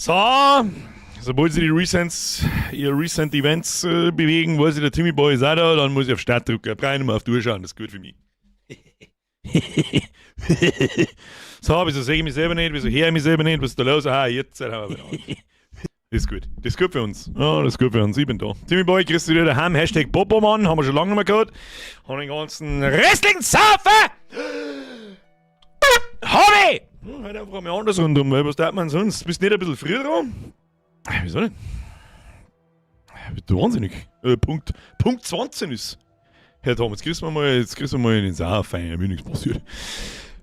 So, sobald sie die Recents, ihr Recent Events bewegen, weiß ich, der Timmy Boy ist auch da, dann muss ich auf Start drücken. Brauche ich nicht mehr auf die Uhr schauen, das ist gut für mich. So, wieso sehe ich mich selber nicht, wieso höre ich mich selber nicht, was ist da los? Ah, jetzt haben wir wieder an. Das ist gut. Das ist gut für uns. Ja, das ist gut für uns. Ich bin da. Timmy Boy, kriegst du wieder daheim. Hashtag Popomann, haben wir schon lange nicht mehr gehabt. Haben den ganzen restlichen Saufen! Hab ich! Ja, halt einfach mal anders rundum, weil was tat man sonst? Bist du nicht ein bisschen früher dran? Wieso nicht? Bist du wahnsinnig? Punkt 20 ist. Herr Tom, jetzt kriegst du mal, jetzt kriegst du mal in den Saar fein, mir nichts passiert.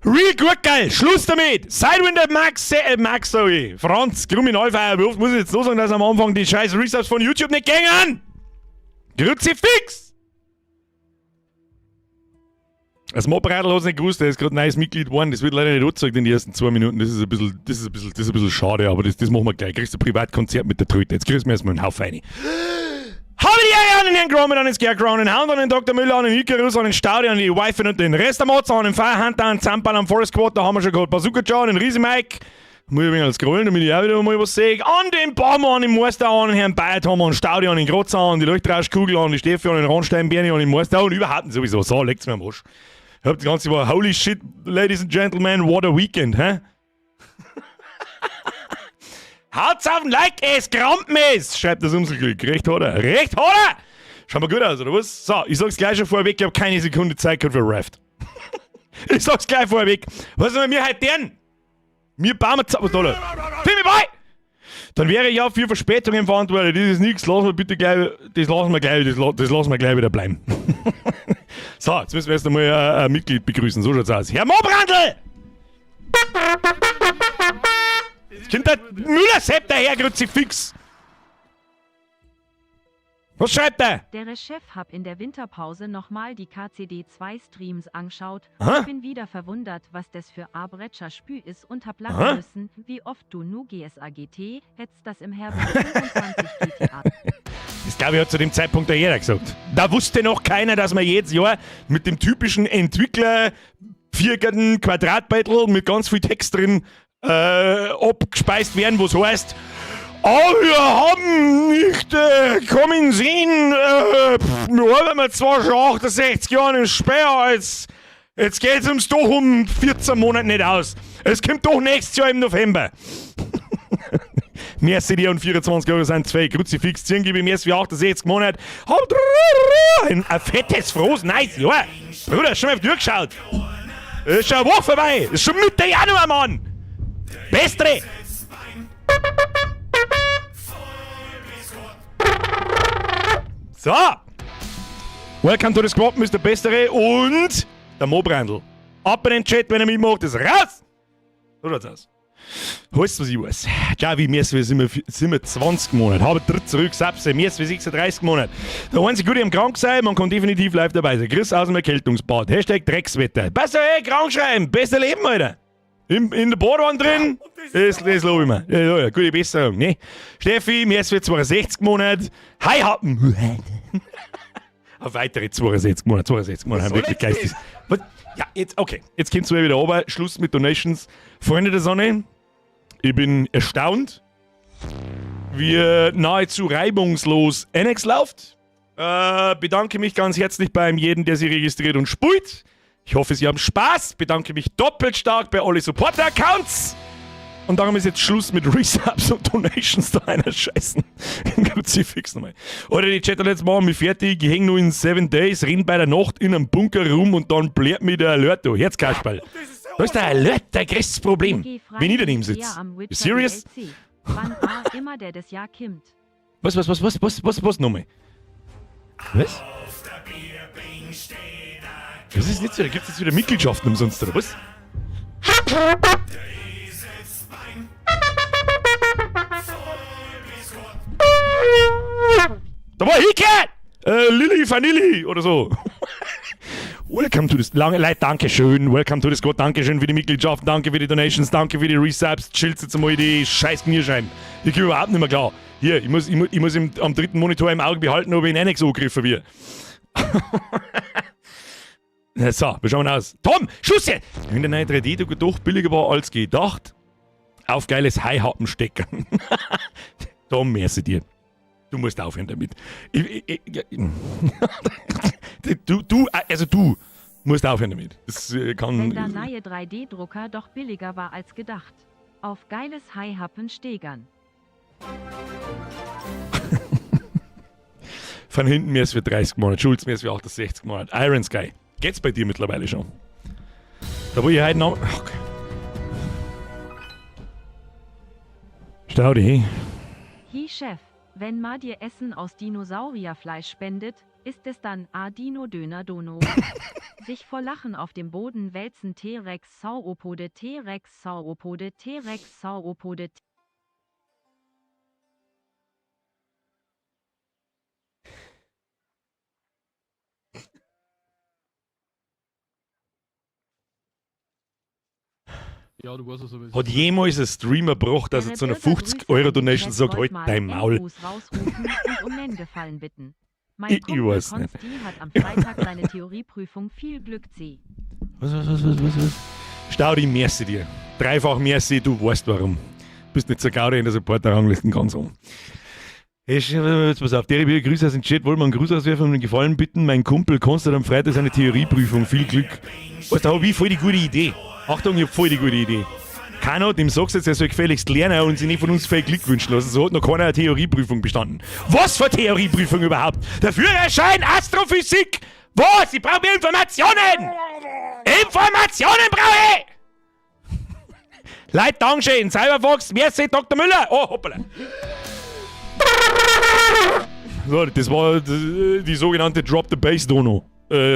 Real gut geil, Schluss damit! Sidewinder Max, Max, sag ich. Franz, Kriminalfeier, wie oft muss ich jetzt so sagen, dass am Anfang die scheiß Resubs von YouTube nicht gängen? Kruzifix! Das Mobradl hat es nicht gewusst, der ist gerade neues Mitglied geworden. Das wird leider nicht angezeigt in den ersten 2 Minuten. Das ist ein bisschen, das ist ein bisschen, das ist ein bisschen schade, aber das machen wir gleich. Kriegst du ein Privatkonzert mit der Tröte. Jetzt kriegst du mir erstmal einen Haufen rein. Habe die Ehre an den Herrn Gromit, an den Scarecrow, an den Hound, an den Dr. Müller, an den Icarus, an den Staude, an die Wife und den Rest am Otz, an den Fire Hunter, an den Zampan, am Forest Quarter haben wir schon gehabt, Bazooka Joe, an den Riese Mike. Muss ich ein wenig scrollen, damit ich auch wieder mal was sehe. An den Baumann, an den Meister, an den Herrn Bayertham, an den Staude, an den Grotzer, an die Leuchtrauschkugel, an die Steffi, an den Rammstein Bernie, an den Meister und überhaupt sowieso. So, legt's mir am Arsch. Ich hab die ganze Woche, holy shit, ladies and gentlemen, what a weekend, hä? Haut's auf den Like, es krampt es, schreibt das Umselglück. Recht hat er. Recht hat er! Schaut mal gut aus, oder was? So, ich sag's gleich schon vorweg, ich hab keine Sekunde Zeit gehabt für Raft. Ich sag's gleich vorweg. Was sollen wir heute denn? Wir bauen jetzt. Was da? Timmy Boy! Dann wäre ich ja für Verspätungen verantwortlich. Das ist nichts. Lassen wir bitte gleich, das lassen wir gleich, das lassen wir gleich wieder bleiben. So, jetzt müssen wir erst einmal ein Mitglied begrüßen. So schaut's aus. Herr Mobrandl! Jetzt kommt der Müller-Sepp daher, Kruzifix! Was schreibt er? Der Chef hab in der Winterpause nochmal die KCD2 Streams angschaut. Aha. Bin wieder verwundert, was das für a Bretscher Spü ist und hab Aha. lachen müssen, wie oft du nu GSAGT, hättest das im Herbst 25 GTA. Das glaube ich hat zu dem Zeitpunkt ja jeder gesagt. Da wusste noch keiner, dass man jedes Jahr mit dem typischen Entwickler viereckigen Quadratbeutel mit ganz viel Text drin abgespeist werden, was heißt, oh, wir haben nicht kommen sehen, pff, wir arbeiten zwar schon 68 Jahre im Speer, jetzt geht's uns doch um 14 Monate nicht aus. Es kommt doch nächstes Jahr im November. Merci dir und 24 Euro sind zwei. Kruzifix, ziehen gebe ich mir für 68 Monate. Ein fettes, frohes, nice Jahr. Bruder, schon mal auf die Uhr geschaut. Ist schon eine Woche vorbei. Ist schon Mitte Januar, Mann. Bestere. So. Welcome to the Squad, Mr. Bestere und der Mo Brandl. Ab in den Chat, wenn er mitmacht, ist raus. So schaut's aus. Weißt du, was ich weiß? Javi, mir sind wir 27 Monate. Habe tritt zurück, Sapse, mir 36 Monate. Der einzige Gute am krank sein, man kann definitiv live dabei sein. Chris aus dem Erkältungsbad. Hashtag Dreckswetter. Besser, ey, krank schreiben. Besser Leben, Alter. In der Badewanne drin, das lobe ich mir. Ja, gute Besserung, ne? Steffi, mir ist 62 Monate. Hi, Happen. Auf weitere 62 Monate, 62 Monate haben wirklich geistig. Was? Ja, jetzt, okay. Jetzt kommt's mal wieder runter. Schluss mit Donations. Freunde der Sonne, ich bin erstaunt, wie nahezu reibungslos Annex läuft. Bedanke mich ganz herzlich beim jeden, der sich registriert und spielt. Ich hoffe, Sie haben Spaß. Bedanke mich doppelt stark bei alle Supporter-Accounts. Und darum ist jetzt Schluss mit Resubs und Donations da einer Scheißen. Kruzifix nochmal. Oder die Chatter jetzt machen mich fertig. Ich häng nur in 7 Days, renn bei der Nacht in einem Bunker rum und dann blärt mir der Alert da. Herzkasperl. Da ist der Alert dein größtes Problem, Geh frei wenn ich daneben eher sitze. am You Witcher serious? DLC. Wann A immer der des Jahr kimmt. Was, was, was, was, was, was, was nochmal? Was? Das ist nicht so, da gibt es jetzt wieder Mitgliedschaften umsonst, oder was? Da war Hicke! Lilly Vanilli oder so. Welcome to the... Lange Leute, Dankeschön. Welcome to the Squad. Dankeschön für die Mitgliedschaft, danke für die Donations, danke für die Resubs. Chillt jetzt einmal die scheiß Knierscheiben. Ich komme überhaupt nicht mehr klar. Hier, ich muss am dritten Monitor im Auge behalten, ob ich in Annex angegriffen wird. So, wir schauen aus. Tom, Schluss jetzt! Wenn der neue 3D-Drucker doch billiger war als gedacht. Auf geiles Haihappen stecken. Tom, merci dir. Du musst aufhören damit. Ich, ich, ich, du, du, also du musst aufhören damit. Das kann. Wenn der neue 3D-Drucker doch billiger war als gedacht. Auf geiles Haihappen stegern. Von hinten mir ist für 30 Monate, Schulz mir ist für 68 Monate. Iron Sky. Geht's bei dir mittlerweile schon? Da wo ich heute noch. Okay. Stau dich. Hi Chef, wenn ma dir Essen aus Dinosaurierfleisch spendet, ist es dann A Dino Döner Dono. Sich vor Lachen auf dem Boden wälzen T-Rex Sauropode T-Rex Sauropode T-Rex Sauropode. Ja, du weißt es aber. Hat jemals ein Streamer gebracht, dass er zu einer 50-Euro-Donation sagt, halt dein Maul. Rausrufen und um Nenngefallen bitten. Mein Ich Kumpel weiß nicht. Konsti hat am Freitag seine Theorieprüfung. Viel Glück, C. Was, was, was, was, was, was? Staudi, merci dir. Dreifach merci, du weißt warum. Bist nicht so Gaudi in der Supporter-Ranglisten ganz um. Jetzt pass auf, der liebe Grüße aus dem Chat, wollen wir einen Gruß auswerfen und einen Gefallen bitten. Mein Kumpel Konstantin am Freitag seine Theorieprüfung. Viel Glück. Weißt du, da hab ich voll die gute Idee. Achtung, ich hab voll die gute Idee. Keiner, dem sagst du jetzt, er soll gefälligst lernen und sich nicht von uns viel Glück wünschen lassen. So hat noch keiner eine Theorieprüfung bestanden. Was für Theorieprüfung überhaupt? Der Führerschein Astrophysik! Was? Ich brauche mehr Informationen! Informationen brauche ich! Leute, Dankeschön. Cyberfox, merci, Dr. Müller. Oh, hoppala. So, das war die sogenannte Drop the Bass Dono.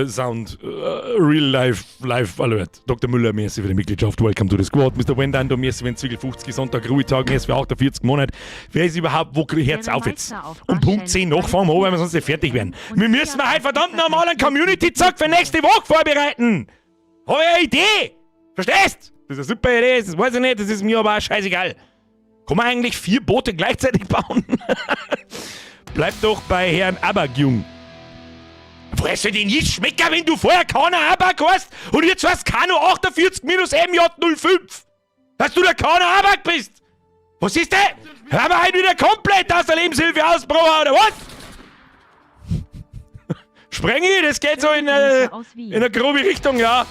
Sound, Real Life, Live Alert. Dr. Müller, merci für die Mitgliedschaft. Welcome to the Squad. Mr. Wendando, merci für den Zwiegel 50, Sonntag, Ruhetag, merci für 48 Monate. Wer ist überhaupt, wo Herz auf jetzt? Um Punkt 10 noch fangen wir an, weil wir sonst nicht fertig werden. Wir müssen mal halt verdammt nochmal einen Community-Zack für nächste Woche vorbereiten. Hab ich eine Idee? Verstehst? Das ist eine super Idee, das weiß ich nicht, das ist mir aber auch scheißegal. Kann man eigentlich 4 Boote gleichzeitig bauen? Bleib doch bei Herrn Abagjung. Woher soll denn nicht schmecken, wenn du vorher Kano Abak hast und jetzt heißt Kano 48 minus MJ05? Dass du der Kano Abak bist! Was ist denn? Hör mal heute wieder komplett aus der Lebenshilfe ausgebrochen, oder was? Sprengi, das geht so in eine grobe Richtung, ja.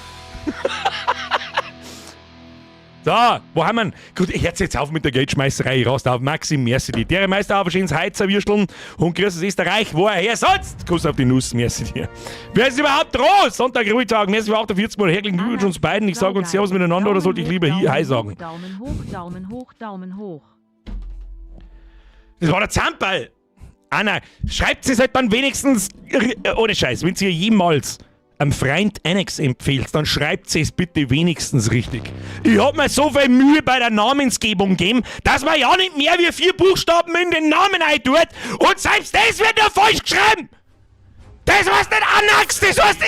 So, wo haben wir ihn? Gut, ich hör's jetzt auf mit der Geldschmeißerei. Ich rast auf Maxim, merci dir. Der Meister auf schönes Heizerwürsteln und grüß aus Österreich, wo er her sonst. Kuss auf die Nuss, merci dir. Wer ist überhaupt dran? Sonntag, Ruhetag, merci für 48 Mal. Herzlichen Glückwunsch uns beiden. Ich sag uns Servus miteinander oder sollte ich lieber hier Hi sagen? Daumen hoch, Daumen hoch, Daumen hoch. Das war der Zamperl. Anna, schreibt es halt dann wenigstens, ohne Scheiß, wenn ihr jemals einem Freund Annex empfehlt, dann schreibt es bitte wenigstens richtig. Ich hab mir so viel Mühe bei der Namensgebung gegeben, dass man ja nicht mehr wie 4 Buchstaben in den Namen eintut und selbst das wird nur falsch geschrieben! Das heißt nicht Annex, das heißt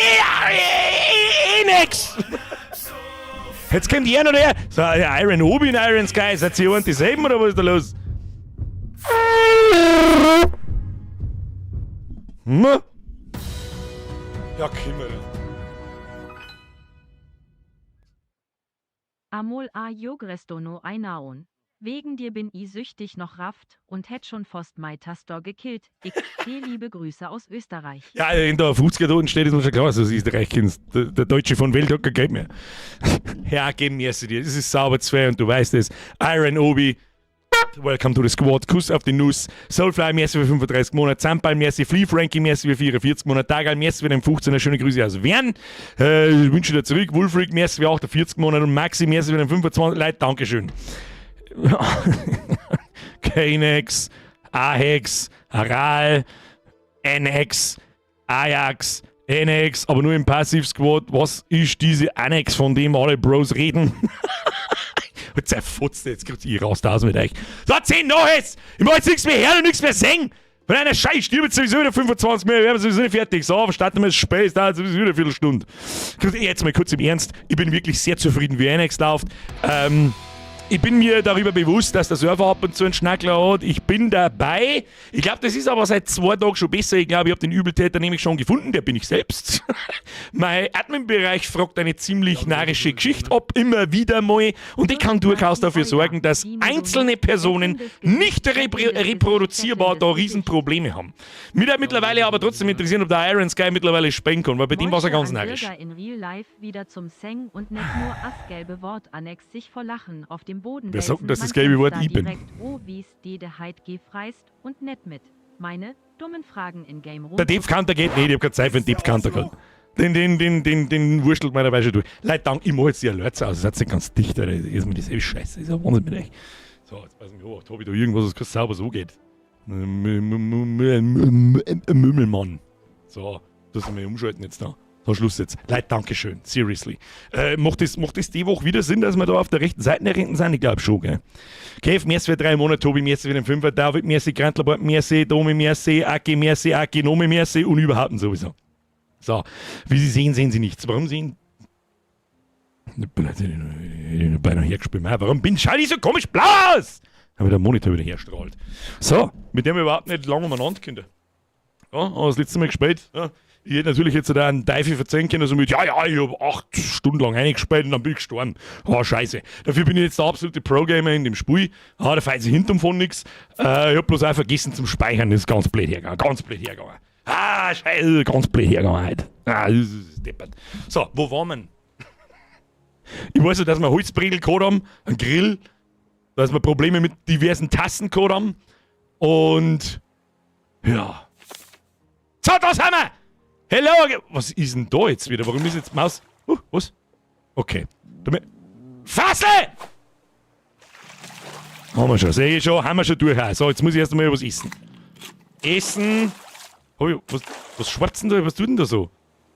Enex! Jetzt kommt er noch her. So, Iron Obi in Iron Sky, seid ihr und dieselben oder was ist da los? Hm? Ja, kümmere. Amol a Jogrestono einaon. Wegen dir bin i süchtig noch rafft und hätt schon fast mei Tastor gekillt. XT, liebe Grüße aus Österreich. Ja, in der 50er da unten steht, ist mir schon klar, dass du Österreich kennst. Der Deutsche von Welt hat kein Geld mehr. Ja, geben wir es dir. Das ist sauber 2 und du weißt es. Iron Obi. Welcome to the Squad. Kuss auf die Nuss. Soulfly, merci für 35 Monate. Zampal, merci. Flea Frankie, merci für 44 Monate. Tagal, merci für den 15er. Schöne Grüße aus Wern. Wünsche dir zurück. Wolfric, merci für 48 Monate. Und Maxi, merci für den 25. Leute, Dankeschön. Knex, Ahex, Aral, Annex, Ajax, Annex, aber nur im Passive Squad. Was ist diese Annex, von dem alle Bros reden? Jetzt zerfutzt, jetzt kriegt ihr raus da aus mit euch. So, 10 noch jetzt! Ich mach jetzt nichts mehr her und nichts mehr singen! Wenn einer Scheiß stirbt, sowieso wieder 25 mehr, wir werden sowieso nicht fertig. So, starten wir das Spiel, es dauert sowieso wieder eine Viertelstunde. Jetzt mal kurz im Ernst, ich bin wirklich sehr zufrieden, wie Annex läuft. Ich bin mir darüber bewusst, dass der Server ab und zu einen Schnackler hat. Ich bin dabei. Ich glaube, das ist aber seit 2 Tagen schon besser. Ich glaube, ich habe den Übeltäter nämlich schon gefunden. Der bin ich selbst. Mein Admin-Bereich fragt eine ziemlich narrische Geschichte ab, immer wieder mal. Und ich kann durchaus dafür sorgen, dass einzelne Personen nicht reproduzierbar da Riesenprobleme haben. Mich würde mittlerweile aber trotzdem interessieren, ob der Iron Sky mittlerweile spielen kann, weil bei dem war es ja ganz an narrisch. Bürger in Real Life wieder zum Seng und net nur as gelbe Wort Annex sich vor Lachen auf dem Boden Wer sagt denn, wälzen. dass das Man gelbe kennt's Wort da ich bin? direkt, oh, wie's de heit gefreist und net mit. Meine dummen Fragen in Game Der Depth Counter geht nicht, ich hab keine Zeit für den Depth Counter gehabt. Den wurschtelt mir dabei schon durch. Leute, dank, ich mach jetzt die Alerts aus, das ist nicht ganz dicht, Alter. Das ist mir dieselbe Scheiße, das ist ja Wahnsinn mit euch. So, jetzt passen wir auf, hab ich da irgendwas, was sauber so geht. Mümmelmann. So, das müssen wir umschalten jetzt da. So, Schluss jetzt. Leute, Dankeschön. Seriously. Macht das die Woche wieder Sinn, dass wir da auf der rechten Seite hinten sind? Ich glaube schon, gell? Kev, merci für 3 Monate, Tobi, merci für den Fünfer, David, merci, Grantlerbart, merci, Domi, merci, Aki, merci, Aki, Nomi, merci und überhaupt sowieso. So, wie Sie sehen, sehen Sie nichts. Warum sehen. Ich bin beinahe hergespielt. Warum bin schau ich so komisch blau aus? Aber der Monitor wieder herstrahlt. So, mit dem wir überhaupt nicht lange umeinander können. Ja, haben das letzte Mal gespielt. Ja. Ich hätte natürlich jetzt da einen Teufel verzeihen können, so mit, ja, ich habe 8 Stunden lang eingespielt und dann bin ich gestorben. Ah, scheiße. Dafür bin ich jetzt der absolute Pro-Gamer in dem Spiel. Ah, da fällt sich hinterm von nichts. Ich hab bloß auch vergessen zum Speichern, das ist ganz blöd hergegangen. Ganz blöd hergegangen. Ah, scheiße, ganz blöd hergegangen heute. Ah, das ist deppert. So, wo waren wir? Ich weiß ja, dass wir Holzbregel gehabt haben, einen Grill, dass wir Probleme mit diversen Tasten gehabt haben. Und ja. So, das haben wir! Hello! Was ist denn da jetzt wieder? Warum ist jetzt Maus? Was? Okay. Damit. Fassle! Haben wir schon, sehe ich schon, haben wir schon durch. So, jetzt muss ich erst einmal was essen. Essen. Hab ich, was schwarzt denn da? Was tut denn da so?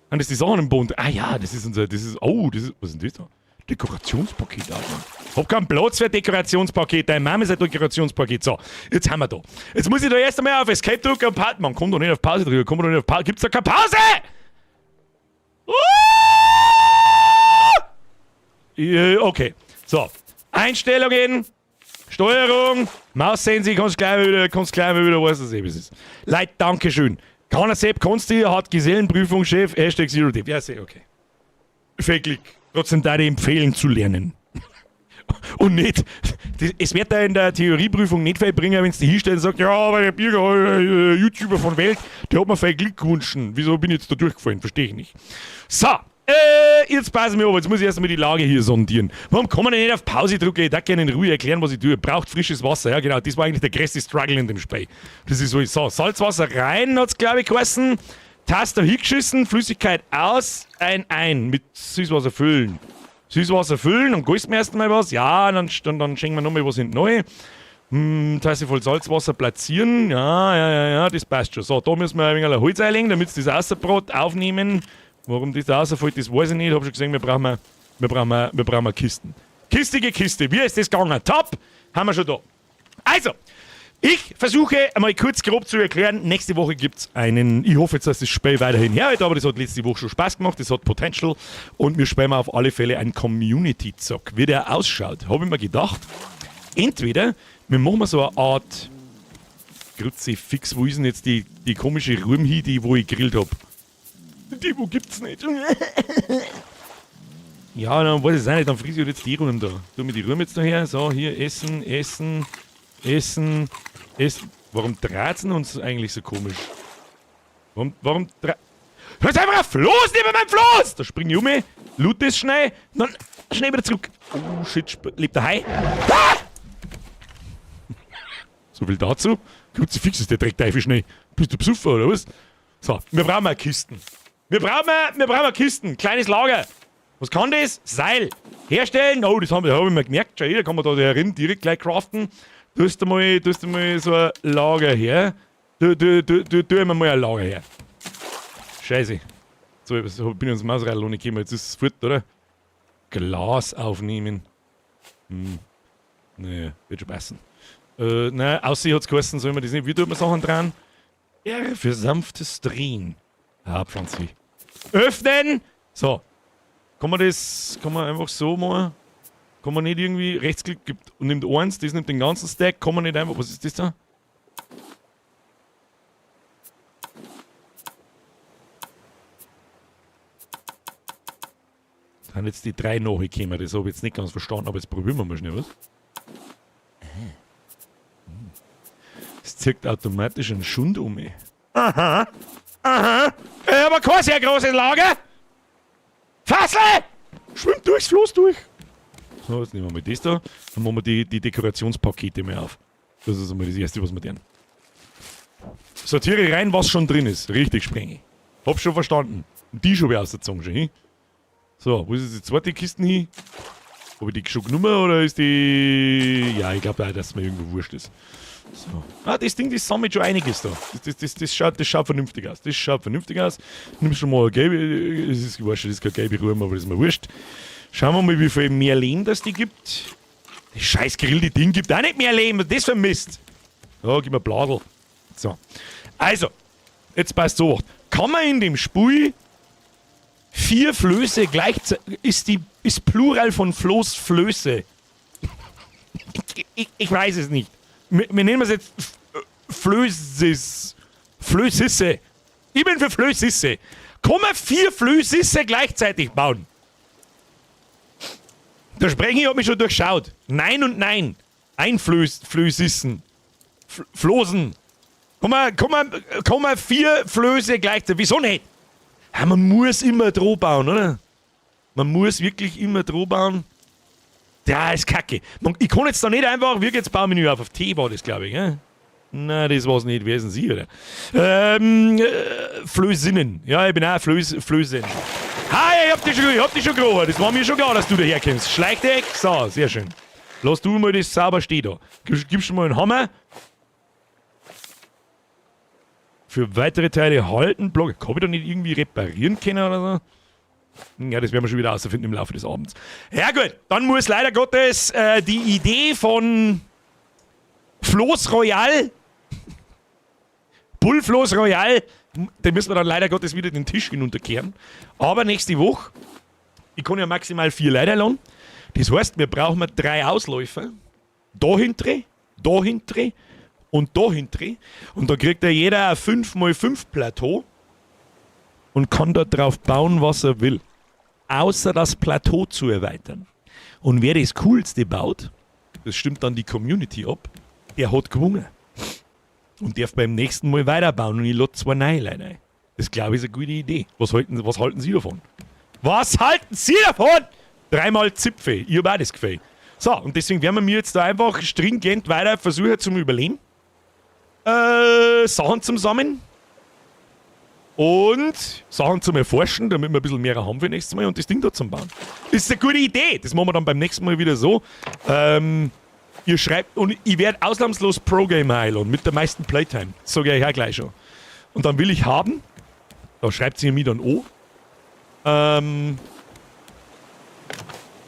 Ah, das ist die Sachen im Bund. Ah ja, das ist unser, das ist, oh, das ist, was ist denn das da? Dekorationspaket, Alter. Hab keinen Platz für Dekorationspaket. Deine Mama ist ein Dekorationspaket. So, jetzt haben wir da. Jetzt muss ich da erst einmal auf Escape drücken und Pause. Man kommt doch nicht auf Pause drücken. Kommt doch nicht auf Pause. Gibt's da keine Pause? Ah! Okay. So. Einstellungen. Steuerung. Maus sehen Sie, kannst gleich mal wieder, was das eben ist. Leute, Dankeschön. Kann Sepp Konsti hat Gesellenprüfung, Chef, #ZeroDeath. Ja, sehr okay. Viel Glück. Trotzdem da ich empfehlen zu lernen. Und nicht, es wird da in der Theorieprüfung nicht viel bringen, wenn es die hinstellt und sagt, ja, aber der Birger, YouTuber von Welt, der hat mir viel Glück gewünscht. Wieso bin ich jetzt da durchgefallen? Verstehe ich nicht. So, jetzt passen wir auf, jetzt muss ich erstmal die Lage hier sondieren. Warum kann man denn nicht auf Pause drücken? Ich darf gerne in Ruhe erklären, was ich tue. Braucht frisches Wasser, ja genau, das war eigentlich der größte Struggle in dem Spiel. Das ist so, so Salzwasser rein, hat's glaube ich geheißen. Taster hingeschissen, Flüssigkeit aus, ein, mit Süßwasser füllen. Süßwasser füllen und gießt mir erst einmal was. Ja, dann schenken wir nochmal was hinten rein. Tasse voll Salzwasser platzieren. Ja, das passt schon. So, da müssen wir ein wenig ein Holz einlegen, damit sie das Außerbrot aufnehmen. Warum das da rausfällt, das weiß ich nicht. Hab schon gesehen, wir brauchen Kisten. Kistige Kiste, wie ist das gegangen? Top! Haben wir schon da. Also, ich versuche einmal kurz grob zu erklären. Nächste Woche gibt es einen. Ich hoffe jetzt, dass das Spiel weiterhin herhält, aber das hat letzte Woche schon Spaß gemacht. Das hat Potential. Und wir spielen auf alle Fälle einen Community-Zock. Wie der ausschaut, habe ich mir gedacht. Entweder wir machen so eine Art Kruzifix, wo ist denn jetzt die komische Ruhm hin, die wo ich gegrillt hab? Die wo gibt's nicht. Ja, dann weiß ich es auch nicht, dann friss ich halt jetzt die Ruhm da. Tu mir die Ruhm jetzt da her. So, hier, essen, essen, essen, essen. Warum dreht's denn uns eigentlich so komisch? Warum? Hörst einfach ein Floß neben meinem Floß! Da spring ich um, loot das schnell, dann schnell wieder zurück. Oh shit, lebt der Hai? Ah! So viel dazu. Kruzifix ist der Dreck Teufel schnell. Bist du besoffen oder was? So, wir brauchen mal Kisten. Wir brauchen Kisten. Kleines Lager. Was kann das? Seil. Herstellen. Oh, das hab ich mir gemerkt. Schau, da kann man da herin direkt gleich craften. Tust du mal so ein Lager her. Tu mir mal ein Lager her. Scheiße. So, jetzt bin ich ins Mausradl ohne gekommen. Jetzt ist es fort, oder? Glas aufnehmen. Naja, wird schon passen. Nein, aussehen hat's geheißen, soll man das nicht. Wie tut man Sachen dran? R für sanftes Drehen. Ah, Pflanze. Öffnen! So. Kann man einfach so machen? Kann man nicht irgendwie Rechtsklick gibt und nimmt eins, das nimmt den ganzen Stack, kann man nicht einfach. Was ist das da? Da sind jetzt die drei nachgekommen, das habe ich jetzt nicht ganz verstanden, aber jetzt probieren wir mal schnell was. Es zirkt automatisch einen Schund um mich. Aha, aha. Aber kein sehr großes Lager. Fassle! Schwimmt durchs Floß durch. So, jetzt nehmen wir mal das da. Dann machen wir die Dekorationspakete mal auf. Das ist einmal das Erste, was wir tun. Sortiere rein, was schon drin ist. Richtig, Sprenge. Hab schon verstanden. Und die schon wieder aus der Zunge schon hin. So, wo ist jetzt die zweite Kiste hin? Hab ich die schon genommen oder ist die. Ja, ich glaube auch, dass es mir irgendwo wurscht ist. So. Ah, das Ding, das sammelt schon einiges da. Das schaut vernünftig aus. Das schaut vernünftig aus. Nimm schon mal eine gelbe. Es ist, ich weiß schon, das ist keine gelbe Ruhe, aber das ist mir wurscht. Schauen wir mal, wie viel mehr Lehm das die gibt. Das scheiß grillte Ding gibt auch nicht mehr Lehm. Das vermisst. Ja, gib mir Bladel. So. Also, jetzt passt so. Kann man in dem Spiel 4 Flöße gleichzeitig. Ist Plural von Floß Flöße? Ich weiß es nicht. Wir nennen es jetzt Flößis. Flößisse. Ich bin für Flößisse. Kann man 4 Flößisse gleichzeitig bauen? Der Sprengi hat mich schon durchschaut. Nein und nein. Ein Flöß, Flößissen. Flosen. Kann man 4 Flöße gleichzeitig? Wieso nicht? Ja, man muss immer droh bauen, oder? Man muss wirklich immer droh bauen. Ja, ist kacke. Ich kann jetzt da nicht einfach, wir jetzt Baumenü auf. Auf T war das, glaub ich, gell? Na, das war's nicht. Wer ist denn Sie, oder? Flößinnen. Ja, ich bin auch Flößin. Hi, ich hab dich schon gerochen. Das war mir schon klar, dass du daherkommst. Schleichteck. So, sehr schön. Lass du mal das sauber stehen da. Gibst du mal einen Hammer. Für weitere Teile halten. Block. Kann ich da nicht irgendwie reparieren können oder so? Ja, das werden wir schon wieder rausfinden im Laufe des Abends. Ja gut, dann muss leider Gottes die Idee von Floß Royal, Bullfloß Royal, da müssen wir dann leider Gottes wieder den Tisch hinunterkehren. Aber nächste Woche, ich kann ja maximal 4 Leute einladen. Das heißt, wir brauchen 3 Ausläufer. Da hinten, da hinten und da hinten. Und da kriegt ja jeder ein 5×5 Plateau und kann da drauf bauen, was er will. Außer das Plateau zu erweitern. Und wer das Coolste baut, das stimmt dann die Community ab, der hat gewonnen. Und darf beim nächsten Mal weiterbauen und ich lade 2 neue Leute ein. Das glaube ich ist eine gute Idee. Was halten Sie davon? Was halten Sie davon? 3-mal Zipfe. Ich hab auch das Gefühl. So, und deswegen werden wir jetzt da einfach stringent weiter versuchen zum Überleben. Sachen zum Sammeln. Und Sachen zum Erforschen, damit wir ein bisschen mehr haben für nächstes Mal und das Ding da zum Bauen. Ist eine gute Idee. Das machen wir dann beim nächsten Mal wieder so. Ihr schreibt, und ich werde ausnahmslos Pro-Gamer einladen mit der meisten Playtime. Das sag ich euch auch gleich schon. Und dann will ich haben, da schreibt sie mir dann an.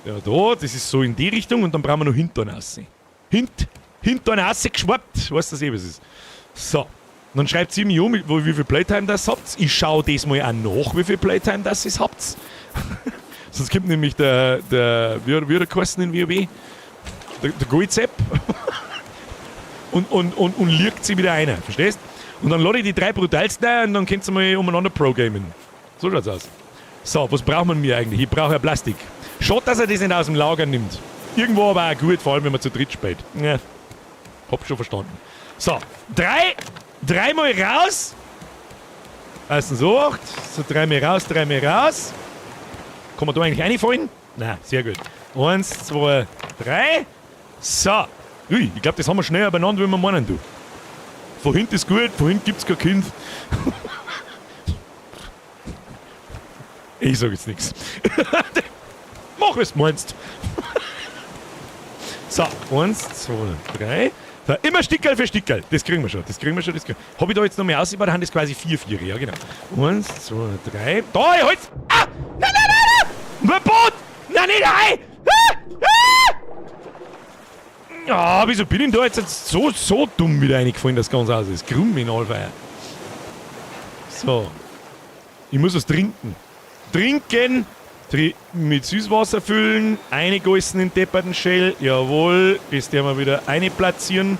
Ja, da, das ist so in die Richtung und dann brauchen wir noch hinten raus. Hinten raus geschwappt. Weißt du, was es ist? So. Und dann schreibt sie mir an, wie viel Playtime das habt. Ich schaue das mal auch nach, wie viel Playtime das ihr habt. Sonst kommt nämlich der wie hat er geheißen in WoW? Der Goldsepp. Und lügt sie wieder ein, verstehst? Und dann lade ich die 3 brutalsten ein und dann könnt ihr mal umeinander pro-gamen. So schaut's aus. So, was braucht man mir eigentlich? Ich brauche ja Plastik. Schade, dass er das nicht aus dem Lager nimmt. Irgendwo aber auch gut, vor allem wenn man zu dritt spielt. Ja, hab schon verstanden. So, dreimal raus. Erstens so, 8. So, dreimal raus, dreimal raus. Kann man da eigentlich reinfallen? Nein, sehr gut. 1, 2, 3. So. Ui, ich glaub, das haben wir schneller beieinander, wie wir meinen, du. Von hinten ist gut, von hinten gibt's kein Kind. Ich sag jetzt nix. Mach, was du meinst. So, 1, 2, 3. So, immer Stickerl für Stickerl. Das kriegen wir schon, das kriegen wir schon, das kriegen wir. Hab ich da jetzt noch mehr ausgebaut? Da haben das quasi 4 Viere, ja genau. 1, 2, 3. Da, ich hol's! Ah! Nein, nein, nein, nein! Mein Boot! Nein, nicht rein! Ah! Ah! Ja, wieso bin ich denn da jetzt so dumm wieder reingefallen, dass das Ganze aus ist? Krumm in Allfeier. So. Ich muss was trinken. Trinken! Mit Süßwasser füllen, einigossen in depperten Shell, jawohl, das werden wir wieder eine platzieren.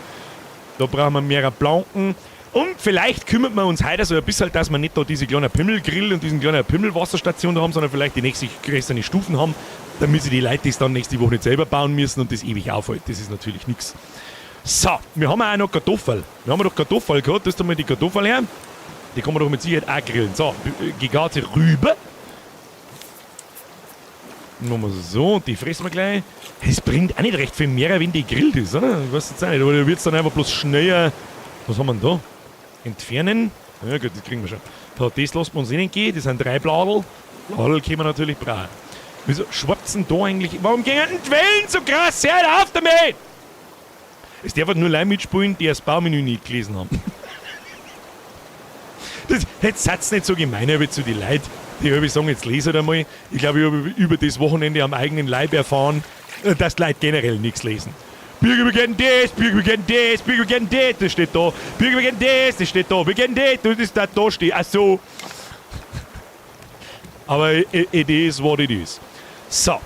Da brauchen wir mehrere Planken. Und vielleicht kümmert man uns heute so ein bisschen, dass wir nicht da diese kleine Pimmelgrill und diesen kleinen Pimmelwasserstation da haben, sondern vielleicht die nächste größere Stufen haben, damit sie die Leute das dann nächste Woche nicht selber bauen müssen und das ewig aufhält. Das ist natürlich nichts. So, wir haben auch noch Kartoffeln. Wir haben doch Kartoffeln gehabt, das ist mal die Kartoffel her. Die kann man doch mit Sicherheit auch grillen. So, gegarte Rübe. Machen wir so, und die fressen wir gleich. Es bringt auch nicht recht viel mehr, wenn die grillt ist, oder? Ich weiß jetzt auch nicht, aber da wird es dann einfach bloß schneller. Was haben wir denn da? Entfernen. Ja gut, das kriegen wir schon. Da, das lassen wir uns nicht gehen, das sind 3 Bladel. Bladel können wir natürlich brauchen. Wieso schwappt da eigentlich? Warum gehen denn die Wellen so krass? Hör auf damit! Es darf halt nur Leute mitspielen, die das Baumenü nicht gelesen haben. Das, jetzt seid's nicht so gemein, aber zu den Leuten, die hab ich sagen, jetzt lese halt einmal. Ich glaube, ich habe über das Wochenende am eigenen Leib erfahren, dass die Leute generell nichts lesen. Birger, wir gehen das, Birger, wir gehen das, Birger, wir gehen das, das steht da. Birger, wir gehen das, das steht da. Wir gehen das, das ist da, da steht. Ach so. Aber it is what it is. So.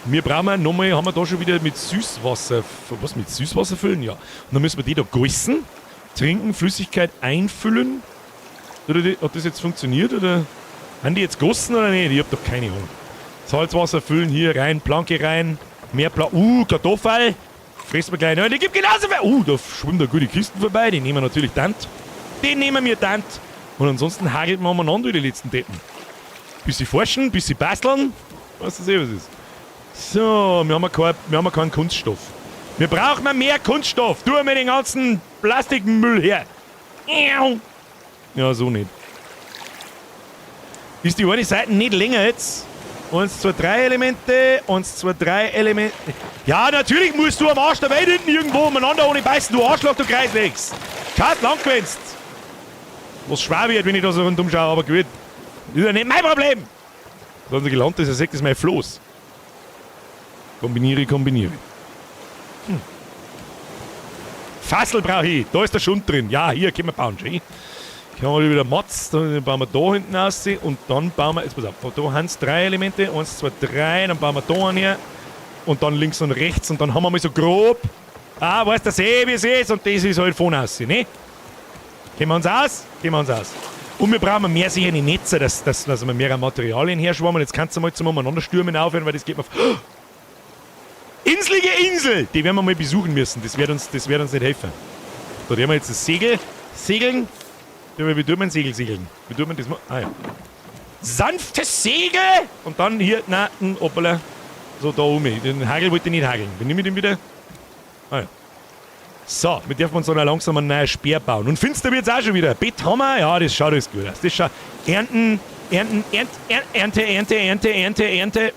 Wir brauchen nochmal, haben wir da schon wieder mit Süßwasser, was mit Süßwasser füllen? Ja. Und dann müssen wir die da gießen, trinken, Flüssigkeit einfüllen. Oder die, hat das jetzt funktioniert? Oder haben die jetzt gossen oder nicht? Ich hab doch keine Ahnung. Salzwasser füllen, hier rein, Planke rein, mehr Kartoffel. Fressen wir gleich. Ja, die gibt genauso viel. Da schwimmen da gute Kisten vorbei. Die nehmen wir natürlich tant. Den nehmen wir tant. Und ansonsten hagelt man umeinander wie die letzten Deppen. Bisschen forschen, bisschen basteln. Weißt du eh, was ist. So, wir haben ja keinen Kunststoff. Wir brauchen mehr Kunststoff. Tu mir den ganzen Plastikmüll her. Ja, so nicht. Ist die eine Seite nicht länger jetzt? 1, 2, 3 Elemente. 1, 2, 3 Elemente. Ja, natürlich musst du am Arsch der Welt hinten irgendwo umeinander ohne beißen, du Arschloch, du Kreislegs. Schaut lang gewennst. Was schwer wird, wenn ich da so rundum schaue, aber gut. Das ist ja nicht mein Problem. Da haben sie gelandet, das ist mein Floß. Kombiniere, kombiniere. Fassel brauche ich. Da ist der Schund drin. Ja, hier können wir bauen. Schön. Hier haben wir wieder Mats, dann bauen wir da hinten aus und dann bauen wir, jetzt pass auf, da haben es 3 Elemente, 1, 2, 3, dann bauen wir da einen her und dann links und rechts und dann haben wir mal so grob, weißt du, eh, wie es ist und das ist halt von aus, ne? Kennen wir uns aus? Kennen wir uns aus. Und wir brauchen mehr sicher die Netze, dass wir mehr Materialien herschwammen. Jetzt kannst du mal zum Umeinander aufhören, weil das geht mir auf. Inslige Insel! Die werden wir mal besuchen müssen, das wird uns nicht helfen. Da werden wir jetzt das Segel segeln. Ja, wie tut man Segel segeln? Wie tut man das? Ah ja. Sanftes Segel! Und dann hier, na, hoppala. So, da oben. Den Hagel wollte ich nicht hageln. Wie nehme ich den wieder? Ah ja. So, wir dürfen uns dann langsam einen neuen Speer bauen. Und finster wird's auch schon wieder. Bett haben wir. Ja, das schaut alles gut aus. Das schaut. Ernten, Ernten, Ernte, Ernte, Ernte, Ernte, Ernte.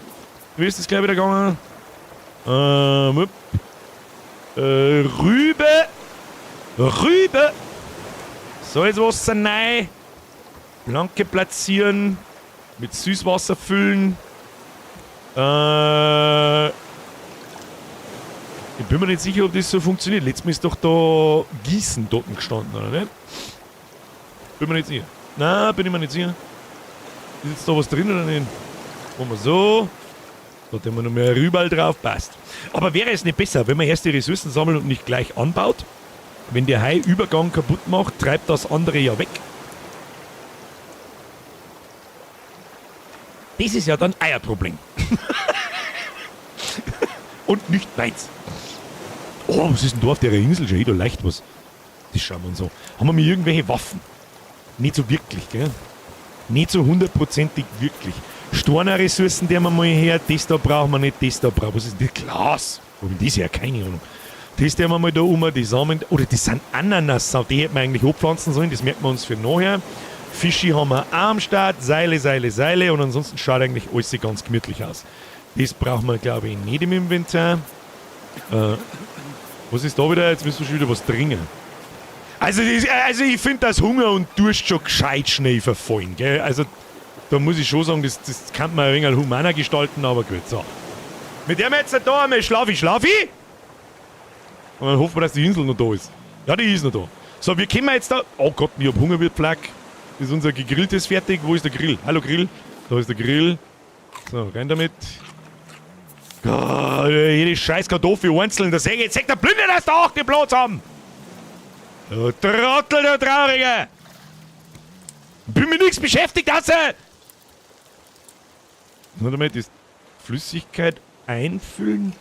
Wie ist das gleich wieder gegangen? Rübe. Rübe. Salzwasser rein, Planke platzieren, mit Süßwasser füllen. Ich bin mir nicht sicher, ob das so funktioniert. Letztes Mal ist doch da Gießen dort gestanden, oder nicht? Bin mir nicht sicher. Nein, bin ich mir nicht sicher. Ist jetzt da was drin oder nicht? Machen wir so. Da tun wir noch mehr Rüberl drauf, passt. Aber wäre es nicht besser, wenn man erst die Ressourcen sammelt und nicht gleich anbaut? Wenn der Hai Übergang kaputt macht, treibt das andere ja weg. Das ist ja dann euer Problem. Und nicht meins. Oh, was ist denn da auf der Insel schon? Da leicht was. Das schauen wir uns an. Haben wir irgendwelche Waffen? Nicht so wirklich, gell? Nicht so hundertprozentig wirklich. Storner-Ressourcen, die haben wir mal her. Das da brauchen wir nicht, das da brauchen wir. Was ist denn das? Glas? Wo denn das her? Keine Ahnung. Das tun wir mal da um, die Samen, oder das sind Ananas, die hätten wir eigentlich abpflanzen sollen, das merken wir uns für nachher. Fischi haben wir auch am Start, Seile, Seile, Seile und ansonsten schaut eigentlich alles ganz gemütlich aus. Das brauchen wir, glaube ich, nicht im Inventar. Was ist da wieder? Jetzt müssen wir schon wieder was trinken. Also ich finde, dass Hunger und Durst schon gescheit schnell verfallen, gell? Also da muss ich schon sagen, das kann man ein wenig humaner gestalten, aber gut, so. Mit dem jetzt da einmal Schlafi, Schlafi! Und dann hoffen wir, dass die Insel noch da ist. Ja, die ist noch da. So, wir kommen jetzt da. Oh Gott, ich hab Hunger, wird Flack. Ist unser gegrilltes fertig? Wo ist der Grill? Hallo Grill. Da ist der Grill. So, rein damit. Gott, jede scheiß Kartoffel einzeln. Da seh ich, jetzt sagt der Blinde, dass da auch den Platz haben. Du Trottel, du Trauriger. Bin mit nichts beschäftigt, außer... Nur damit ist Flüssigkeit einfüllen.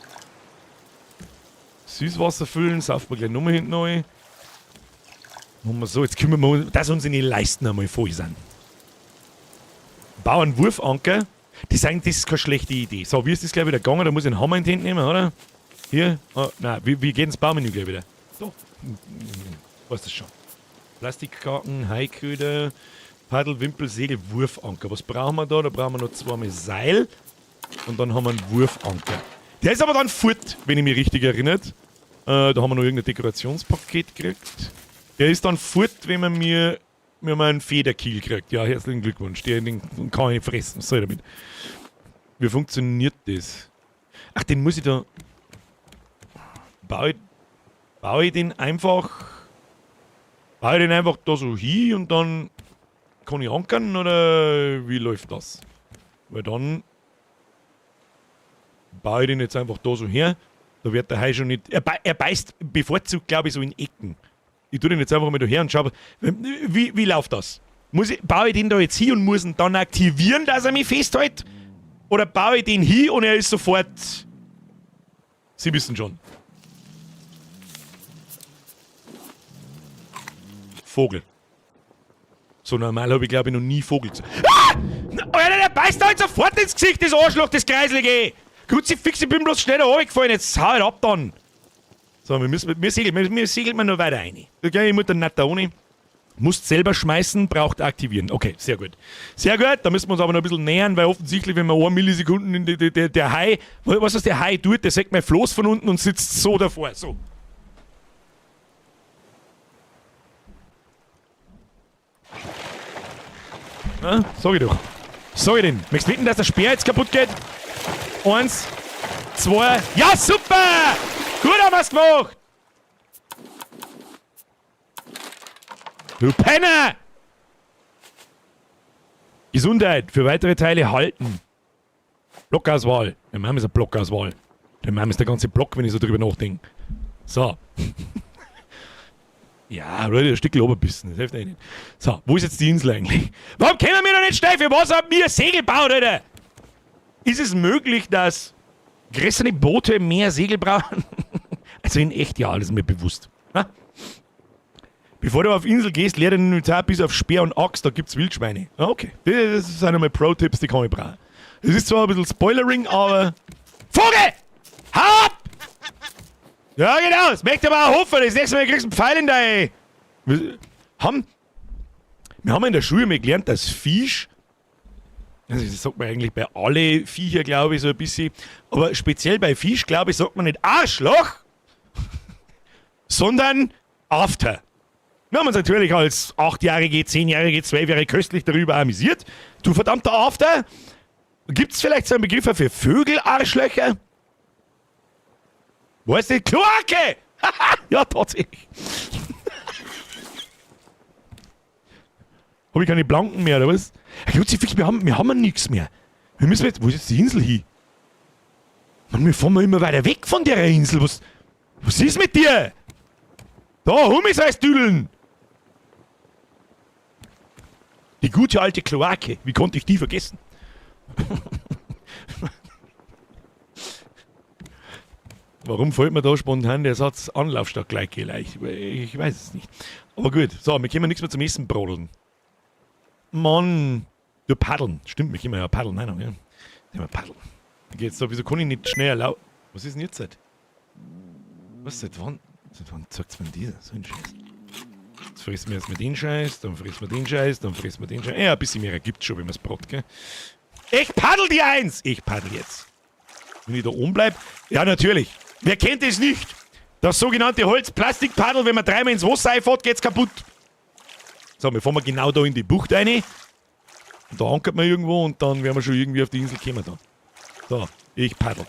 Süßwasser füllen, saufen wir gleich nochmal hinten rein. Machen wir so, jetzt kümmern wir uns, dass unsere Leisten einmal voll sind. Bauernwurfanker. Die sagen, das ist keine schlechte Idee. So, wie ist das gleich wieder gegangen? Da muss ich einen Hammer in die Hände nehmen, oder? Hier? Oh, nein, wie geht ins Baumenü gleich wieder? So. Was ist das schon? Plastikkarten, Haiköder, Paddel, Wimpel, Segel, Wurfanker. Was brauchen wir da? Da brauchen wir noch zweimal Seil. Und dann haben wir einen Wurfanker. Der ist aber dann fort, wenn ich mich richtig erinnert. Da haben wir noch irgendein Dekorationspaket gekriegt. Der ist dann fort, wenn man mir mal einen Federkiel kriegt. Ja, herzlichen Glückwunsch. Den kann ich nicht fressen. Was soll ich damit? Wie funktioniert das? Ach, den muss ich da... Baue ich den einfach... Baue ich den einfach da so hin und dann kann ich ankern oder wie läuft das? Weil dann baue ich den jetzt einfach da so her. Da wird der Hai schon nicht... Er beißt bevorzugt, glaube ich, so in Ecken. Ich tue den jetzt einfach mal da her und schau, wie läuft das? Baue ich den da jetzt hin und muss ihn dann aktivieren, dass er mich festhält? Oder baue ich den hin und er ist sofort... Sie wissen schon. Vogel. So normal habe ich, glaube ich, noch nie Vogel gesehen. Ah! Alter, der beißt da jetzt sofort ins Gesicht, das Arschloch, das Kreiselige! Kruzifix, ich bin bloß schnell da runtergefallen, jetzt hau ich ab dann! So, wir müssen, wir segeln, wir, wir segeln mal noch weiter rein. Okay, ich muss dann nicht da ohne. Musst selber schmeißen, braucht aktivieren. Okay, sehr gut. Sehr gut, da müssen wir uns aber noch ein bisschen nähern, weil offensichtlich, wenn wir 1 Millisekunden in die, die, die, der Hai, was ist der Hai tut, der sägt mein Floß von unten und sitzt so davor. So. Na, sag ich doch. Sag ich denn. Möchtest du wetten, dass der Speer jetzt kaputt geht? 1, 2, ja super! Gut haben wir's gemacht! Du Penner! Gesundheit, für weitere Teile halten. Blockauswahl. Der Mann ist eine Blockauswahl. Der Mann ist der ganze Block, wenn ich so drüber nachdenke. So. Ja, Leute, ein Stück oberbissen, das hilft eigentlich nicht. So, wo ist jetzt die Insel eigentlich? Warum können wir noch nicht schnell? Für was haben wir Segel gebaut, Alter? Ist es möglich, dass größere Boote mehr Segel brauchen? Also in echt, ja, das ist mir bewusst. Na? Bevor du auf Insel gehst, leer dein Inventar bis auf Speer und Axt, da gibt's Wildschweine. Ah, okay, das sind einmal Pro-Tipps, die kann ich brauchen. Das ist zwar ein bisschen Spoilering, aber... Vogel! Hau ab! Ja, genau, das möchte ich aber auch hoffen. Das nächste Mal kriegst du einen Pfeil in deine... Wir haben in der Schule mal gelernt, dass Fisch... Also das sagt man eigentlich bei alle Viecher, glaube ich, so ein bisschen. Aber speziell bei Fisch, glaube ich, sagt man nicht Arschloch, sondern After. Wir haben uns natürlich als 8-Jährige, 10-Jährige, 12-Jährige köstlich darüber amüsiert. Du verdammter After! Gibt's vielleicht so einen Begriff für Vögel-Arschlöcher? Wo ist die Kloake? Ja, tatsächlich. Hab ich keine Blanken mehr, oder was? Herr Kruzifix, wir haben ja nichts mehr. Wir müssen jetzt, wo ist jetzt die Insel hin? Mann, wir fahren mal immer weiter weg von der Insel. Was ist mit dir? Da, Hummis heißt Düdeln. Die gute alte Kloake. Wie konnte ich die vergessen? Warum fällt mir da spontan der Satz Anlaufstock gleich gleich? Ich weiß es nicht. Aber gut, so, wir können nichts mehr zum Essen brodeln. Mann, du paddeln. Stimmt, wir können ja paddeln. Nein, nein, ja. Wir paddeln. Geht's so, wieso kann ich nicht schneller lau-, Was ist denn jetzt? Was, seit wann? Seit wann zeigt's mir denn dieser? So ein Scheiß. Jetzt fressen wir jetzt mit den Scheiß, dann fressen wir den Scheiß, dann fressen wir den Scheiß. Ja, ein bisschen mehr ergibt schon, wenn man's brot, gell? Ich paddel die eins! Ich paddel jetzt. Wenn ich da oben bleib? Ja, natürlich. Wer kennt es nicht? Das sogenannte Holz-Plastik-Paddel, wenn man dreimal ins Wasser reinfährt, geht's kaputt. So, wir fahren mal genau da in die Bucht rein. Und da ankert man irgendwo und dann werden wir schon irgendwie auf die Insel kommen da. So, ich paddel.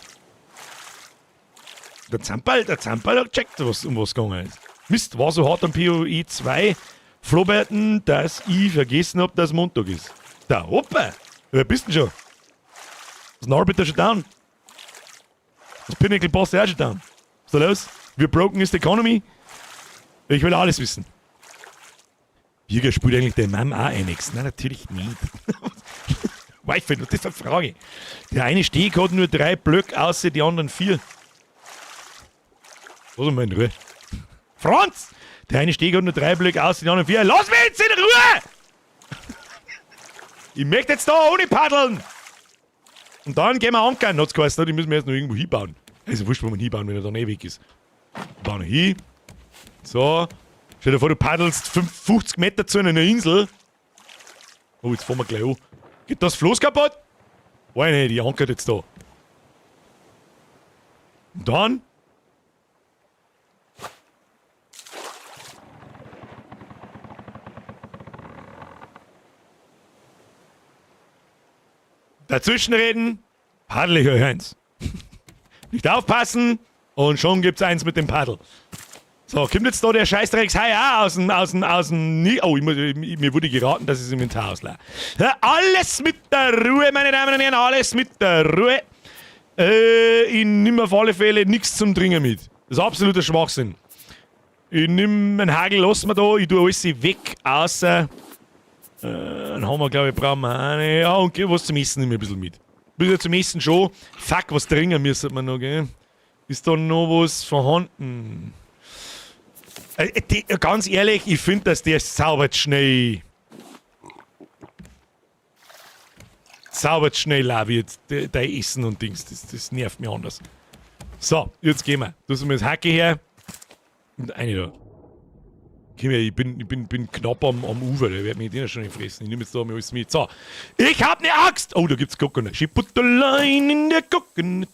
Der Zamperl hat gecheckt, um was gegangen ist. Mist, war so hart am PoE 2 Floberten, dass ich vergessen hab, dass Montag ist. Da, hoppa! Wer bist denn schon? Ist ein Orbiter schon down? Das Pinnacle Boss auch schon down? Was ist da los? Wie broken ist die Economy? Ich will alles wissen. Birger spielt eigentlich der Mann auch einiges. Nein, natürlich nicht. Wife, was ist das für eine Frage? Der eine Steg hat nur 3 Blöcke, außer die anderen 4. Lass mich mal in Ruhe. Franz! Der eine Steg hat nur 3 Blöcke, außer die anderen 4. Lass mich jetzt in Ruhe! Ich möchte jetzt da ohne paddeln! Und dann gehen wir ankern, hat's geheißen, die müssen wir jetzt noch irgendwo hinbauen. Also wurscht, wo wir hinbauen, wenn er dann eh weg ist. Bauen wir hin. So. Stell dir vor, du paddelst 50 Meter zu einer Insel. Oh, jetzt fahren wir gleich an. Geht das Floß kaputt? Weiß nicht, die ankert jetzt da. Und dann? Dazwischenreden, paddel ich euch eins. Nicht aufpassen und schon gibt's eins mit dem Paddel. So, kommt jetzt da der Scheißdreckshai auch aus dem Ni-, oh, mir wurde geraten, dass ich das Inventar auslade. Ja, alles mit der Ruhe, meine Damen und Herren, alles mit der Ruhe. Ich nehme auf alle Fälle nichts zum Trinken mit. Das ist absoluter Schwachsinn. Ich nehme einen Hagel, lass mir da, ich tue alles weg, außer... Dann haben wir, glaub ich, brauchen wir eine. Ja, und was zum Essen nehme ich ein bisschen mit. Ein bisschen zum Essen schon. Fuck, was trinken müssen wir noch, gell? Ist da noch was vorhanden? Die, ganz ehrlich, ich find, dass der sauber schnell. Sauber schnell lau wird, der Essen und Dings. Das nervt mich anders. So, jetzt gehen wir. Da sind wir das Hacke her. Und eine da. Komm her, ich bin knapp am Ufer, der wird mich den schon nicht fressen. Ich nehme jetzt da mal alles mit. So, ich hab ne Axt! Oh, da gibt's Coconut. She put the line in the coconut.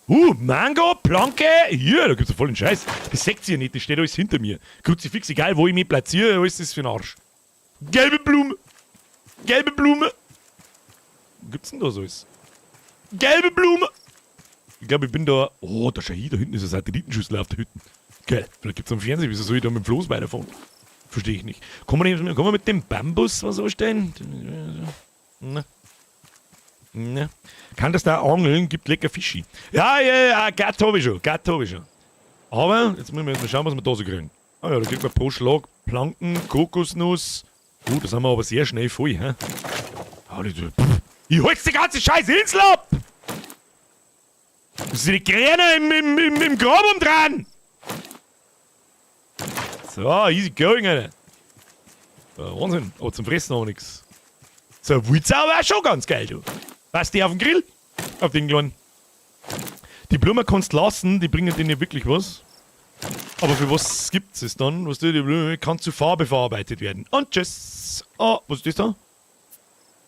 Mango, Planke. Hier, da gibt's ja voll den Scheiß. Das seht ihr nicht, das steht alles hinter mir. Kruzifix, egal wo ich mich platziere, alles ist für den Arsch. Gelbe Blume. Gelbe Blume. Was gibt's denn da so alles? Gelbe Blume. Ich glaub, ich bin da. Oh, da schau ich, da hinten ist eine Satellitenschüssel auf der Hütte. Geil, vielleicht gibt's am Fernsehen, wieso soll ich da mit dem Floß weiterfahren? Verstehe ich nicht. Kann man, nicht, kann man mit dem Bambus was anstellen? Na. Na. Kann das da angeln? Gibt lecker Fischi. Ja, ja, ja, Gatt hab ich schon. Gatt hab ich schon. Aber, jetzt müssen wir erst mal schauen, was wir da so kriegen. Ah ja, da kriegt man pro Schlag Planken, Kokosnuss. Das haben wir aber sehr schnell voll, hä? Ich hol's die ganze scheiß Insel ab! Das sind die Kräne im Graben dran! So, easy going, Alter. Ja, Wahnsinn, aber zum Fressen auch nix. So, ein Wulzau war schon ganz geil, du. Passt die auf den Grill? Auf den kleinen. Die Blumen kannst du lassen, die bringen dir nicht wirklich was. Aber für was gibt's es dann? Was du, die Blume kann zu Farbe verarbeitet werden. Und tschüss. Oh, was ist das da?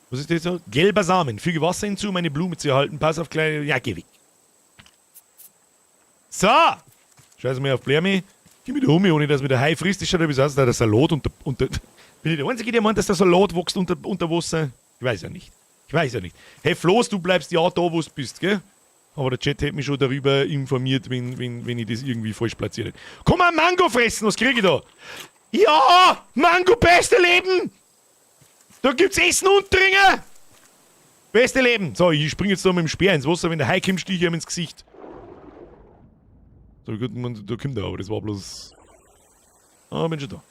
Was ist das da? Gelber Samen. Füge Wasser hinzu, um eine Blume zu erhalten. Pass auf kleine... Ja, geh weg. So. Scheiße mir auf Blärmi. Geh mit um, ohne dass mir der Hai frisst. Das schaut etwas aus, da der Salat unter... Bin ich der Einzige, der meint, dass der Salat wächst unter Wasser? Ich weiß ja nicht. Ich weiß ja nicht. Hey Floß, du bleibst ja da, wo du bist, gell? Aber der Chat hätte mich schon darüber informiert, wenn ich das irgendwie falsch platziert hätte. Komm mal, Mango fressen, was krieg ich da? Ja! Mango, beste Leben! Da gibt's Essen und Trinken! Beste Leben! So, ich spring jetzt da mit dem Speer ins Wasser, wenn der Hai kommt, stich ich ihm ins Gesicht. So, gut, man, da kommt er, aber das war bloß... Ah, bin schon da.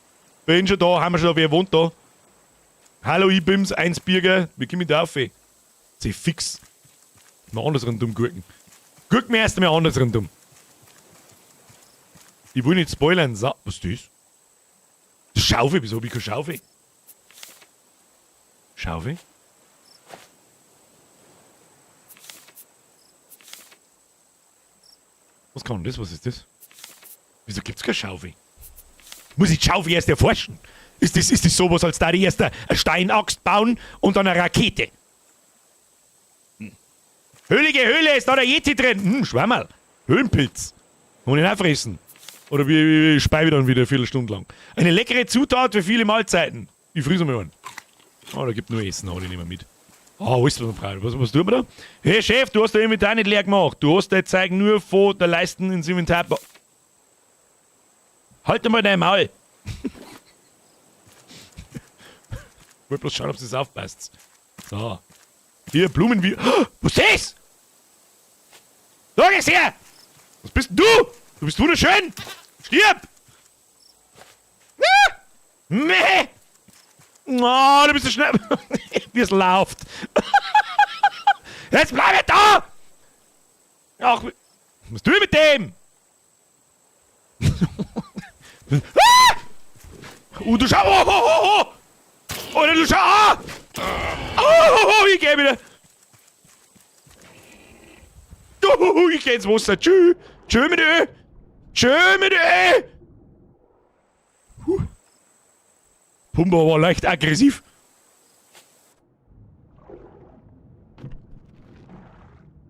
Bin schon da, haben wir schon da, wer wohnt da? Hallo, ich bin's, 1 Birger. Wie komm ich da auf? Seh fix. Mal anders rundum gucken. Guck mir erst einmal anders rundum. Ich will nicht spoilern. So, was ist das? Schaufel, wieso hab ich keine Schaufel? Schaufel? Was kann das? Was ist das? Wieso gibt's keine Schaufel? Muss ich die Schaufel erst erforschen? Ist das sowas, als da die erst eine Steinaxt bauen und dann eine Rakete? Höhlige Höhle, ist da der Yeti drin? Schwammerl. Höhlenpilz. Kann ich ihn auch fressen? Oder wie speibe ich dann wieder eine Viertelstunde lang? Eine leckere Zutat für viele Mahlzeiten. Ich friss mal einen. Ah, da gibt nur Essen, aber die nehmen wir mit. Ah, alles, was wir brauchen. Was tun wir da? Hey Chef, du hast dein Inventar nicht leer gemacht. Du hast dein Zeug nur von der Leisten ins Inventar Halt mal dein Maul! Ich wollte bloß schauen, ob es aufpasst. So. Hier, Blumen wie. Oh, was ist das? Da gehst her! Was bist denn du? Du bist wunderschön! Stirb! Ah! Meh! Oh, du bist so schnell. Wie es läuft. Jetzt bleib ich da! Ach, was tue ich mit dem? Ah! Oh, du schau! Oh, oh, oh, oh! Alter, du schau! Ah! Oh, oh, oh, ich geh wieder! Oh, ich geh ins Wasser. Tschüss! Tschö mit Ö! Tschö mit Ö! Huh. Pumba war leicht aggressiv.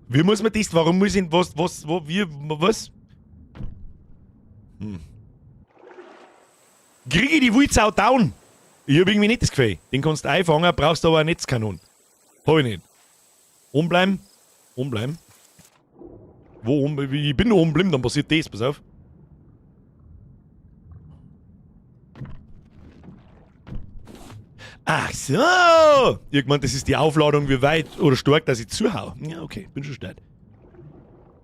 Wie muss man das? Warum muss ich. Was, was, wo, wie, was? Hm. Kriege ich die Wulzau down? Ich hab irgendwie nicht das Gefühl. Den kannst du einfangen, brauchst aber eine Netzkanon. Hab ich nicht. Oben bleiben. Wo oben? Ich bin nur oben bleiben, dann passiert das, pass auf. Ach so! Ich hab gemeint, das ist die Aufladung, wie weit oder stark, dass ich zuhau. Ja, okay, bin schon stark.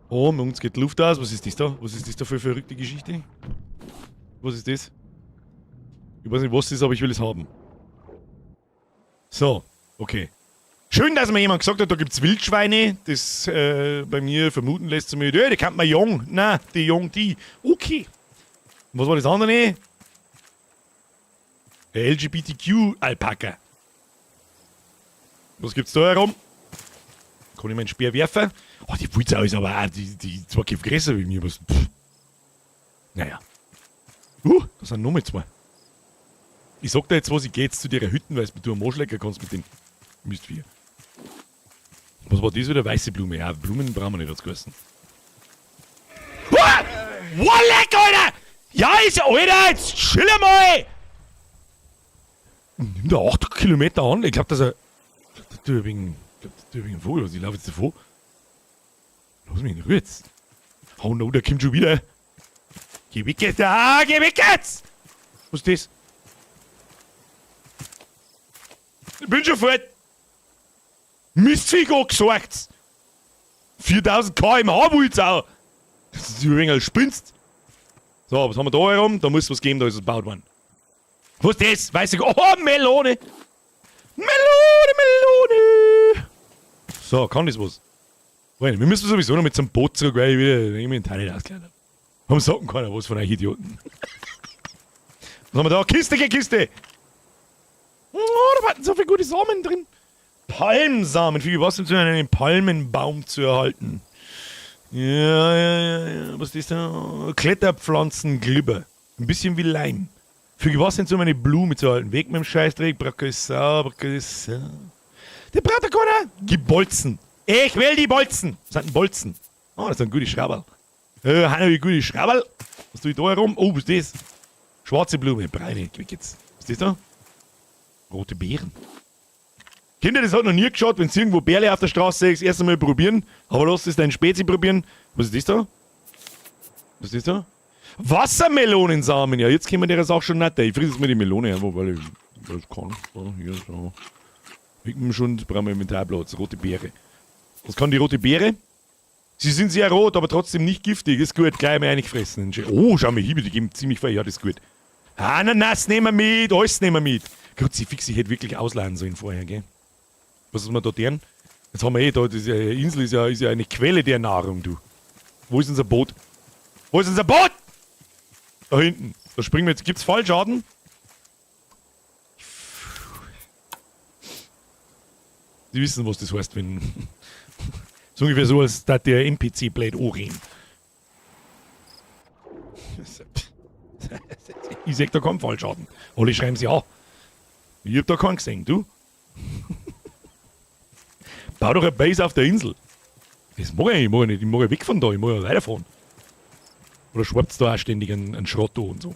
Oh, bei uns geht die Luft aus. Was ist das da? Was ist das da für eine verrückte Geschichte? Was ist das? Ich weiß nicht, was das ist, aber ich will es haben. So, okay. Schön, dass mir jemand gesagt hat, da gibt's Wildschweine. Das bei mir vermuten lässt zu mir, ja, die kennt man jung. Nein, die jung, die. Okay. Und was war das andere? Der LGBTQ-Alpaka. Was gibt's da herum? Kann ich meinen Speer werfen? Oh, die Wulzau ist aber auch, die 2 Köpfe größer wie mir. Was, pff. Naja. Da sind noch mal zwei. Ich sag dir jetzt was, ich geh jetzt zu der Hütten, weil du am Arsch lecken kannst mit dem Mistvieh. Was war das wieder? Weiße Blume. Ja, Blumen brauchen wir nicht, hat's geheißen. Ah! Walleck, Alter! Ja, ist ja, Alter, jetzt chill mal! Nimm da 8 Kilometer an. Ich glaub, dass er. Ich glaub, der tut wegen. Ich glaub, der tut wegen Vogel. Was, ich lauf jetzt davon. Lass mich in Ruhe jetzt. Oh no, der kommt schon wieder. Geh weg jetzt. Ah, geh weg jetzt! Was ist das? Ich bin schon fort. Mistvieh angesagt. 4000 km/h Wulzau. Das ist ein wenig spinnst. So, was haben wir da herum? Da muss was geben, da ist es gebaut worden. Was ist das? Weiß ich. Oh, Melone! Melone, Melone! So, kann das was? Wir müssen sowieso noch mit zum Boot zurück, weil ich wieder irgendwie einen Teil nicht ausgelernt habe. Haben sagen keiner was von euch Idioten. Was haben wir da? Kiste, Kiste! Oh, da warten so viele gute Samen drin. Palmsamen. Für was denn zu einen Palmenbaum zu erhalten? Ja, ja, ja, ja. Was ist das da? Kletterpflanzen, Glibber. Ein bisschen wie Leim. Für was denn zu eine Blume zu erhalten? Weg mit dem Scheißdreck, Bracke Bracke. Der braucht doch keiner. Gib Bolzen. Ich will die Bolzen. Was sind denn Bolzen? Oh, das sind gute Schrauberl. Haben wir gute Schrauberl. Was tue ich da herum? Oh, was ist das? Schwarze Blume, breite. Weg jetzt. Was ist das da? Rote Beeren. Kinder, das hat noch nie geschaut, wenn irgendwo Bärle auf der Straße seht, das erste Mal probieren. Aber lass es dein Spezi probieren. Was ist das da? Was ist das da? Wassermelonensamen. Ja, jetzt kommen wir der Sache schon nicht. Ich friss jetzt mal die Melone einfach, weil ich das kann. So, hier, so. Wicken schon, brauchen wir Inventarplatz. Rote Beere. Was kann die rote Beere? Sie sind sehr rot, aber trotzdem nicht giftig. Ist gut, gleich mal eingefressen. Oh, schau mal hier, die geben ziemlich viel. Ja, das ist gut. Ananas nehmen wir mit, alles nehmen wir mit. Kruzifix, ich hätte wirklich ausladen sollen vorher, gell? Was ist wir da deren? Jetzt haben wir eh da, diese Insel ist ja eine Quelle der Nahrung, du. Wo ist unser Boot? Wo ist unser Boot? Da hinten. Da springen wir jetzt. Gibt's Fallschaden? Sie wissen, was das heißt, wenn. So ungefähr so, als da der NPC blöd anreden. Ich sag da keinen Fallschaden. Alle schreiben sie an. Ich hab da keinen gesehen, du? Bau doch eine Base auf der Insel. Das mag ich nicht, ich nicht. Ich mag ja weg von da, ich mag ja weiterfahren. Oder schwappt's da auch ständig einen Schrott an und so.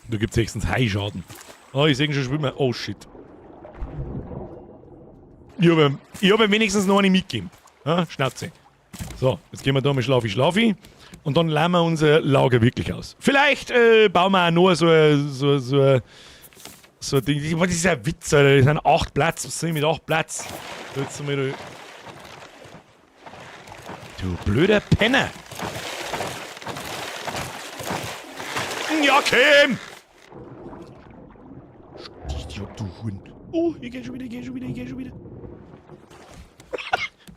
Da gibt's höchstens Haischaden. Ah, ich seh schon schwimmen. Oh shit. Ich hab ihm wenigstens noch eine mitgegeben. Ja, Schnauze. So, jetzt gehen wir da mal schlafi schlafi. Und dann leihen wir unser Lager wirklich aus. Vielleicht bauen wir auch noch so So ein Ding. Das ist ja ein Witz, Alter. Das sind 8 Platz. Was soll ich mit 8 Platz? Jetzt mal da. Du blöder Penner! Ja, Kim! Stich dich ab, du Hund. Oh, ich geh schon wieder, ich geh schon wieder, ich geh schon wieder.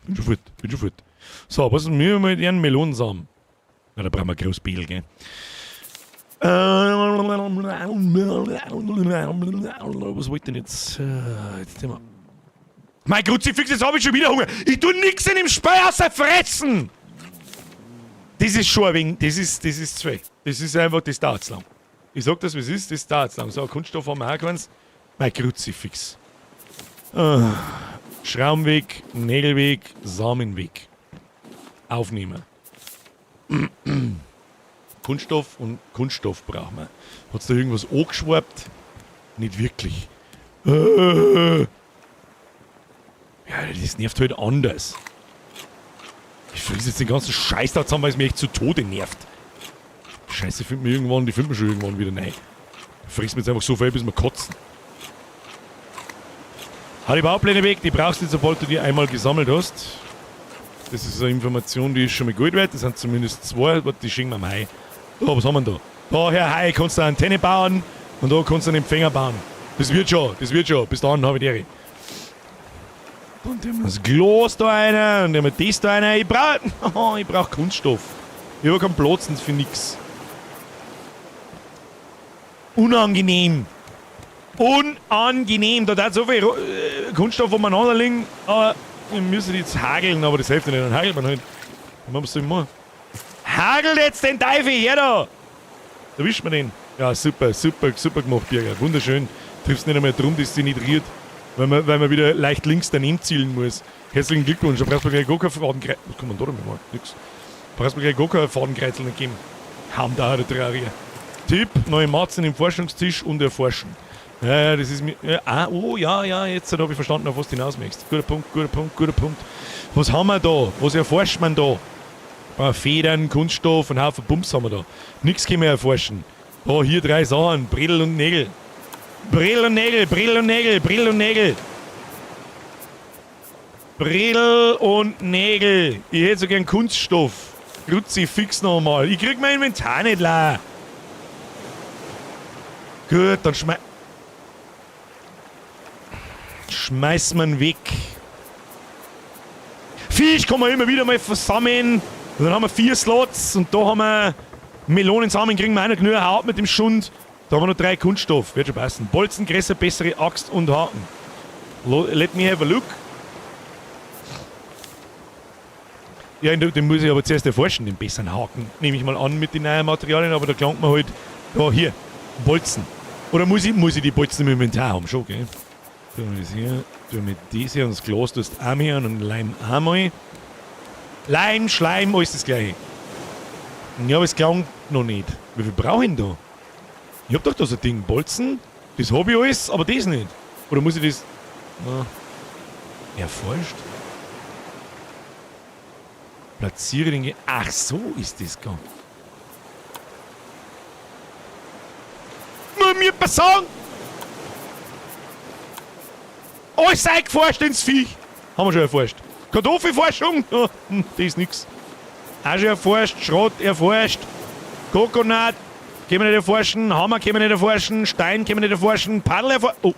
Bin schon fort, bin schon fort. So, was ist mir mit ihren Melonensamen? Na, da brauchen wir ein großes Bild, gell? Was wollte ich denn jetzt? Jetzt Thema. Mein Kruzifix, jetzt hab ich schon wieder Hunger. Ich tu nix in dem Spiel außer fressen! Das ist schon ein wenig, das ist zu viel. Das ist einfach, das dauert zu lang. Ich sag das, wie es ist, das dauert zu lang. So, Kunststoff haben wir auch keins. Mein Kruzifix. Schraubenweg, Nägelweg, Samenweg. Aufnehmen. Kunststoff und Kunststoff brauchen wir. Hat's da irgendwas angeschwappt? Nicht wirklich. Ja, das nervt halt anders. Ich friss jetzt den ganzen Scheiß da zusammen, weil es mich echt zu Tode nervt. Scheiße, findet man irgendwann, die findet man schon irgendwann wieder rein. Friss mir jetzt einfach so viel, bis wir kotzen. Hau die Baupläne weg, die brauchst du nicht, sobald du die einmal gesammelt hast. Das ist eine Information, die ist schon mal gut wert. Das sind zumindest zwei, warte, die schicken wir mal heim. Da, was haben wir denn da? Da, Herr Hai, kannst du eine Antenne bauen und da kannst du einen Empfänger bauen. Das wird schon, das wird schon. Bis dann hab ich die Ehre. Dann nehmen wir das Glas da rein und nehmen wir das da rein. Ich brauch Kunststoff. Ich hab keinen Platz für nix. Unangenehm. Unangenehm. Da hat so viel Kunststoff umeinander liegen. Aber wir müssen jetzt hageln, aber das hilft ja nicht. Dann hagelt man halt. Dann machen wir es immer. Hagelt jetzt den Teufel her da! Da wischt man den. Ja, super, super, super gemacht, Birger. Wunderschön. Triffst nicht einmal drum, dass sie nicht rührt. Weil man wieder leicht links daneben zielen muss. Herzlichen Glückwunsch. Da brauchst du gleich gar kein Fadenkreuz. Was kann man da damit machen? Nix. Da brauchst du gleich gar kein Fadenkreuzl nicht geben. Haum da, der Terraria. Tipp, neue Matzen im Forschungstisch und erforschen. Ja, ja, das ist mir. Ja, ah, oh, ja, ja, jetzt habe ich verstanden, auf was du hinaus möchtest. Guter Punkt, guter Punkt, guter Punkt. Was haben wir da? Was erforscht man da? Ein paar Federn, Kunststoff und Haufen Bums haben wir da. Nix können wir erforschen. Da, hier 3 Sachen. Bredel und Nägel. Bredel und Nägel, Bredel und Nägel, Bredel und Nägel. Bredel und Nägel. Ich hätte so gern Kunststoff. Kruzifix nochmal. Ich krieg mein Inventar nicht leer. Gut, dann schmeiß man weg. Fisch kann man immer wieder mal versammeln. Und dann haben wir 4 Slots und da haben wir Melonensamen, kriegen wir auch noch genug Haut mit dem Schund. Da haben wir noch 3 Kunststoff, wird schon passen. Bolzen, Gräser, bessere Axt und Haken. Let me have a look. Ja, den muss ich aber zuerst erforschen, den besseren Haken. Nehme ich mal an mit den neuen Materialien, aber da klangt man halt. Da, hier, Bolzen. Oder muss ich die Bolzen im Inventar haben? Schon, gell? Tun wir das hier, tun wir das hier und das Glas tust du auch mehr und Leim auch mal. Leim, Schleim, alles das Gleiche. Ja, aber es klang noch nicht. Wie viel brauche ich denn da? Ich hab doch da so ein Ding. Bolzen, das hab ich alles, aber das nicht. Oder muss ich das... Na, erforscht? Platziere den Ge-, ach, so ist das gegangen. Nur mir sagen! Alles eingeforscht ins Viech! Haben wir schon erforscht. Kartoffelforschung? Oh, das ist nix. Auch schon erforscht, Schrott erforscht, Kokonat können wir nicht erforschen, Hammer können wir nicht erforschen, Stein können wir nicht erforschen, Paddel erforschen. Oh,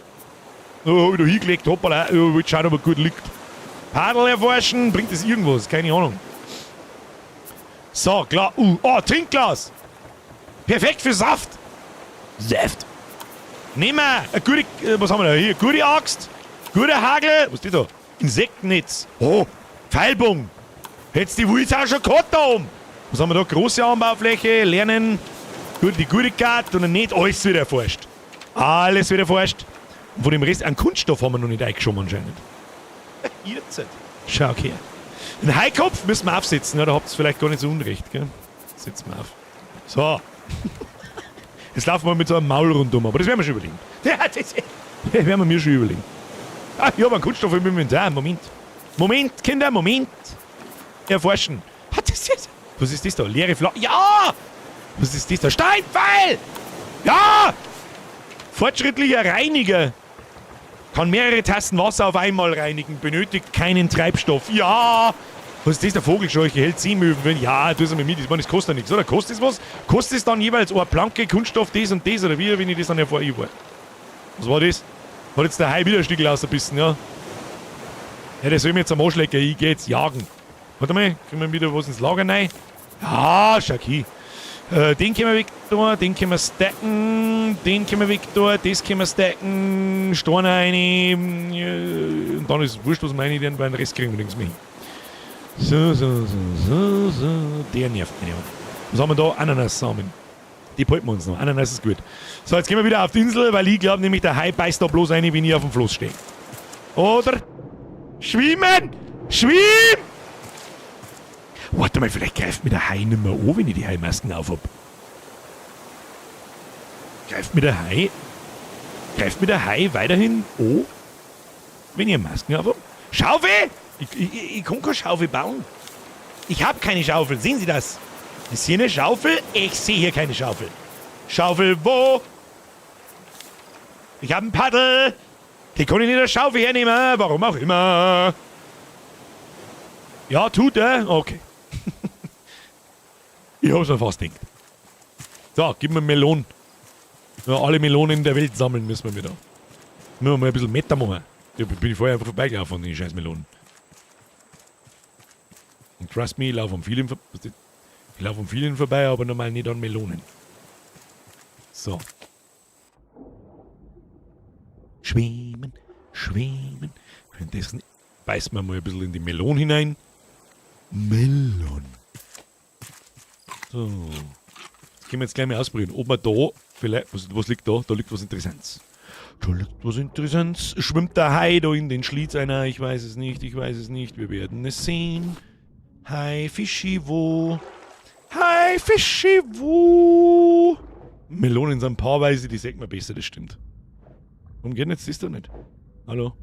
oh, hab ich da hingelegt, hoppala, oh, ich schauen, ob er gut liegt. Paddel erforschen, bringt das irgendwas? Keine Ahnung. So, klar. Oh, Trinkglas! Perfekt für Saft! Saft! Nehmen wir eine gute, was haben wir da hier? Gute Axt, guter Hagel, was ist das da? Insektennetz. Oh, Pfeilbogen. Hättest die Wulz auch schon gehabt da oben. Was haben wir da? Große Anbaufläche, lernen. Gut, die gute Karte und nicht alles wieder erforscht. Alles wieder erforscht. Und von dem Rest, einen Kunststoff haben wir noch nicht eingeschoben anscheinend. Jetzt. Schau her. Den Heikopf müssen wir aufsetzen, ja, da habt ihr vielleicht gar nicht so unrecht, gell? Setzen wir auf. So. Jetzt laufen wir mit so einem Maul rundum, aber das werden wir schon überlegen. Ja, das werden wir mir schon überlegen. Ah, ich hab einen Kunststoff im Inventar. Moment. Moment, Kinder, Moment. Erforschen. Hat das jetzt? Was ist das da? Leere Fla-, ja! Was ist das da? Steinpfeil! Ja! Fortschrittlicher Reiniger. Kann mehrere Tassen Wasser auf einmal reinigen, benötigt keinen Treibstoff. Ja! Was ist das, der Vogelscheuche? Hält Seemöwen? Ja, tu es einmal mit. Ich meine, das kostet ja nichts, oder? Kostet es was? Kostet es dann jeweils eine Planke, Kunststoff, das und das, oder wie, wenn ich das dann erfahre? Ich war. Was war das? Hat jetzt der Hai wieder ein Stück rausgebissen, ja? Ja, der soll mir jetzt am Arsch lecken, ich geh jetzt jagen. Warte mal, kriegen wir wieder was ins Lager rein? Ja, schau hin. Den können wir weg tun, den können wir stacken, den können wir weg tun, das können wir stacken, Steine rein, und dann ist es wurscht, was wir rein tun, weil den Rest kriegen wir nirgends mehr hin. So, so, so, so, so, der nervt mich nicht. Was haben wir da? Ananassamen. Die behalten wir uns noch. Ananas ist gut. So, jetzt gehen wir wieder auf die Insel, weil ich glaub nämlich, der Hai beißt da bloß rein, wenn ich auf dem Floß stehe. Oder? Schwimmen! Schwimm! Warte mal, vielleicht greift mir der Hai nicht mehr an, wenn ich die Haimasken auf hab. Greift mir der Hai? Greift mir der Hai weiterhin an, wenn ich Masken auf hab? Schaufel! Ich kann keine Schaufel bauen. Ich hab keine Schaufel, sehen Sie das? Ist hier eine Schaufel? Ich sehe hier keine Schaufel. Schaufel wo? Ich hab ein Paddel. Die kann ich nicht als Schaufel hernehmen, warum auch immer. Ja, tut er? Okay. Ich hab's mir fast gedacht. So, gib mir Melonen. Ja, alle Melonen der Welt sammeln müssen wir wieder. Müssen wir mal ein bisschen Meter machen. Da bin ich vorher einfach vorbeigelaufen an den scheiß Melonen. Und trust me, ich laufe an vielen ich laufe an vielen vorbei, aber normal nicht an Melonen. So. Schwimmen, schwimmen. Währenddessen beißen wir mal ein bisschen in die Melone hinein. Melon. So. Das können wir jetzt gleich mal ausprobieren. Ob wir da vielleicht. Was liegt da? Da liegt was Interessantes. Da liegt was Interessantes. Schwimmt der Hai da in den Schlitz einer? Ich weiß es nicht, ich weiß es nicht. Wir werden es sehen. Hai Fischi wo? Hai Fischi wo? Melonen sind paarweise, die sieht man besser, das stimmt. Warum geht denn jetzt das da nicht? Hallo?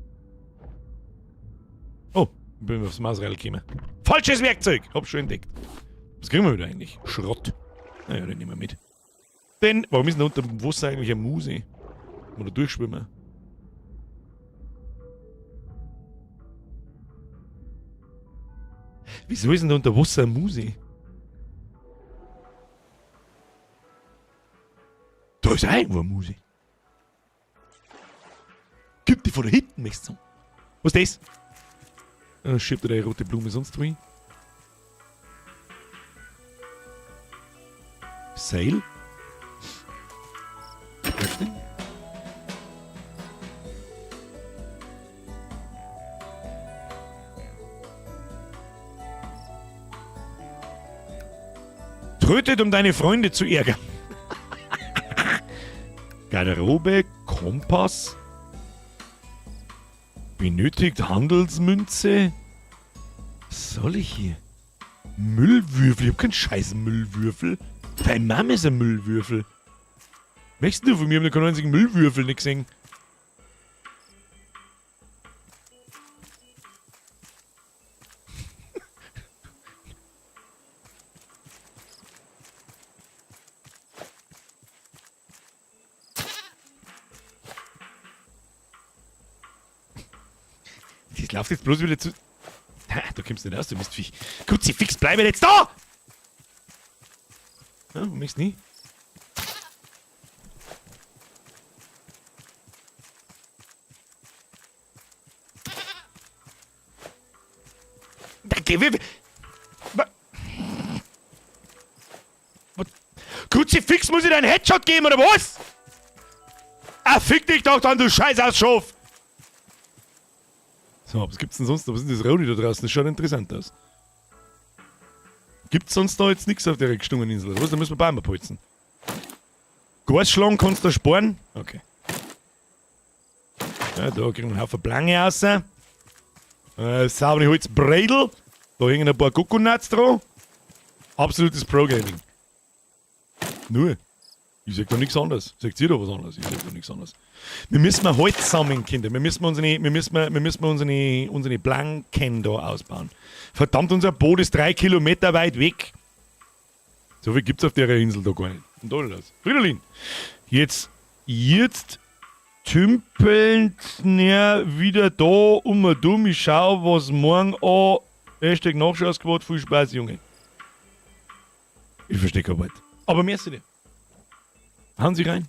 Oh, ich bin aufs Mausrad gekommen. Falsches Werkzeug! Hab schon entdeckt. Was kriegen wir wieder eigentlich? Schrott. Naja, den nehmen wir mit. Denn, warum ist denn da unter dem Wasser eigentlich eine Muse? Oder durchschwimmen? Wieso ist denn da unter Wasser eine Muse? Da ist auch irgendwo eine Muse. Gib die von da hinten, möchtest du sagen. Was ist das? Schiebt er die rote Blume sonst wo hin? Seil? Öffnen? Trötet, um deine Freunde zu ärgern. Garderobe, Kompass. Benötigt Handelsmünze. Was soll ich hier? Müllwürfel. Ich hab keinen scheiß Müllwürfel. Deine Mama ist ein Müllwürfel. Möchtest du von mir? Ich hab noch keinen einzigen Müllwürfel nicht gesehen. Das läuft jetzt bloß wieder zu. Ha, du kommst nicht raus, du Mistviech. Kruzifix, bleib jetzt da! Ja, du möchtest nie. Danke, wir. Kruzifix, muss ich dir einen Headshot geben, oder was? Ah, fick dich doch dann, du scheiß Ausschof! So, was gibt's denn sonst noch? Was ist denn das Rodi da draußen? Das schaut interessant aus. Gibt's sonst da jetzt nichts auf der gestungenen Insel? Oder was? Da müssen wir Bäume polzen. Gasschlangen kannst du da sparen? Okay. Ja, da kriegen wir einen Haufen Blange raus. Saubere Holzbredel. Da hängen ein paar Coconuts dran. Absolutes Pro-Gaming. Nur. Ich sag da nichts anderes. Sagt ihr da was anderes? Ich sag da nichts anderes. Wir müssen mal Holz sammeln, Kinder. Wir müssen unsere Planken da ausbauen. Verdammt, unser Boot ist 3 Kilometer weit weg. So viel gibt's auf der Insel da gar nicht. Und da das. Fridolin. Jetzt Tümpeln wieder da um und dumm. Ich schau, was morgen an. #Nachschausquad. Viel Spaß, Junge. Ich verstehe kein Wort. Aber merci dir. Hauen Sie rein.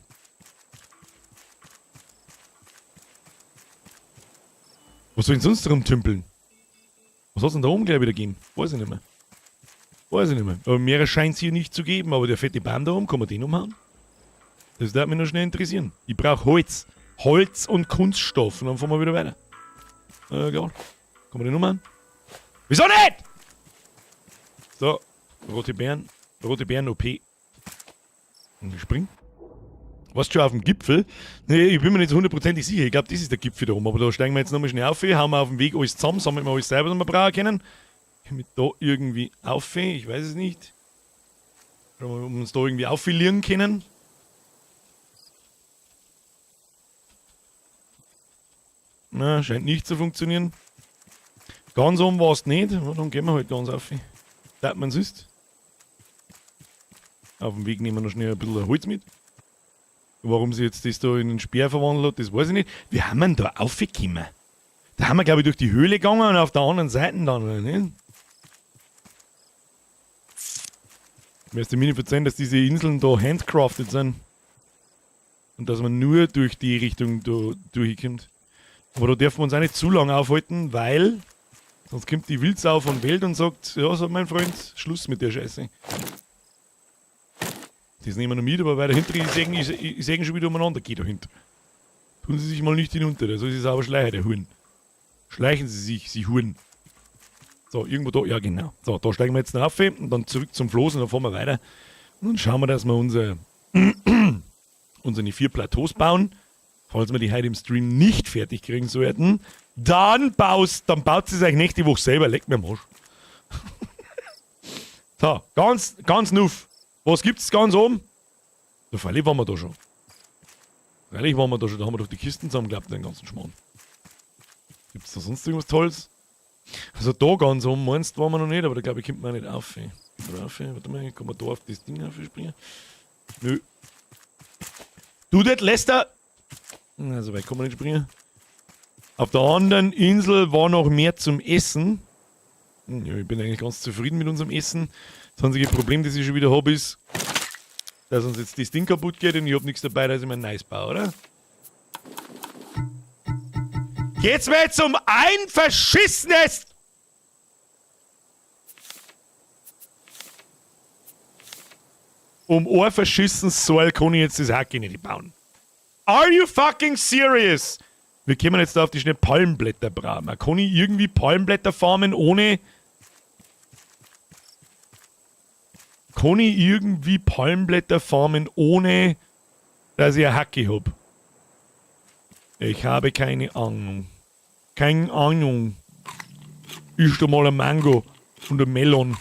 Was soll ich denn sonst rumtümpeln? Was hat's denn da oben gleich wieder gegeben? Weiß ich nicht mehr. Weiß ich nicht mehr. Aber mehrere scheint es hier nicht zu geben. Aber der fette Baum da oben, kann man den umhauen? Das würde mich noch schnell interessieren. Ich brauche Holz. Holz und Kunststoff. Und dann fahren wir wieder weiter. Klar. Kann man den umhauen? Wieso nicht? So, rote Beeren. Rote Beeren OP. Und ich spring. Warst du schon auf dem Gipfel? Nee, ich bin mir nicht hundertprozentig sicher. Ich glaube, das ist der Gipfel da oben. Aber da steigen wir jetzt nochmal schnell auf, hauen wir auf dem Weg alles zusammen, sammeln wir alles selber, was wir brauchen können. Mit da irgendwie auf, ich weiß es nicht. Schauen wir mal, ob wir uns da irgendwie auffilieren können. Na, scheint nicht zu funktionieren. Ganz oben war es nicht. Na, dann gehen wir halt ganz auf. Da man ist. Auf dem Weg nehmen wir noch schnell ein bisschen Holz mit. Warum sie jetzt das da in einen Speer verwandelt hat, das weiß ich nicht. Wie haben wir denn da aufgekommen? Da haben wir, glaube ich, durch die Höhle gegangen und auf der anderen Seite dann, oder nicht? Mir ist mir nicht verzeihen, dass diese Inseln da handcrafted sind. Und dass man nur durch die Richtung da durchkommt. Aber da dürfen wir uns auch nicht zu lange aufhalten, weil sonst kommt die Wildsau von Welt und sagt, ja, so mein Freund, Schluss mit der Scheiße. Das nehmen wir noch mit, aber weiter hinten ist irgendwie schon wieder umeinander geht dahinter. Tun Sie sich mal nicht hinunter, da soll sie sauber schleichen, der Huren. Schleichen Sie sich, Sie Huren. So, irgendwo da, ja genau. So, da steigen wir jetzt noch auf und dann zurück zum Floß und dann fahren wir weiter. Und dann schauen wir, dass wir unsere 4 Plateaus bauen. Falls wir die heute im Stream nicht fertig kriegen sollten, dann baut sie es euch nächste Woche selber. Leckt mir am Arsch. So, ganz, ganz nuff. Was gibt's ganz oben? Da freilich waren wir da schon. Freilich waren wir da schon, da haben wir doch die Kisten zusammengeklappt, den ganzen Schmarrn. Gibt's da sonst irgendwas Tolles? Also da ganz oben meinst du, waren wir noch nicht, aber da glaube ich, kommt man auch nicht auf. Ey. Kommt man auf, ey? Warte mal, kann man da auf das Ding aufspringen? Nö. Du, das Lester! Na, so weit kann man nicht springen. Auf der anderen Insel war noch mehr zum Essen. Ja, ich bin eigentlich ganz zufrieden mit unserem Essen. Das einzige Problem, das ich schon wieder hab, ist, dass uns jetzt das Ding kaputt geht und ich hab nichts dabei, dass ich mir ein neues baue, oder? Geht's mir jetzt um ein verschissenes... Um ein verschissenes Seil kann ich jetzt das Hacke nicht bauen. Are you fucking serious? Wir kommen jetzt da auf die schnell Palmblätter brauchen. Kann ich irgendwie Palmblätter farmen ohne... Kann ich irgendwie Palmblätter farmen ohne, dass ich eine Hacke hab? Ich habe keine Ahnung. Keine Ahnung. Isch doch mal ein Mango und ein Melon.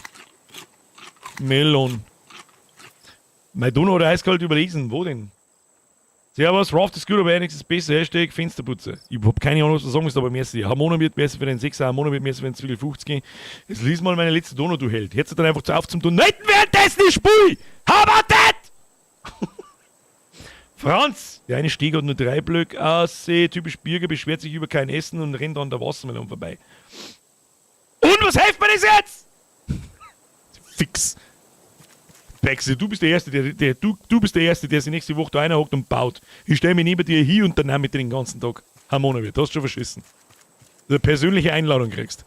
Melon. Mein Donau hat eiskalt überlesen. Wo denn? Servus, Raft ist gut, aber einiges ist besser. Hashtag Fensterputzer. Ich hab keine Ahnung, was du sagen musst, aber merci. Harmona wird besser für den 6er, Harmona wird besser für den Zwiebel 50. Jetzt lies mal meine letzte Donau, du Held. Jetzt dann einfach zu auf zum Tun. Nicht währenddessen ich spiel! How about that? Franz! Der eine Steg hat nur 3 Blöcke aus. Typisch Birger beschwert sich über kein Essen und rennt an der Wassermelone vorbei. Und was hilft mir das jetzt? Fix. Pexi, du bist der Erste, der, der, du, du bist der Erste, der sich nächste Woche da reinhockt und baut. Ich stell mich neben dir hier und dann mit dir den ganzen Tag. Harmona wird, du hast schon verschissen. Du eine persönliche Einladung kriegst.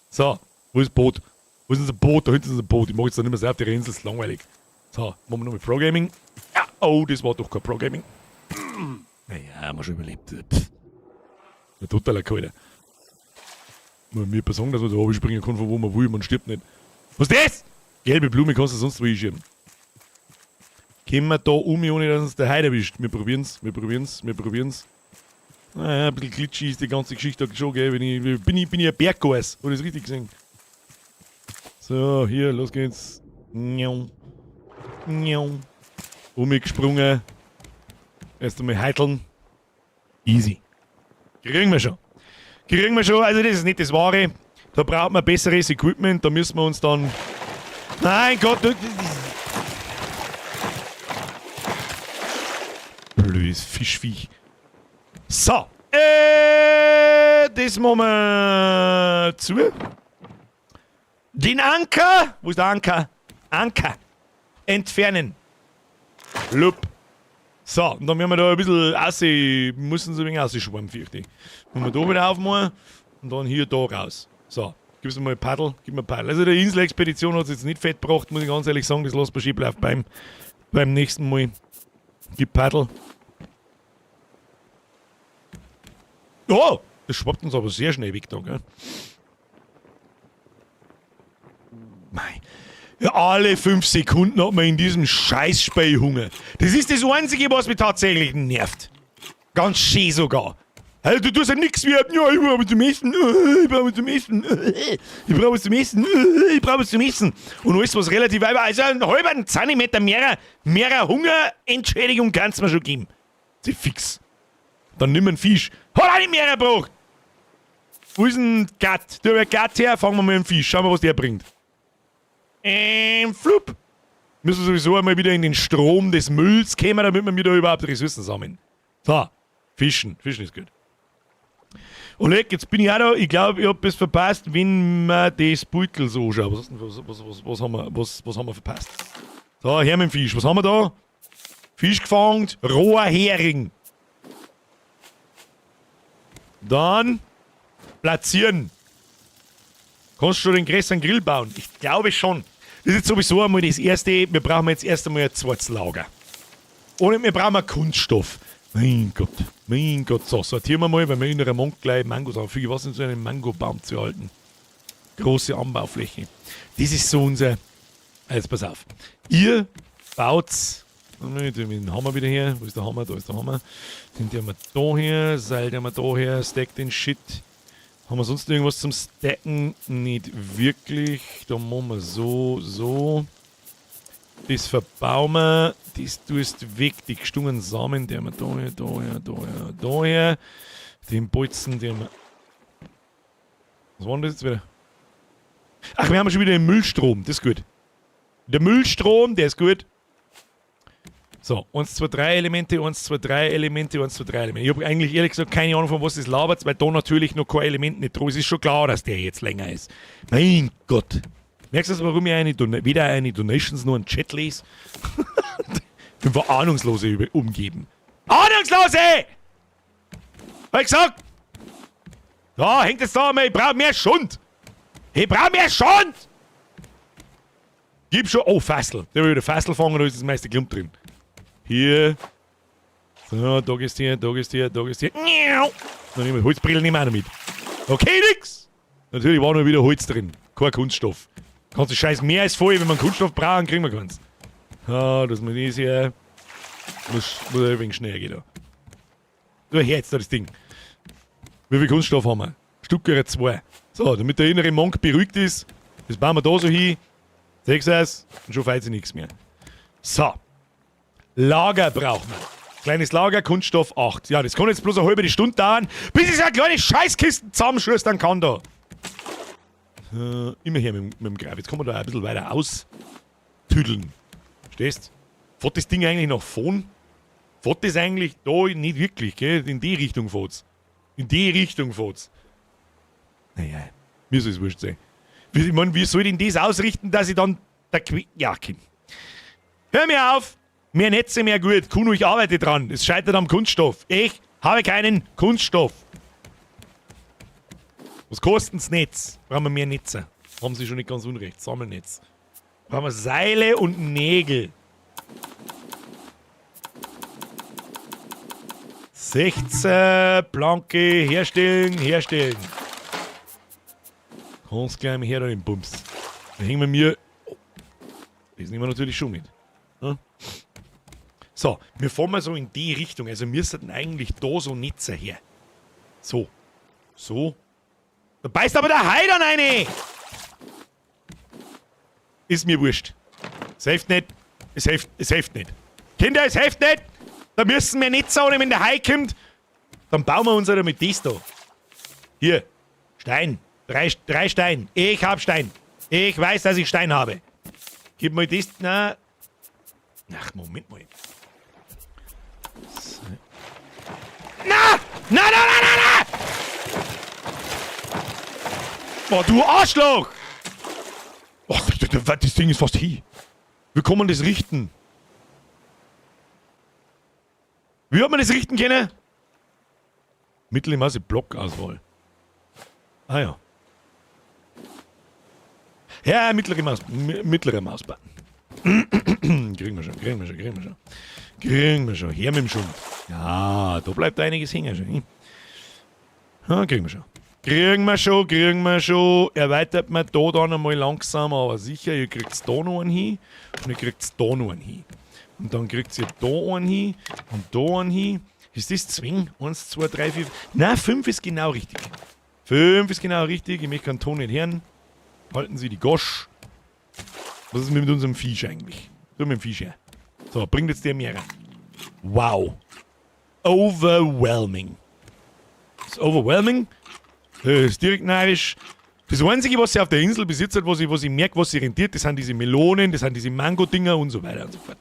So, wo ist das Boot? Wo ist unser Boot? Da hinten ist unser Boot. Ich mach jetzt da nicht mehr so auf die Insel, ist langweilig. So, machen wir noch mit Pro Gaming. Ja, oh, das war doch kein Pro Gaming. Naja, haben wir schon überlebt. Pff. Ein totaler Kalter. Muss mir sagen, dass man da runterspringen kann, von wo man will, man stirbt nicht. Was ist das? Gelbe Blume kannst du sonst wo hinschieben. Kommen wir da um, ohne dass uns der Heide erwischt. Wir probieren's, wir probieren's, wir probieren's. Naja, ein bisschen glitschig ist die ganze Geschichte schon, gell? Wenn ich, bin ich, bin ich ein Berggeist? Hab ich das richtig gesehen? So, hier, los geht's. Njau. Njau. Umgesprungen. Erst einmal heiteln. Easy. Kriegen wir schon. Kriegen wir schon. Also das ist nicht das Wahre. Da braucht man besseres Equipment. Da müssen wir uns dann... Nein Gott! Du... Blödes Fischviech. So. Das machen wir zu. Den Anker. Wo ist der Anker? Anker. Entfernen. Lup. So, und dann werden wir da ein bisschen aussehen, müssen sie ein wenig ausschwimmen, fürchte ich. Wenn wir da wieder aufmachen und dann hier da raus. So, gibst du mal ein Paddel, gib mir ein Paddel. Also die Inselexpedition hat es jetzt nicht fett gebracht, muss ich ganz ehrlich sagen, das lässt man schön bleiben beim nächsten Mal. Gib Paddel. Oh, das schwappt uns aber sehr schnell weg da, gell? Mei. Ja, alle 5 Sekunden hat man in diesem Scheißspiel Hunger. Das ist das Einzige, was mich tatsächlich nervt. Ganz schön sogar. Alter, du tust ja nix wie, ja, ich brauch was zum Essen, ich brauch was zum Essen, ich brauch was zum Essen, ich brauch was zum Essen. Und alles, was relativ einfach, also einen halben Zentimeter mehr Hungerentschädigung kannst du mir schon geben. Sie fix. Dann nimm einen Fisch. Hat auch nicht mehr gebraucht. Wo ist denn Gatt? Du, Gatt her, fangen wir mal einen Fisch. Schauen wir, was der bringt. Flup. Müssen wir sowieso einmal wieder in den Strom des Mülls kommen, damit wir wieder überhaupt Ressourcen sammeln. So, Fischen. Fischen ist gut. Oleg, jetzt bin ich auch da. Ich glaub, ich hab es verpasst, wenn man das Beutel so anschaut. Was haben wir verpasst? So, her mit dem Fisch. Was haben wir da? Fisch gefangen, roher Hering. Dann platzieren. Kannst du schon den größeren Grill bauen? Ich glaube schon. Das ist jetzt sowieso einmal das Erste. Wir brauchen jetzt erst einmal ein zweites Lager. Und wir brauchen Kunststoff. Mein Gott, mein Gott. So, sortieren wir mal, weil wir in einer Monk gleich Mangos haben. Viel was in so einem Mangobaum zu halten. Große Anbaufläche. Das ist so unser... Jetzt pass auf. Ihr baut's... Den Hammer wieder her. Wo ist der Hammer? Da ist der Hammer. Den haben wir da her. Seil haben wir da her. Stack den Shit. Haben wir sonst irgendwas zum Stacken? Nicht wirklich. Da machen wir so, so. Das verbauen wir. Das tust weg. Die gestungenen Samen, die haben wir da her, da her, da her, da her. Den Bolzen, den haben wir. Was war denn das jetzt wieder? Ach, wir haben schon wieder den Müllstrom. Das ist gut. Der Müllstrom, der ist gut. So, 1, 2, 3 Elemente, 1, 2, 3 Elemente, 1, 2, 3 Elemente. Ich hab eigentlich ehrlich gesagt keine Ahnung, von was das labert, weil da natürlich noch kein Element nicht drin ist. Ist schon klar, dass der jetzt länger ist. Mein Gott. Merkst du, warum ich weder eine Donations noch einen Chat lese? Ich bin von Ahnungslose umgeben. Ahnungslose! Hab ich gesagt! Da hängt es da einmal, ich brauch mehr Schund! Ich brauch mehr Schund! Gib schon. Oh, Fassel. Der will wieder Fassel fangen, da ist das meiste Klump drin. Hier. So, da gehst du her, da gehst du her, da gehst du her. Dann nehmen wir Holzbrille nehmen wir auch noch mit. Okay, nix! Natürlich war nur wieder Holz drin. Kein Kunststoff. Kannst du scheiß mehr als voll, wenn wir einen Kunststoff brauchen, kriegen wir keins. Ah, das muss ich hier. Muss ein wenig schneller gehen da. Du, her jetzt da das Ding. Wie viel Kunststoff haben wir? Stücke 2. So, damit der innere Monk beruhigt ist, das bauen wir da so hin. 6 aus und schon fällt sich nichts mehr. So. Lager brauchen wir. Kleines Lager, Kunststoff 8. Ja, das kann jetzt bloß eine halbe Stunde dauern, bis ich so eine kleine Scheißkiste zusammenschustern kann da. Immer her mit dem Greif. Jetzt kann man da ein bisschen weiter austüdeln. Verstehst? Fährt das Ding eigentlich nach vorn? Fährt das eigentlich da nicht wirklich, gell? In die Richtung fährt's. In die Richtung fährt's. Naja, mir soll's wurscht sein. Ich mein, wie soll ich denn das ausrichten, dass ich dann der Qui-, ja, okay. Hör mir auf! Mehr Netze, mehr gut. Kuno, ich arbeite dran. Es scheitert am Kunststoff. Ich habe keinen Kunststoff. Was kostet's Netz? Brauchen wir mehr Netze. Haben sie schon nicht ganz unrecht. Sammelnetz. Brauchen wir Seile und Nägel. 16 Planke herstellen, herstellen. Kannst gleich mal her da den Bums. Da hängen wir mir. Oh, das nehmen wir natürlich schon mit. Ja? So, wir fahren mal so in die Richtung. Also wir sollten eigentlich da so Netze her. So. So. Da beißt aber der Hai dann rein! Ist mir wurscht. Es hilft nicht. Es hilft nicht. Kinder, es hilft nicht! Da müssen wir nicht sagen, wenn der Hai kommt. Dann bauen wir uns halt mit das da. Hier. Stein. Drei Stein. Ich hab Stein. Ich weiß, dass ich Stein habe. Gib mal das. Na. Ach, Moment mal. Na! Na, na, na, na, na! Oh, du Arschloch! Oh, das Ding ist fast hin. Wie kann man das richten? Wie hat man das richten können? Mittelmaße Blockauswahl. Ah ja. Ja, mittlere Maus, mittlere Mausbutton. Kriegen wir schon, kriegen wir schon, kriegen wir schon. Kriegen wir schon. Her mit dem Schund. Ja, da bleibt einiges hängen schon. Ja, kriegen wir schon. Kriegen wir schon, kriegen wir schon. Erweitert man da dann einmal langsam, aber sicher. Ihr kriegt's da noch einen hin und ihr kriegt's da noch einen hin. Und dann kriegt ihr da einen hin und da einen hin. Ist das Zwing? 1, 2, 3, 4. Nein, 5 ist genau richtig. 5 ist genau richtig. Ich möchte keinen Ton nicht hören. Halten Sie die Gosch. Was ist mit unserem Fisch eigentlich? So mit dem Fisch her. So, bringt jetzt der mehr rein. Wow. Overwhelming. Ist overwhelming. Das ist direkt narrisch. Das Einzige, was sie auf der Insel besitzt hat, was ich merke, was sie rentiert, das sind diese Melonen, das sind diese Mango-Dinger und so weiter und so fort.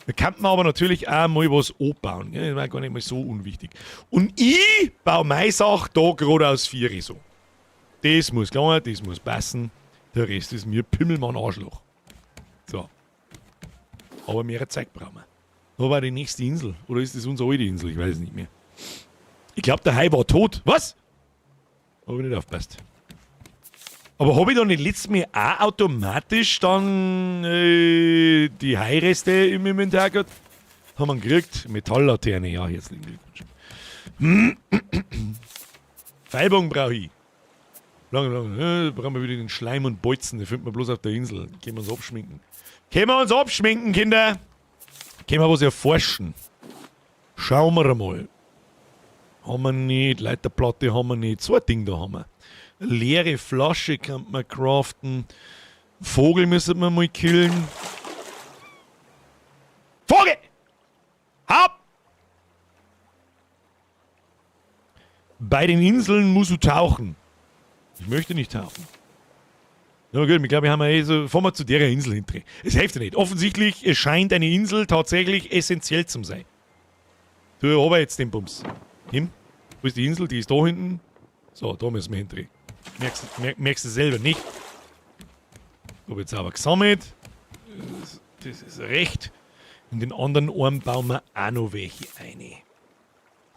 Da kann man aber natürlich auch mal was anbauen. Gell? Das war gar nicht mal so unwichtig. Und ich baue meine Sache da gerade aus 4 so. Das muss klar, das muss passen. Der Rest ist mir Pimmelmann Arschloch. So. Aber mehr Zeug brauchen wir. Wo war die nächste Insel? Oder ist das unsere alte Insel? Ich weiß es nicht mehr. Ich glaub, der Hai war tot. Was? Hab ich nicht aufgepasst. Aber hab ich da nicht letztes Mal auch automatisch dann die Haireste im Inventar gehabt? Haben wir gekriegt. Metalllaterne, ja, herzlichen Glückwunsch. Pfeilbogen brauche ich. Lange, lange brauchen wir wieder den Schleim und Bolzen. Den finden wir bloß auf der Insel. Können wir uns abschminken. Können wir uns abschminken, Kinder? Können wir was erforschen? Schauen wir mal. Haben wir nicht. Leiterplatte haben wir nicht. So ein Ding da haben wir. Eine leere Flasche kann man craften. Vogel müssen wir mal killen. Vogel! Hopp! Bei den Inseln musst du tauchen. Ich möchte nicht tauchen. Na gut, ich glaube, wir haben ja eh so, fahren wir zu der Insel hinter. Es hilft ja nicht. Offensichtlich, es scheint eine Insel tatsächlich essentiell zu sein. Du, aber jetzt den Bums. Hin. Wo ist die Insel? Die ist da hinten. So, da müssen wir hindrehen. Merkst du selber nicht. Hab jetzt aber gesammelt. Das ist recht. In den anderen Arm bauen wir auch noch welche eine.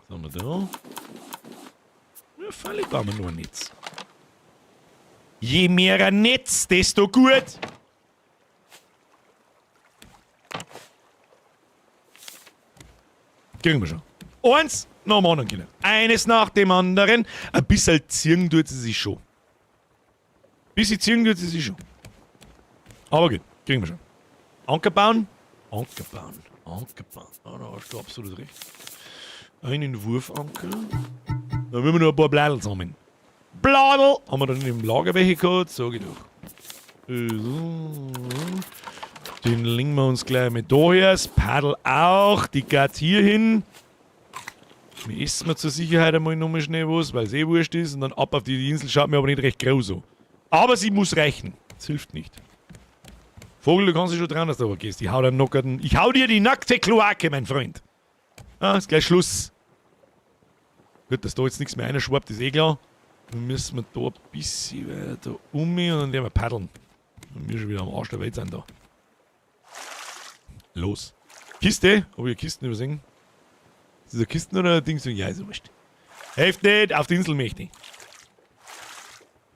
Was haben wir da? Ja, freilich bauen wir nur ein Netz. Je mehr ein Netz, desto gut. Kriegen wir schon. Eins nach dem anderen, Kinder. Eines nach dem anderen. Ein bisschen ziehen tut sie sich schon. Ein bisschen ziehen tut sie sich schon. Aber gut, kriegen wir schon. Anker bauen. Anker bauen. Anker bauen. Ah, da hast du absolut recht. Einen Wurfanker. Da müssen wir noch ein paar Bladel sammeln. Bladel! Haben wir dann im Lager welche gehabt? Sag ich doch. So. Den legen wir uns gleich mit da her. Das Paddel auch. Die geht hier hin. Wir essen wir zur Sicherheit einmal nochmal schnell was, weil es eh wurscht ist. Und dann ab auf die Insel schaut mir aber nicht recht groß an. Aber sie muss reichen. Das hilft nicht. Vogel, du kannst dich schon trauen, dass du aber gehst. Ich hau dir nackerten. Ich hau dir die nackte Kloake, mein Freund. Ah, ist gleich Schluss. Gut, dass da jetzt nichts mehr reinschwappt, ist eh klar. Dann müssen wir da ein bisschen weiter da um und dann werden wir paddeln. Und wir schon wieder am Arsch der Welt sind da. Los. Kiste? Hab ich Kisten übersehen? Ist das eine Kisten oder ein Ding? Ja, ist ja wurscht. Helft nicht, auf die Insel möchte ich.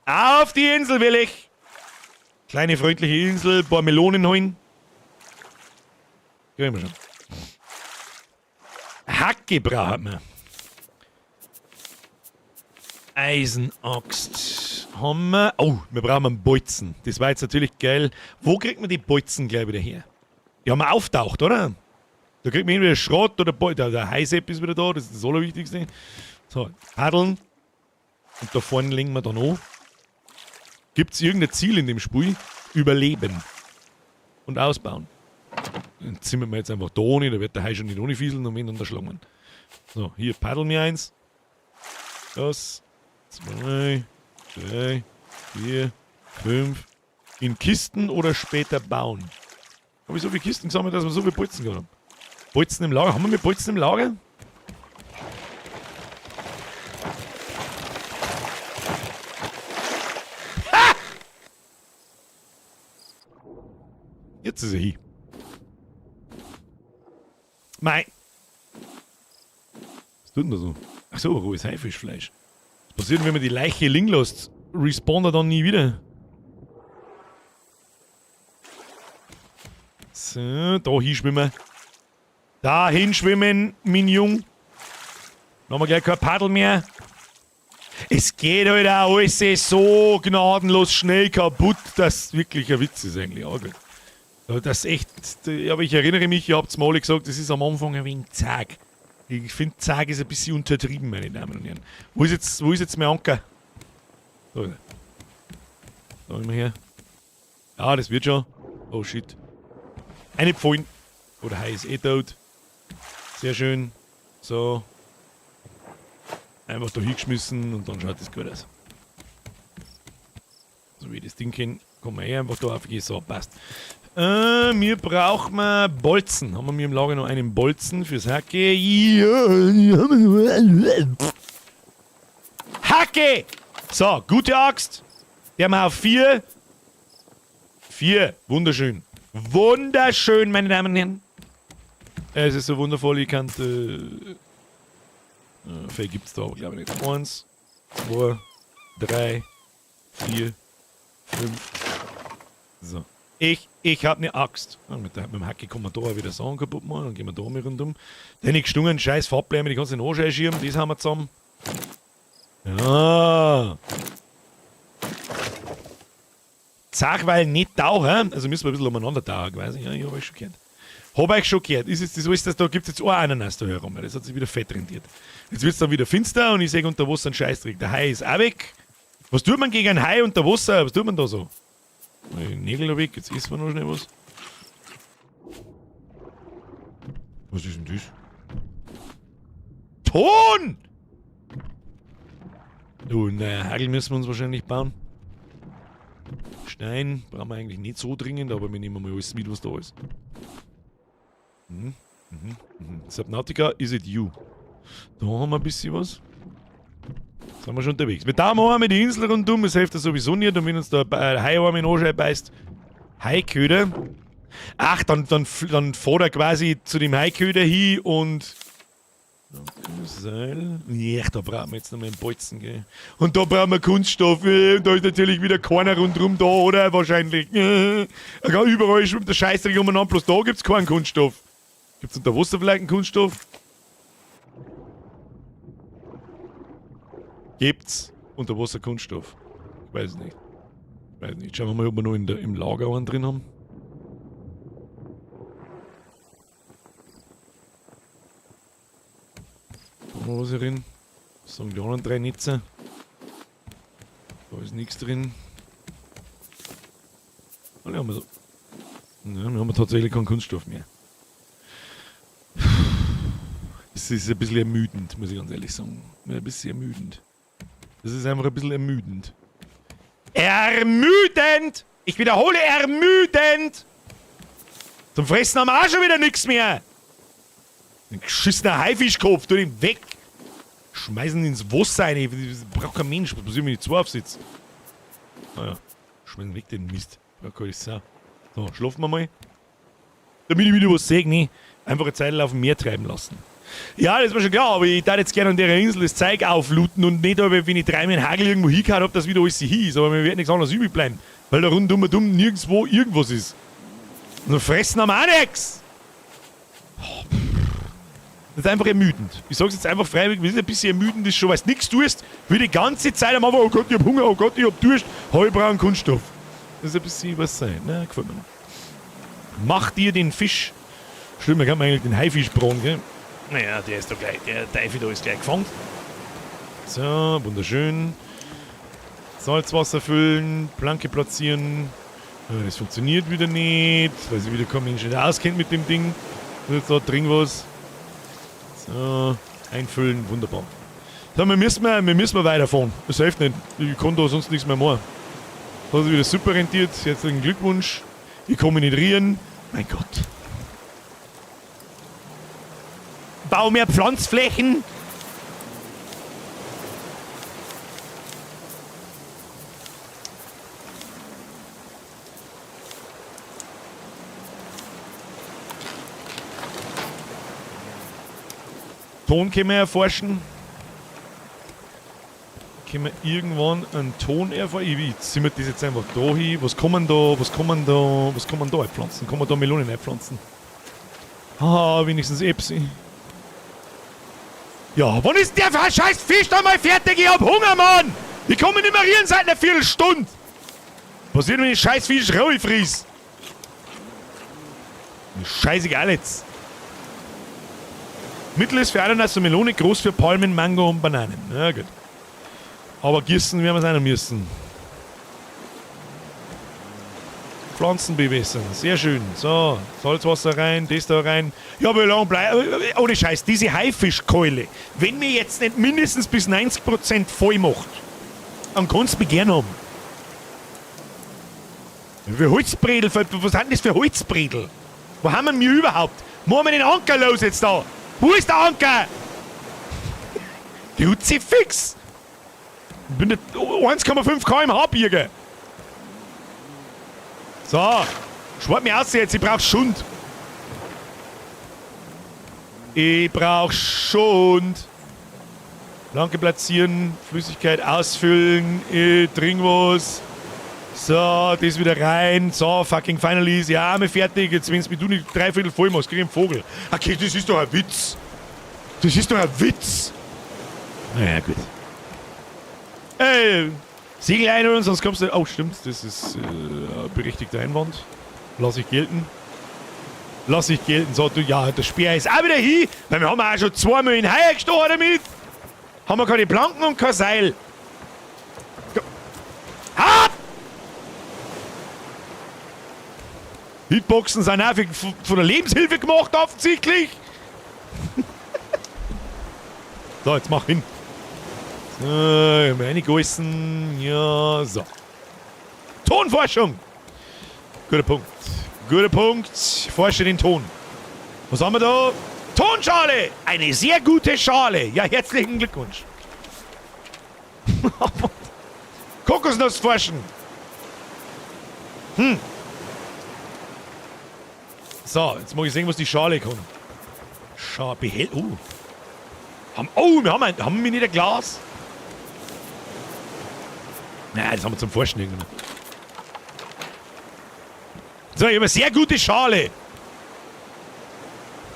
Auf die Insel will ich! Kleine freundliche Insel, ein paar Melonen holen. Kriegen wir schon. Hacke braucht man. Eisenaxt haben wir. Oh, wir brauchen einen Bolzen. Das war jetzt natürlich geil. Wo kriegt man die Bolzen gleich wieder her? Die haben wir auftaucht, oder? Da kriegt man entweder Schrott oder Bolzen. Der Heisepp ist wieder da, das ist das Allerwichtigste. So, paddeln. Und da vorne legen wir dann an. Gibt's irgendein Ziel in dem Spiel? Überleben. Und ausbauen. Dann zimmern wir jetzt einfach da ohne, da wird der Hai schon nicht ohne fieseln und wenn dann erschlagen. So, hier paddeln wir eins. Das. 2, 3, 4, 5. In Kisten oder später bauen. Hab ich so viele Kisten gesammelt, dass wir so viele Bolzen gehabt haben. Bolzen im Lager. Haben wir mit Bolzen im Lager? Jetzt ist er hin. Mei. Was tut denn da so? Ach so, rohes Haifischfleisch. Was passiert denn, wenn man die Leiche liegen lässt? Respawnt er dann nie wieder? So, da hinschwimmen. Da hinschwimmen, mein Jung. Dann haben wir gleich kein Paddel mehr. Es geht halt auch alles so gnadenlos schnell kaputt, dass wirklich ein Witz ist eigentlich. Auch gut. Das ist echt, aber ich erinnere mich, ihr habt's mal gesagt, das ist am Anfang ein wenig zag. Ich finde, zag ist ein bisschen untertrieben, meine Damen und Herren. Wo ist jetzt mein Anker? Da ist er. Da immer her. Ja, das wird schon. Oh shit. Eine Pfoin. Oder Hai ist eh tot. Sehr schön. So. Einfach da hingeschmissen und dann schaut das gut aus. So wie ich das Ding kenne, kann man eh einfach da aufgehen. So, passt. Mir brauchen wir Bolzen. Haben wir mir im Lager noch einen Bolzen fürs Hacke? Ja. Hacke! So, gute Axt. Der haben wir auf 4. 4. Wunderschön. Wunderschön, meine Damen und Herren. Es ist so wundervoll, ich kann... Viel gibt's da aber, glaub ich, nicht. 1, 2, 3, 4, 5. So. Ich hab ne Axt. Ja, mit dem Hacke kann man da auch wieder Sachen kaputt machen. Dann gehen wir da mal rundum. Denn ich gestungen, scheiß Farbbläme, die kannst du nicht anschieben. Das haben wir zusammen. Ja. Zach, weil nicht tauchen. Also müssen wir ein bisschen umeinander tauchen, weiß ich. Ja, ich hab euch schon gehört. Hab euch schon gehört. Ist jetzt das alles, das, da gibt's jetzt auch Ananas da herum. Das hat sich wieder fett rentiert. Jetzt wird's dann wieder finster und ich seh unter Wasser einen Scheißdreck. Der Hai ist auch weg. Was tut man gegen einen Hai unter Wasser? Was tut man da so? Die Nägel da weg, jetzt essen wir noch schnell was. Was ist denn das? Ton! Oh, naja, Hagel müssen wir uns wahrscheinlich bauen. Stein brauchen wir eigentlich nicht so dringend, aber wir nehmen mal alles mit, was da ist. Subnautica, is it you? Da haben wir ein bisschen was. Sind wir schon unterwegs. Wir tauchen einmal die Insel rundum, das hilft ja sowieso nicht. Und wenn uns da ein Haiarm in den Arsch beißt, Haiköder. Ach, dann fährt er quasi zu dem Haiköder hin und... Seil. Ja, da brauchen wir jetzt noch mal einen Bolzen, gell. Und da brauchen wir Kunststoff. Und da ist natürlich wieder keiner rundrum da, oder? Wahrscheinlich. Überall schwimmt der Scheißdreck umeinander, bloß da gibt's keinen Kunststoff. Gibt's unter Wasser vielleicht einen Kunststoff? Gibt's unter Wasser Kunststoff? Ich weiß es nicht. Ich weiß nicht. Schauen wir mal, ob wir noch im Lager einen drin haben. Da haben wir was drin. Was sagen die anderen drei Netze? Da ist nichts drin. Alle haben wir so. Ja, wir haben tatsächlich keinen Kunststoff mehr. Es ist ein bisschen ermüdend, muss ich ganz ehrlich sagen. Ein bisschen ermüdend. Das ist einfach ein bisschen ermüdend. Ermüdend! Ich wiederhole, ermüdend! Zum Fressen haben wir auch schon wieder nichts mehr! Ein geschissener Haifischkopf, tu den weg! Schmeißen ihn ins Wasser rein, das braucht kein Mensch, was passiert, wenn ich zwei aufsitze? Naja, schmeißen weg den Mist. Ja, kann ich sagen. So, schlafen wir mal. Damit ich wieder was sehe, ne? Einfach eine Zeit auf dem Meer treiben lassen. Ja, das war schon klar, aber ich darf jetzt gerne an der Insel das Zeug auflooten und nicht, wenn ich dreimal einen Hagel irgendwo hingehauen hab, dass wieder alles hin ist. Aber mir wird nichts anderes übrig bleiben, weil da rundum und um nirgendwo irgendwas ist. Und dann fressen haben wir auch nix! Oh, das ist einfach ermüdend. Ich sag's jetzt einfach freiwillig, wenn es ein bisschen ermüdend ist, schon weil du nichts tust, wie die ganze Zeit am Anfang, oh Gott, ich hab Hunger, oh Gott, ich hab Durst, oh, ich brauch einen Kunststoff. Das ist ein bisschen was sein. Na, gefällt mir noch. Mach dir den Fisch. Stimmt, man kann eigentlich den Haifisch braten, gell? Naja, der ist doch gleich, der Teufel da ist gleich gefangen. So, wunderschön. Salzwasser füllen, Planke platzieren. Das funktioniert wieder nicht, weil sich wieder kein Mensch nicht auskennt mit dem Ding. Und jetzt da drin was. So, einfüllen, wunderbar. So, wir müssen weiterfahren. Das hilft nicht. Ich kann da sonst nichts mehr machen. Hat sich wieder super rentiert. Herzlichen Glückwunsch. Ich kann mich nicht rühren. Mein Gott. Bau mehr Pflanzflächen. Ton können wir erforschen. Können wir irgendwann einen Ton erforschen? Ich ziehe mir das jetzt einfach da hin. Was kann man da, was kann man da, was kann man da einpflanzen? Kann man da Melonen einpflanzen? Haha, wenigstens Epsi. Ja, wann ist der scheiß Fisch da mal fertig? Ich hab Hunger, Mann! Ich komme nicht mehr rieren seit einer Viertelstunde! Was ist, wenn ich scheiß Fisch roh friss? Scheißegal jetzt. Mittel ist für Ananas und Melone, groß für Palmen, Mango und Bananen. Na gut. Aber gießen werden wir es auch noch müssen. Pflanzen bewässern. Sehr schön. So, Salzwasser rein, das da rein. Ja, wie lange bleibt. Ohne Scheiß, diese Haifischkeule, wenn mir jetzt nicht mindestens bis 90% voll macht, dann kannst du mich gern haben. Für Holzbredel, was sind das für Holzbredel? Wo haben wir überhaupt? Machen wir den Anker los jetzt da? Wo ist der Anker? Die Hutze fix! Ich bin 1,5 km/h Birger. So, schwart mir aus jetzt, ich brauch Schund. Ich brauch Schund. Planke platzieren, Flüssigkeit ausfüllen, ich trink was. So, das wieder rein. So, fucking finally ist ja mir fertig. Jetzt, wenn du nicht dreiviertel voll machst, krieg ich einen Vogel. Okay, das ist doch ein Witz. Das ist doch ein Witz. Naja, gut. Ey, Segel einholen, sonst kommst du... Oh, stimmt, das ist berechtigter Einwand. Lass ich gelten. Lass ich gelten. So, du, ja, der Speer ist auch wieder hin, weil wir haben auch schon zweimal in Haie gestochen damit. Haben wir keine Planken und kein Seil. Ha! Hitboxen sind auch von der Lebenshilfe gemacht, offensichtlich. So, jetzt mach hin. So, haben wir reingegossen. Ja, so. Tonforschung! Guter Punkt. Guter Punkt. Forsche den Ton. Was haben wir da? Tonschale! Eine sehr gute Schale. Ja, herzlichen Glückwunsch. Kokosnuss forschen. Hm. So, jetzt muss ich sehen, was die Schale kann. Schale behält. Oh. Oh, wir haben ein, haben wir nicht ein Glas? Nein, das haben wir zum Forschen irgendwann. So, ich habe eine sehr gute Schale.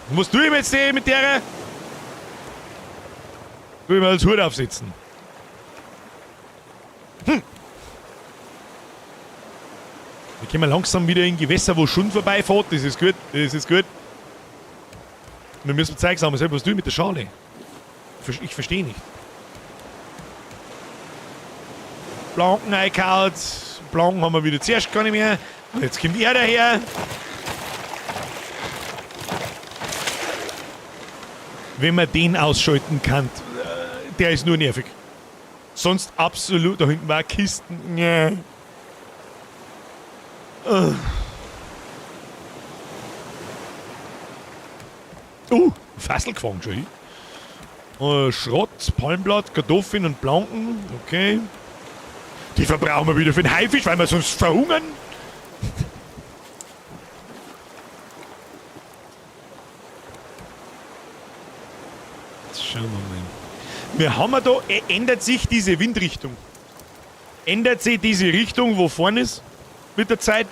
Und was tue ich jetzt mit der? Tu ich mir als Hut aufsetzen. Hm. Wir kommen langsam wieder in Gewässer, wo Schund vorbeifährt. Das ist gut, das ist gut. Wir müssen Zeug sammeln. Was tue ich mit der Schale? Ich verstehe nicht. Planken eingehauen. Planken haben wir wieder zuerst gar nicht mehr. Und jetzt kommt er daher. Wenn man den ausschalten kann, der ist nur nervig. Sonst absolut. Da hinten war Kisten. Ja. Fassel gefangen schon. Schrott, Palmblatt, Kartoffeln und Planken. Okay. Die verbrauchen wir wieder für den Haifisch, weil wir sonst verhungern. Jetzt schauen wir mal. Wir haben da, ändert sich diese Windrichtung. Ändert sich diese Richtung, wo vorne ist, mit der Zeit.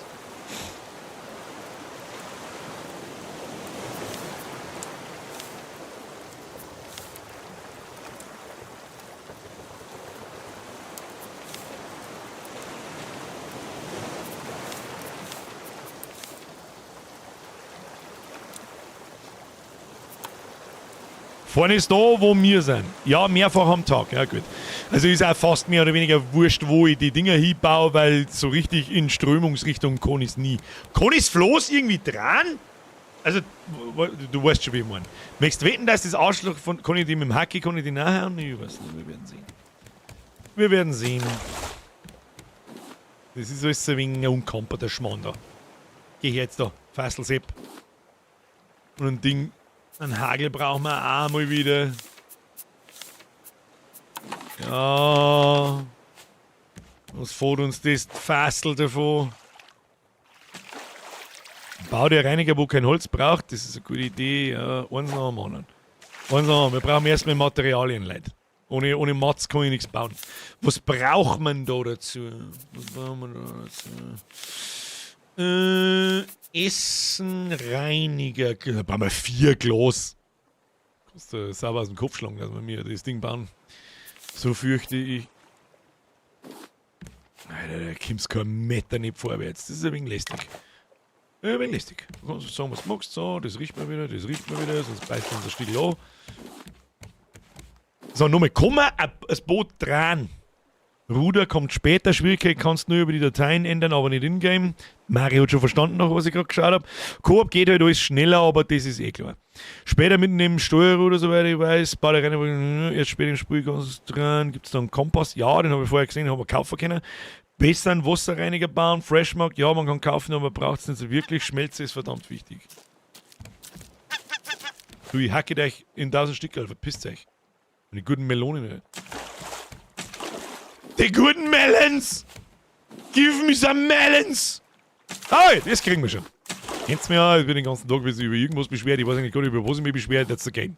Vorne ist da, wo wir sind. Ja, mehrfach am Tag. Ja, gut. Also ist auch fast mehr oder weniger wurscht, wo ich die Dinger hinbaue, weil so richtig in Strömungsrichtung kann ich's nie. Kann ich's Floß irgendwie dran? Also, du weißt schon, wie ich meine. Möchtest du wetten, dass das Arschloch von... Kann ich die mit dem Hacki, kann ich die nachhauen? Ich weiß nicht, wir werden sehen. Wir werden sehen. Das ist alles ein wenig ein unkamperter Schmarrn da. Geh her jetzt da, Fasselsepp. Und ein Ding... Einen Hagel brauchen wir auch mal wieder. Ja. Was fährt uns das Fassel davon? Bau der Reiniger, wo kein Holz braucht. Das ist eine gute Idee. Ja, eins nach dem anderen. Also, wir brauchen erstmal Materialien, Leute. Ohne Mats kann ich nichts bauen. Was braucht man da dazu? Was braucht man da dazu? Essen, Reiniger. Da brauchen wir 4 Glas. Kannst du sauber aus dem Kopf schlagen, dass wir mir das Ding bauen. So fürchte ich. Alter, da kommst kein Meter nicht vorwärts. Das ist ein wenig lästig. Ein wenig lästig. Du kannst sagen, was du magst. So, das riecht man wieder, das riecht man wieder, sonst beißt unser Stiegel an. So, nochmal, komm mal das Boot dran. Ruder kommt später, Schwierigkeit kannst du nur über die Dateien ändern, aber nicht in-game. Mario hat schon verstanden, noch, was ich gerade geschaut hab. Koop geht halt alles schneller, aber das ist eh klar. Später mit dem Steuerruder, soweit ich weiß, bei der Rennen, erst später im Spiel ganz dran. Gibt's da einen Kompass? Ja, den hab ich vorher gesehen, den hab ich kaufen können. Besser einen Wasserreiniger bauen, Freshmarkt, ja, man kann kaufen, aber braucht's nicht so wirklich. Schmelze ist verdammt wichtig. Du, ich hacke euch in 1000 Stück, Alter, verpisst euch. Die guten Melonen, ey. Die guten Melons! Give me some melons! Hey, das kriegen wir schon. Kennt's mir ja, ich bin den ganzen Tag über irgendwas beschwert. Ich weiß eigentlich gar nicht, über was ich mich beschwere. That's the game.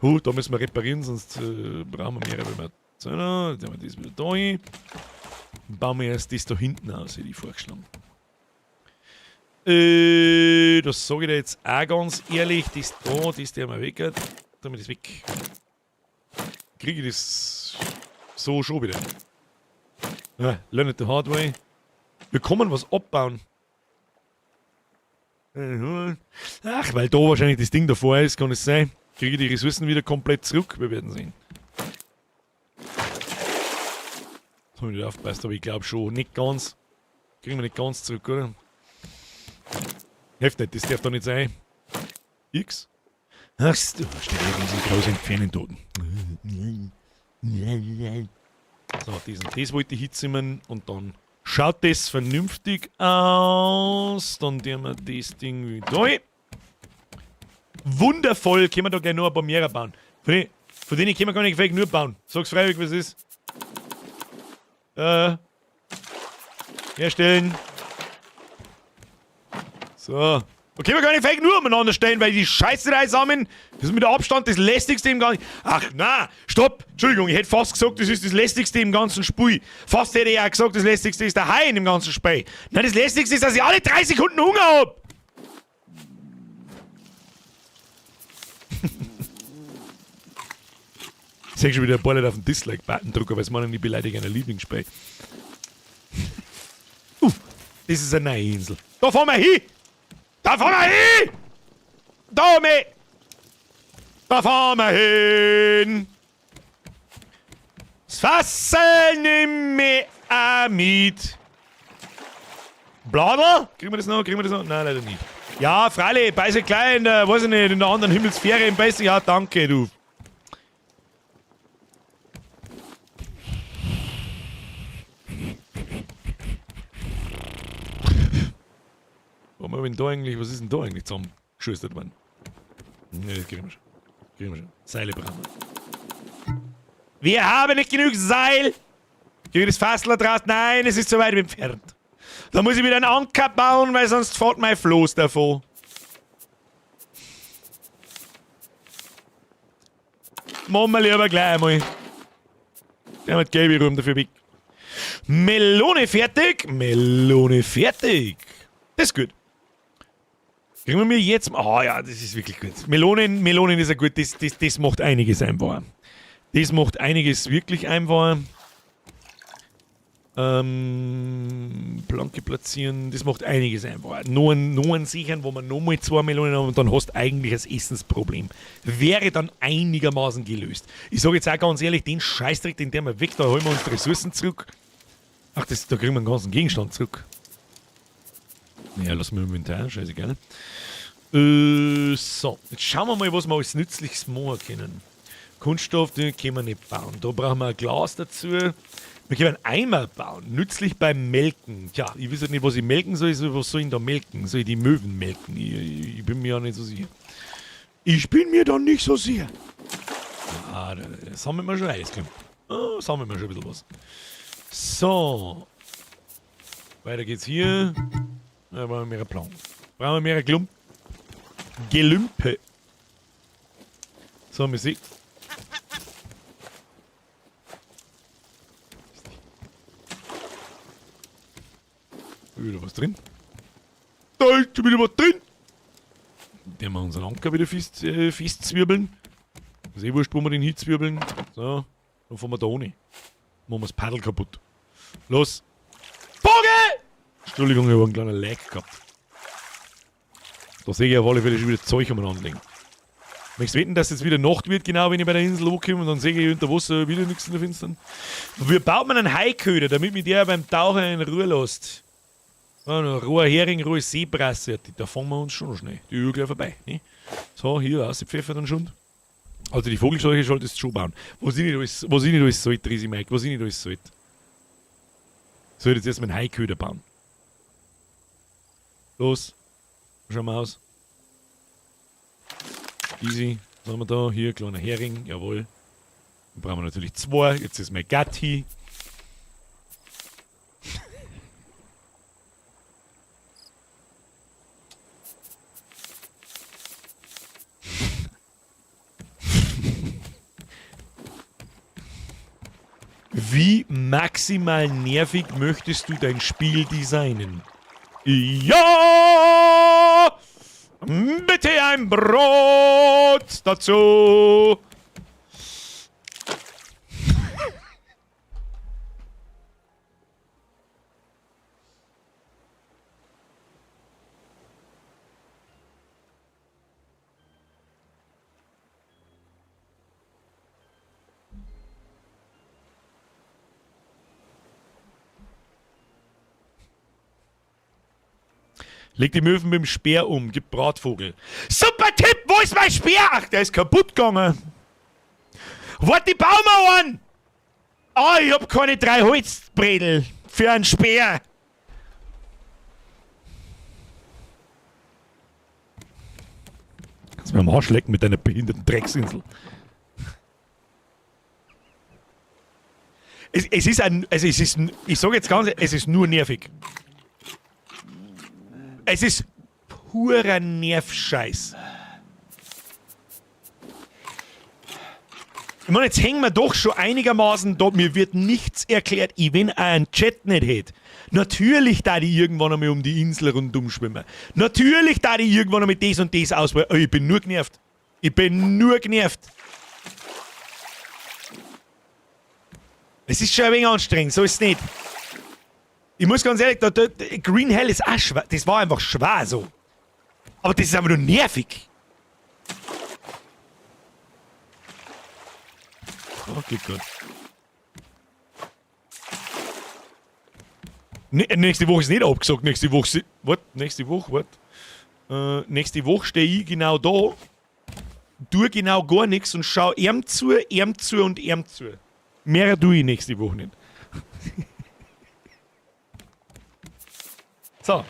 Huh, da müssen wir reparieren, sonst brauchen wir mehr, wenn wir. So, dann haben wir das wieder da hin. Dann bauen wir erst das da hinten aus, hätte ich vorgeschlagen. Das sage ich dir jetzt auch ganz ehrlich. Das da, das der mal weg. Da wir das weg. Kriege ich das so schon wieder. Ja, learn it the hard way. Wir kommen was abbauen. Ach, weil da wahrscheinlich das Ding davor ist, kann es sein. Kriege ich die Ressourcen wieder komplett zurück? Wir werden sehen. Jetzt hab ich nicht aufgepasst, aber ich glaub schon. Nicht ganz. Kriegen wir nicht ganz zurück, oder? Hilft nicht, das darf doch nicht sein. X? Ach, du steht ja riesengroß entfernen Toten. So, diesen, das wollte ich hinzimmern und dann schaut das vernünftig aus. Dann tun wir das Ding wieder da hin. Wundervoll, können wir da gleich noch ein paar mehr bauen. Von denen können wir gar nicht fake nur bauen. Sag's freiwillig, was ist. Herstellen. So. Okay, wir können nicht nur umeinander stellen, weil die Scheiße da zusammen. Das ist mit Abstand das lästigste im ganzen. Ach, na, stopp! Entschuldigung, ich hätte fast gesagt, das ist das lästigste im ganzen Spiel. Fast hätte ich auch gesagt, das lästigste ist der Hai in dem ganzen Spiel. Nein, das lästigste ist, dass ich alle 3 Sekunden Hunger hab! Ich seh schon wieder ein paar Leute auf den Dislike-Button drücken, weil es meinen, ich beleidige einer Lieblingsspiel. Das ist eine neue Insel. Da fahren wir hin! Da fahren wir hin! Da, me! Da fahren wir hin! Das Wasser nimm mir auch mit. Bladel? Kriegen wir das noch? Kriegen wir das noch? Nein, leider nicht. Ja, freilich, beiße klein in der, weiß ich nicht, in der anderen Himmelsphäre im Beißen. Ja, danke, du. Warum haben wir denn da eigentlich, was ist denn da eigentlich zusammengeschustert worden? Ne, das kriegen wir schon. Kriegen wir schon. Seile brauchen wir. Wir haben nicht genug Seil! Krieg ich das Fassler draus? Nein, es ist zu weit entfernt. Da muss ich wieder einen Anker bauen, weil sonst fährt mein Floß davon. Machen wir lieber gleich einmal. Der hat gelbe Rum dafür weg. Melone fertig! Melone fertig! Das ist gut. Kriegen wir mir jetzt... Ah ja, das ist wirklich gut. Melonen ist ja gut. Das macht einiges einfach. Das macht einiges wirklich einfach. Planke platzieren, das macht einiges einfach. Nur einen sichern, wo man nochmal 2 Melonen haben und dann hast du eigentlich das Essensproblem. Wäre dann einigermaßen gelöst. Ich sage jetzt auch ganz ehrlich, den Scheißdreck, den der wir weg, da holen wir uns die Ressourcen zurück. Ach, da kriegen wir einen ganzen Gegenstand zurück. Naja, lassen wir im Inventar, scheißegal. So, jetzt schauen wir mal, was wir alles Nützliches machen können. Kunststoff, den können wir nicht bauen. Da brauchen wir ein Glas dazu. Wir können einen Eimer bauen. Nützlich beim Melken. Tja, ich weiß halt nicht, was ich melken soll. Was soll ich denn da melken? Soll ich die Möwen melken? Ich bin mir ja nicht so sicher. Ich bin mir da nicht so sicher. Ah, da sammeln wir schon eins. Oh, sammeln wir schon ein bisschen was. So. Weiter geht's hier. Da brauchen wir mehrere Planken. Brauchen wir mehrere Klump. Gelümpe. So, wir sehen. Wieder was drin. Da ist schon wieder was drin. Der wir unseren Anker wieder festzwirbeln. Ist eh wurscht, wo wir den hinzwirbeln. So, dann fahren wir da ohne. Machen wir das Paddel kaputt. Los! Vogel! Entschuldigung, ich hab einen kleinen Lag gehabt. Da sehe ich auf alle Fälle schon wieder Zeug umeinander liegen. Möchtest du wetten, dass es jetzt wieder Nacht wird, genau wenn ich bei der Insel ankomme und dann sehe ich unter Wasser wieder nichts in der Finstern? Wie baut man einen Haiköder, damit mich der beim Tauchen in Ruhe lässt? Ja, noch roher Hering, rohe Seebrasse, da fangen wir uns schon noch schnell. Die ist gleich vorbei. Ne? So, hier, ausgepfeffert dann schon. Also die Vogelscheuche solltest du schon bauen. Was ich nicht alles, was ich nicht alles sollte, Risi Mike, was ich nicht alles sollte. Soll ich jetzt erstmal einen Haiköder bauen? Los. Schauen wir aus. Easy. Was haben wir da? Hier, kleiner Hering. Jawohl. Dann brauchen wir natürlich zwei. Jetzt ist mein Gatti. Wie maximal nervig möchtest du dein Spiel designen? Ja! Bitte ein Brot dazu! Leg die Möwen mit dem Speer um, gib Bratvogel. Super Tipp, wo ist mein Speer? Ach, der ist kaputt gegangen. Warte, die Baumauern! an! Ah, ich hab keine 3 Holzbredel für einen Speer. Kannst du mir am Arsch lecken mit deiner behinderten Drecksinsel. Es ist ein, also es ist, ich sag jetzt ganz, es ist nur nervig. Es ist purer Nervscheiß. Ich meine, jetzt hängen wir doch schon einigermaßen da. Mir wird nichts erklärt, ich wenn einen Chat nicht hätte. Natürlich da die irgendwann einmal um die Insel rundum schwimmen. Natürlich da die irgendwann einmal das und das ausprobieren. Oh, ich bin nur genervt. Ich bin nur genervt. Es ist schon ein wenig anstrengend, so ist es nicht. Ich muss ganz ehrlich, Green Hell ist auch schwer. Das war einfach schwer so. Aber das ist einfach nur nervig. Okay, gut. Ne, nächste Woche ist nicht abgesagt. Nächste Woche si-, wart, nächste Woche, wart. Nächste Woche stehe ich genau da, tue genau gar nichts und schau ihm zu, ihm zu und ihm zu. Mehr tue ich nächste Woche nicht. So.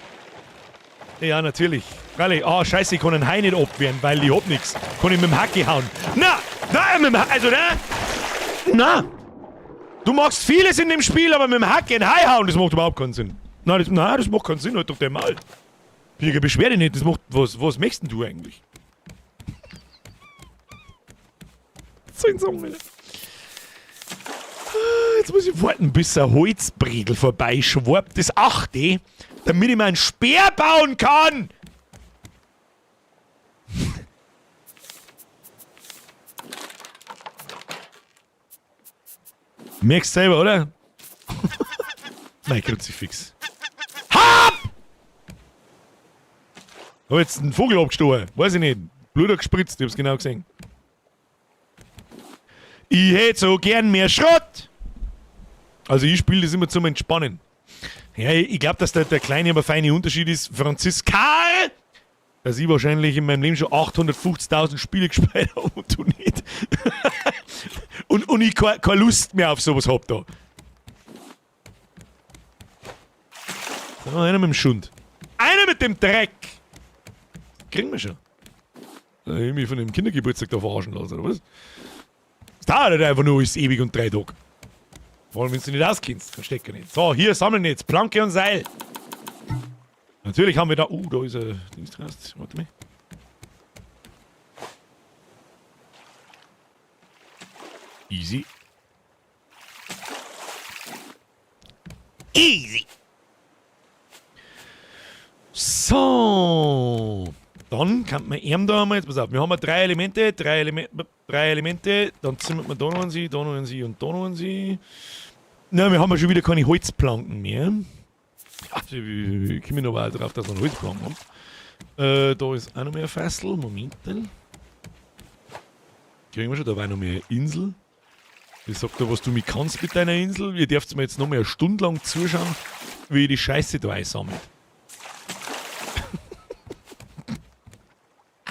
Ja, natürlich. Freilich. Ah, scheiße, ich kann einen Hai nicht abwehren, weil ich hab nix. Kann ich mit dem Hacke hauen. Na! Na, mit dem Ha-, also, na! Na! Du machst vieles in dem Spiel, aber mit dem Hacke einen Hai hauen, das macht überhaupt keinen Sinn. Nein, das macht keinen Sinn, halt doch der Maul. Ich beschwer dich nicht, das macht. Was möchtest denn du eigentlich? So ein Song, Alter. Jetzt muss ich warten, bis ein Holzbredel vorbeischwappt. Das 8, damit ich mir einen Speer bauen kann! Merkst selber, oder? Mein Kruzifix. Hab! Hab jetzt einen Vogel abgestochen. Weiß ich nicht. Blut hat gespritzt, ich hab's genau gesehen. Ich hätt so gern mehr Schrott! Also ich spiel das immer zum Entspannen. Ja, ich glaub, dass der kleine, aber feine Unterschied ist, Franziska, dass ich wahrscheinlich in meinem Leben schon 850.000 Spiele gespielt hab und du nicht. Und ich keine Lust mehr auf sowas hab da. So, einer mit dem Schund. Einer mit dem Dreck! Kriegen wir schon. Da ich mich von dem Kindergeburtstag da verarschen lassen, oder was? Das dauert halt einfach nur alles ewig und 3 Tage. Vor allem, wenn du nicht auskennst, dann steckt er nicht. So, hier sammeln jetzt Planke und Seil. Natürlich haben wir da. Da ist ein Dings draus. Warte mal. Easy. Easy. So. Dann kann man ihm da einmal, jetzt pass auf, wir haben ja drei Elemente, drei Elemente, dann zimmert man da noch einen sie, da noch einen sie und da noch einen sie. Na, wir haben ja schon wieder keine Holzplanken mehr. Ja, ich komme noch weiter drauf, dass wir einen Holzplanken haben. Da ist auch noch mehr ein Fassel, Moment. Kriegen wir schon, da war noch mehr eine Insel. Ich sag da, was du mit kannst mit deiner Insel. Ihr dürft mir jetzt noch mehr eine Stunde lang zuschauen, wie ich die Scheiße da einsammelt.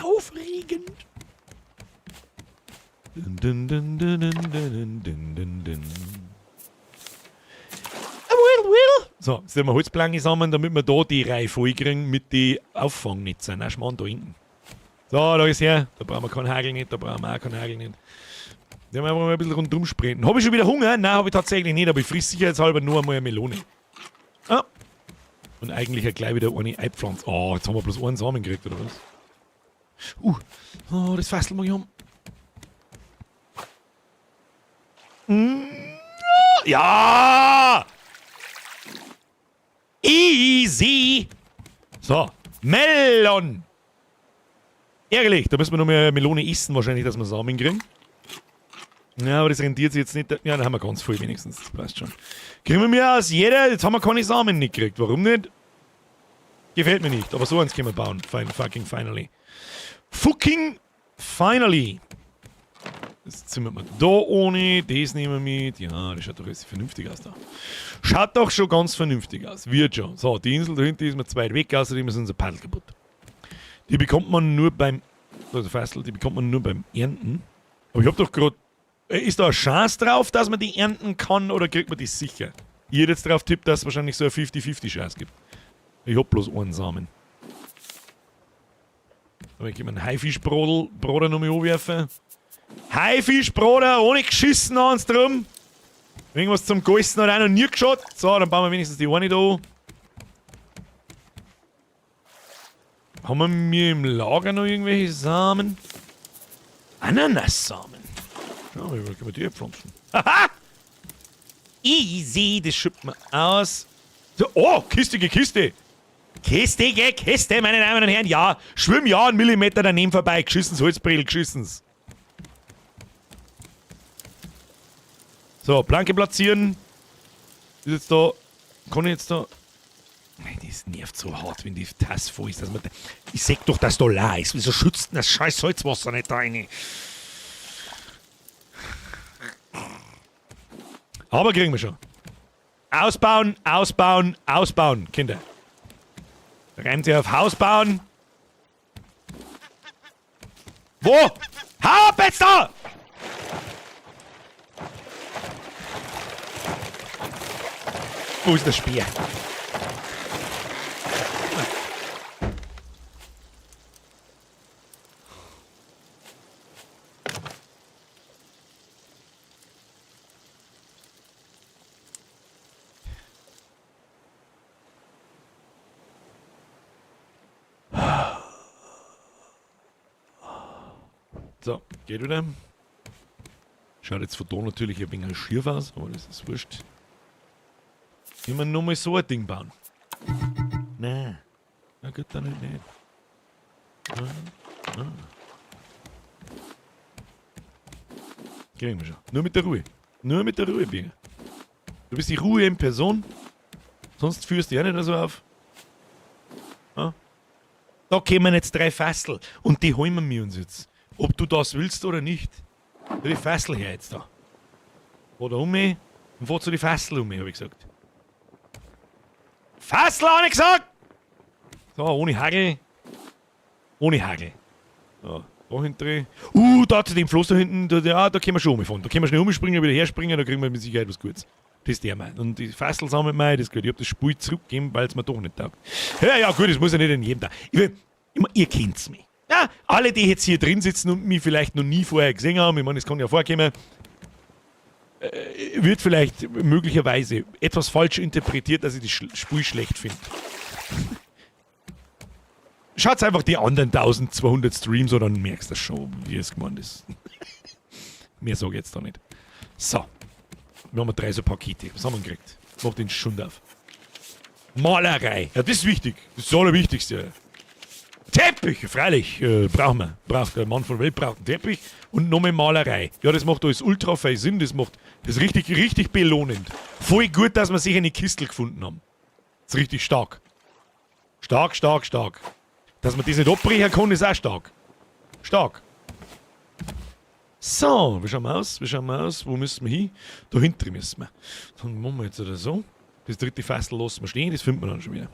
Aufregend. Dun, dun, dun, dun, dun, dun, dun, dun, dun. So, jetzt werden wir Holzplanken sammeln, damit wir da die Reihe voll kriegen mit den Auffangnetzen. Nein, Schmarrn da hinten. So, da ist her. Da brauchen wir keinen Hagel nicht, da brauchen wir auch keinen Hagel nicht. Da werden wir einfach mal ein bisschen rundum sprinten. Hab ich schon wieder Hunger? Nein, hab ich tatsächlich nicht, aber ich friss sicherheitshalber nur einmal eine Melone. Ah. Und eigentlich ja gleich wieder eine Eipflanze. Oh, jetzt haben wir bloß einen Samen gekriegt, oder was? Oh, das Fassel mag ich haben. Ja! Easy! So, Melon! Ärgerlich, da müssen wir noch mehr Melone essen wahrscheinlich, dass wir Samen kriegen. Ja, aber das rentiert sich jetzt nicht. Ja, da haben wir ganz viel wenigstens, das passt schon. Kriegen wir mehr als jeder? Jetzt haben wir keine Samen nicht gekriegt. Warum nicht? Gefällt mir nicht, aber so eins können wir bauen. Fine, fucking finally. Fucking finally! Das zimmern wir da ohne, das nehmen wir mit. Ja, das schaut doch jetzt vernünftig aus da. Schaut doch schon ganz vernünftig aus. Wird schon. So, die Insel da hinten ist mir zu weit weg, außerdem ist unser Paddel kaputt. Die bekommt man nur beim... Also Fassel, die bekommt man nur beim Ernten. Aber ich hab doch grad... Ist da eine Chance drauf, dass man die ernten kann oder kriegt man die sicher? Ich hätte jetzt drauf tippt, dass es wahrscheinlich so eine 50-50 Chance gibt. Ich hab bloß einen Samen. Aber ich kann mir einen Haifischbroder noch mal anwerfen. Haifischbroder, ohne geschissen ans drum. Irgendwas zum Geisten hat auch noch nie geschaut. So, dann bauen wir wenigstens die eine da. Haben wir mir im Lager noch irgendwelche Samen? Ananassamen. Ja, wie können wir die pflanzen? Haha! Easy, das schüppt man aus. So, oh, kistige Kiste! Kistige Kiste, meine Damen und Herren. Ja, schwimm ja einen Millimeter daneben vorbei. Geschissen's Holzbrell, geschissen's. So, Planke platzieren. Ist jetzt da. Kann ich jetzt da. Nein, das nervt so hart, wenn die Tasse voll ist. Dass man da, ich seh doch, dass da leer ist. Wieso schützt denn das scheiß Salzwasser nicht da rein? Aber kriegen wir schon. Ausbauen, ausbauen, ausbauen, Kinder. Reimt sich auf Haus bauen. Wo? Hau ab jetzt da! Wo ist der Speer? So, geht wieder. Schaut jetzt von da natürlich ein wenig schief aus, aber das ist wurscht. Immer nur mal so ein Ding bauen. Nein. Na gut, dann nicht. Ah, ah. Kriegen wir schon. Nur mit der Ruhe. Nur mit der Ruhe, Birger. Du bist die Ruhe in Person. Sonst führst du ja nicht so auf. Ah. Da kommen jetzt 3 Fassel und die holen wir uns jetzt. Ob du das willst oder nicht. Die Fassel her jetzt da. Fahr da um mich und fahr zu die Fassel um mich, hab ich gesagt. Fassel, hab ich gesagt! So, ohne Hagel. Ohne Hagel. So, da hinten. Da zu dem Floß da hinten, da, ja, da können wir schon umfahren. Da können wir schnell umspringen, wieder herspringen, da kriegen wir mit Sicherheit was Gutes. Das ist der Mann. Und die Fassel sammelt mir, das ist gut. Ich hab das Spiel zurückgegeben, weil's mir doch nicht taugt. Ja, ja, gut, das muss ja nicht in jedem Tag. Ich will, ich mein, ihr kennt's mich. Ja, alle, die jetzt hier drin sitzen und mich vielleicht noch nie vorher gesehen haben, ich meine, es kann ja vorkommen, wird vielleicht möglicherweise etwas falsch interpretiert, dass ich das Spiel schlecht finde. Schaut einfach die anderen 1200 Streams an, dann merkst du das schon, wie es gemeint ist. Mehr sag ich jetzt da nicht. So. Wir haben drei so Pakete. Was haben wir gekriegt? Mach den Schund auf. Malerei. Ja, das ist wichtig. Das ist das Allerwichtigste. Teppich, freilich, brauchen wir. Braucht der Mann von Welt braucht einen Teppich und noch mehr Malerei. Ja, das macht alles ultra viel Sinn. Das macht das ist richtig, richtig belohnend. Voll gut, dass wir sich eine Kistel gefunden haben. Das ist richtig stark. Stark, stark, stark. Dass man das nicht abbrechen kann, ist auch stark. Stark. So, wie schauen wir aus? Wie schauen wir aus? Wo müssen wir hin? Da hinten müssen wir. Dann machen wir jetzt oder so. Das dritte Fassel lassen wir stehen, das finden wir dann schon wieder.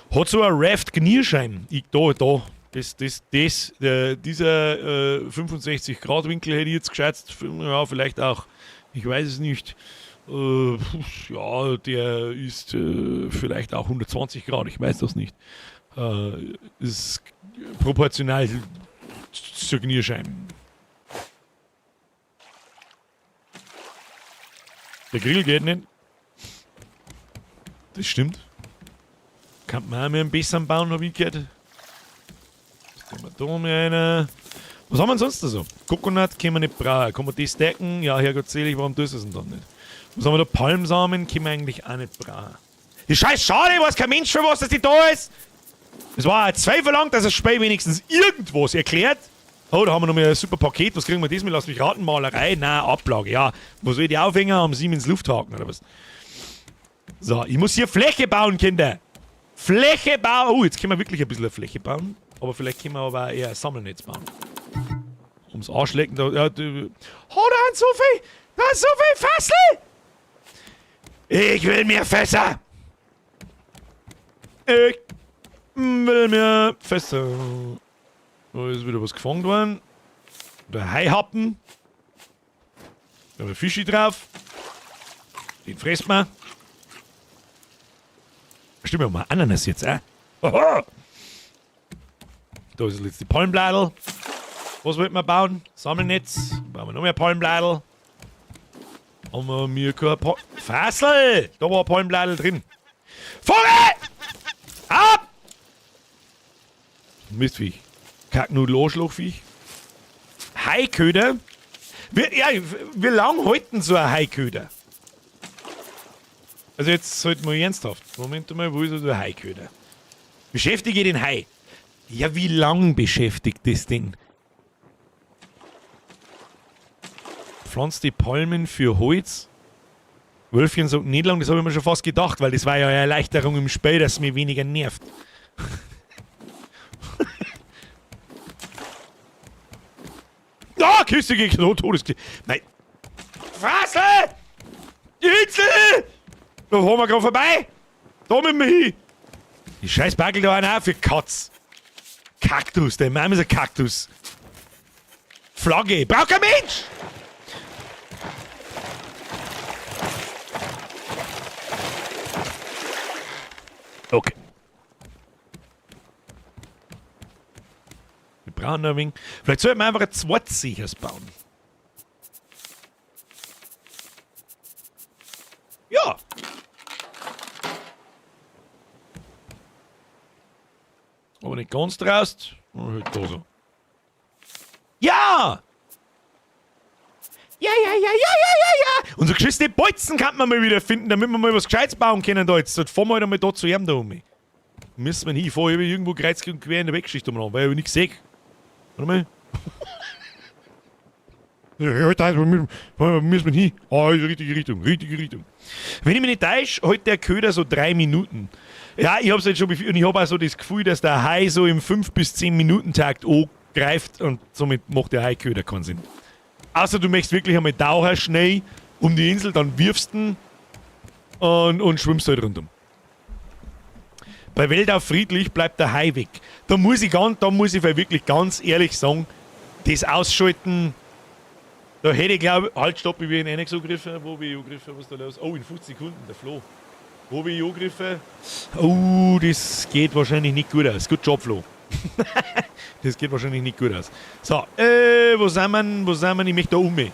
Hat so ein Raft Knierschein. Ich, da, da. Das, das, das, der, dieser 65 Grad Winkel hätte ich jetzt geschätzt. Ja, vielleicht auch, ich weiß es nicht. Ja, der ist vielleicht auch 120 Grad, ich weiß das nicht. Ist proportional zur Knierscheibe. Der Grill geht nicht. Das stimmt. Kann man auch mehr einen besseren bauen, hab ich gehört. Jetzt wir da mal einer. Was haben wir denn sonst da so? Coconut können wir nicht brauchen. Kann man das stacken? Ja, Herrgott selig, warum tust du das denn dann nicht? Was haben wir da? Palmsamen können wir eigentlich auch nicht brauchen. Die Scheiß schade, weiß kein Mensch für was, dass die da ist. Es war ein Zweifel lang, dass das Spiel wenigstens irgendwas erklärt. Oh, da haben wir noch mal ein super Paket. Was kriegen wir diesmal? Lass mich raten. Malerei? Nein, Ablage. Ja, wo soll ich die aufhängen? Am Siemens Lufthaken oder was? So, ich muss hier Fläche bauen, Kinder. Fläche bauen. Oh, jetzt können wir wirklich ein bisschen eine Fläche bauen. Aber vielleicht können wir aber auch eher ein Sammelnetz bauen. Ums Arschlecken. Da, ja, du, oh, da sind so viel. Da ist so viel Fassel. Ich will mehr Fässer. Ich will mehr Fässer. Da ist wieder was gefangen worden. Der Haihappen. Da haben wir Fischi drauf. Den fressen wir. Stimmt, wir haben Ananas jetzt, äh? Oho! Da ist jetzt die Palmbladel. Was wollten wir bauen? Sammelnetz. Bauen wir noch mehr Palmbladel. Haben wir mir kein Fassel! Da war ein Palmbladel drin. Vogel! Ab! Mistviech. Kacknudel, Arschlochviech. Haiköder. Wie, ja, wie lang halten so ein Haiköder? Also jetzt sollten wir ernsthaft. Moment mal, wo ist der Haiköder? Beschäftige den Hai. Ja, wie lang beschäftigt das Ding? Pflanzt die Palmen für Holz? Wölfchen sagt nicht lang, das habe ich mir schon fast gedacht, weil das war ja eine Erleichterung im Spiel, dass es mich weniger nervt. Ah, Kiste gegen oh, Todeskiste. Nein. Fassel! Insel! Da fahren wir gerade vorbei! Da müssen wir hin! Die scheiß Backel da auch für Katz. Kaktus, der Mann ist ein Kaktus. Flagge, braucht kein Mensch! Okay. Wir brauchen noch ein wenig. Vielleicht sollten wir einfach ein zweitsichers bauen. Ja. Aber nicht ganz draus. Halt da so. Ja! Ja, ja, ja, ja, ja, ja, ja! Unsere geschissene Bolzen kann man mal wieder finden, damit wir mal was Gescheites bauen können da jetzt. Jetzt fahren wir halt einmal da zu ihm da um. Müssen wir hin. Ich fahre irgendwo kreuz und quer in der Wegschicht umeinander, weil ich nichts sehe. Warte mal. Wo müssen wir hin? Ah, ist richtige Richtung, richtige Richtung. Wenn ich mich nicht täusche, hält der Köder so 3 Minuten. Ja, ich hab's jetzt schon und ich hab auch so das Gefühl, dass der Hai so im 5 bis 10 Minuten Takt angreift und somit macht der Haiköder keinen Sinn. Außer du möchtest wirklich einmal Taucher schnell um die Insel, dann wirfst du ihn und schwimmst halt rundum. Bei Welt auf friedlich bleibt der Hai weg. Da muss ich ganz, da muss ich wirklich ganz ehrlich sagen, das Ausschalten, da hätte ich glaub, halt, stopp, ich bin in einen angegriffen. Wo bin ich angegriffen? Was ist da los? Oh, in 50 Sekunden, der Flo. Wo bin ich angegriffen? Oh, das geht wahrscheinlich nicht gut aus. Good job, Flo. Das geht wahrscheinlich nicht gut aus. So, wo sind wir? Wo sind wir? Ich möchte da um mich.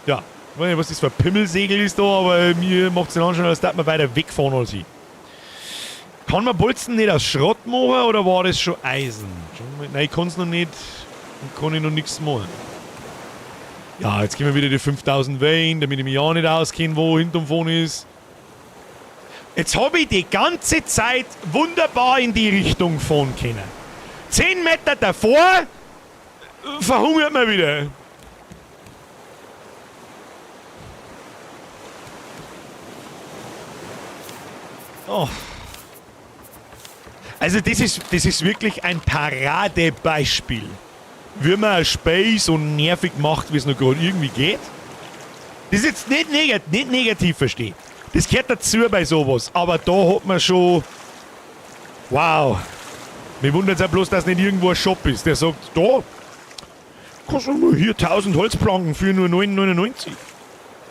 Ja, ich weiß nicht, was das für ein Pimmelsegel ist da, aber mir macht's den Anschein, als würde man weiter wegfahren als ich. Kann man Bolzen nicht aus Schrott machen oder war das schon Eisen? Schon mal, nein, ich kann's noch nicht. Und kann ich noch nichts machen. Ja, jetzt gehen wir wieder die 5000 Wellen, damit ich mich auch nicht auskenne, wo hinterm Phone ist. Jetzt habe ich die ganze Zeit wunderbar in die Richtung fahren können. 10 Meter davor verhungert man wieder. Oh. Also das ist wirklich ein Paradebeispiel. Wie man ein Spiel so nervig macht, wie es noch gerade irgendwie geht. Das ist jetzt nicht negativ versteht. Das gehört dazu bei sowas. Aber da hat man schon... Wow. Mich wundert es auch bloß, dass nicht irgendwo ein Shop ist, der sagt, da kannst du nur hier 1000 Holzplanken für nur 9,99.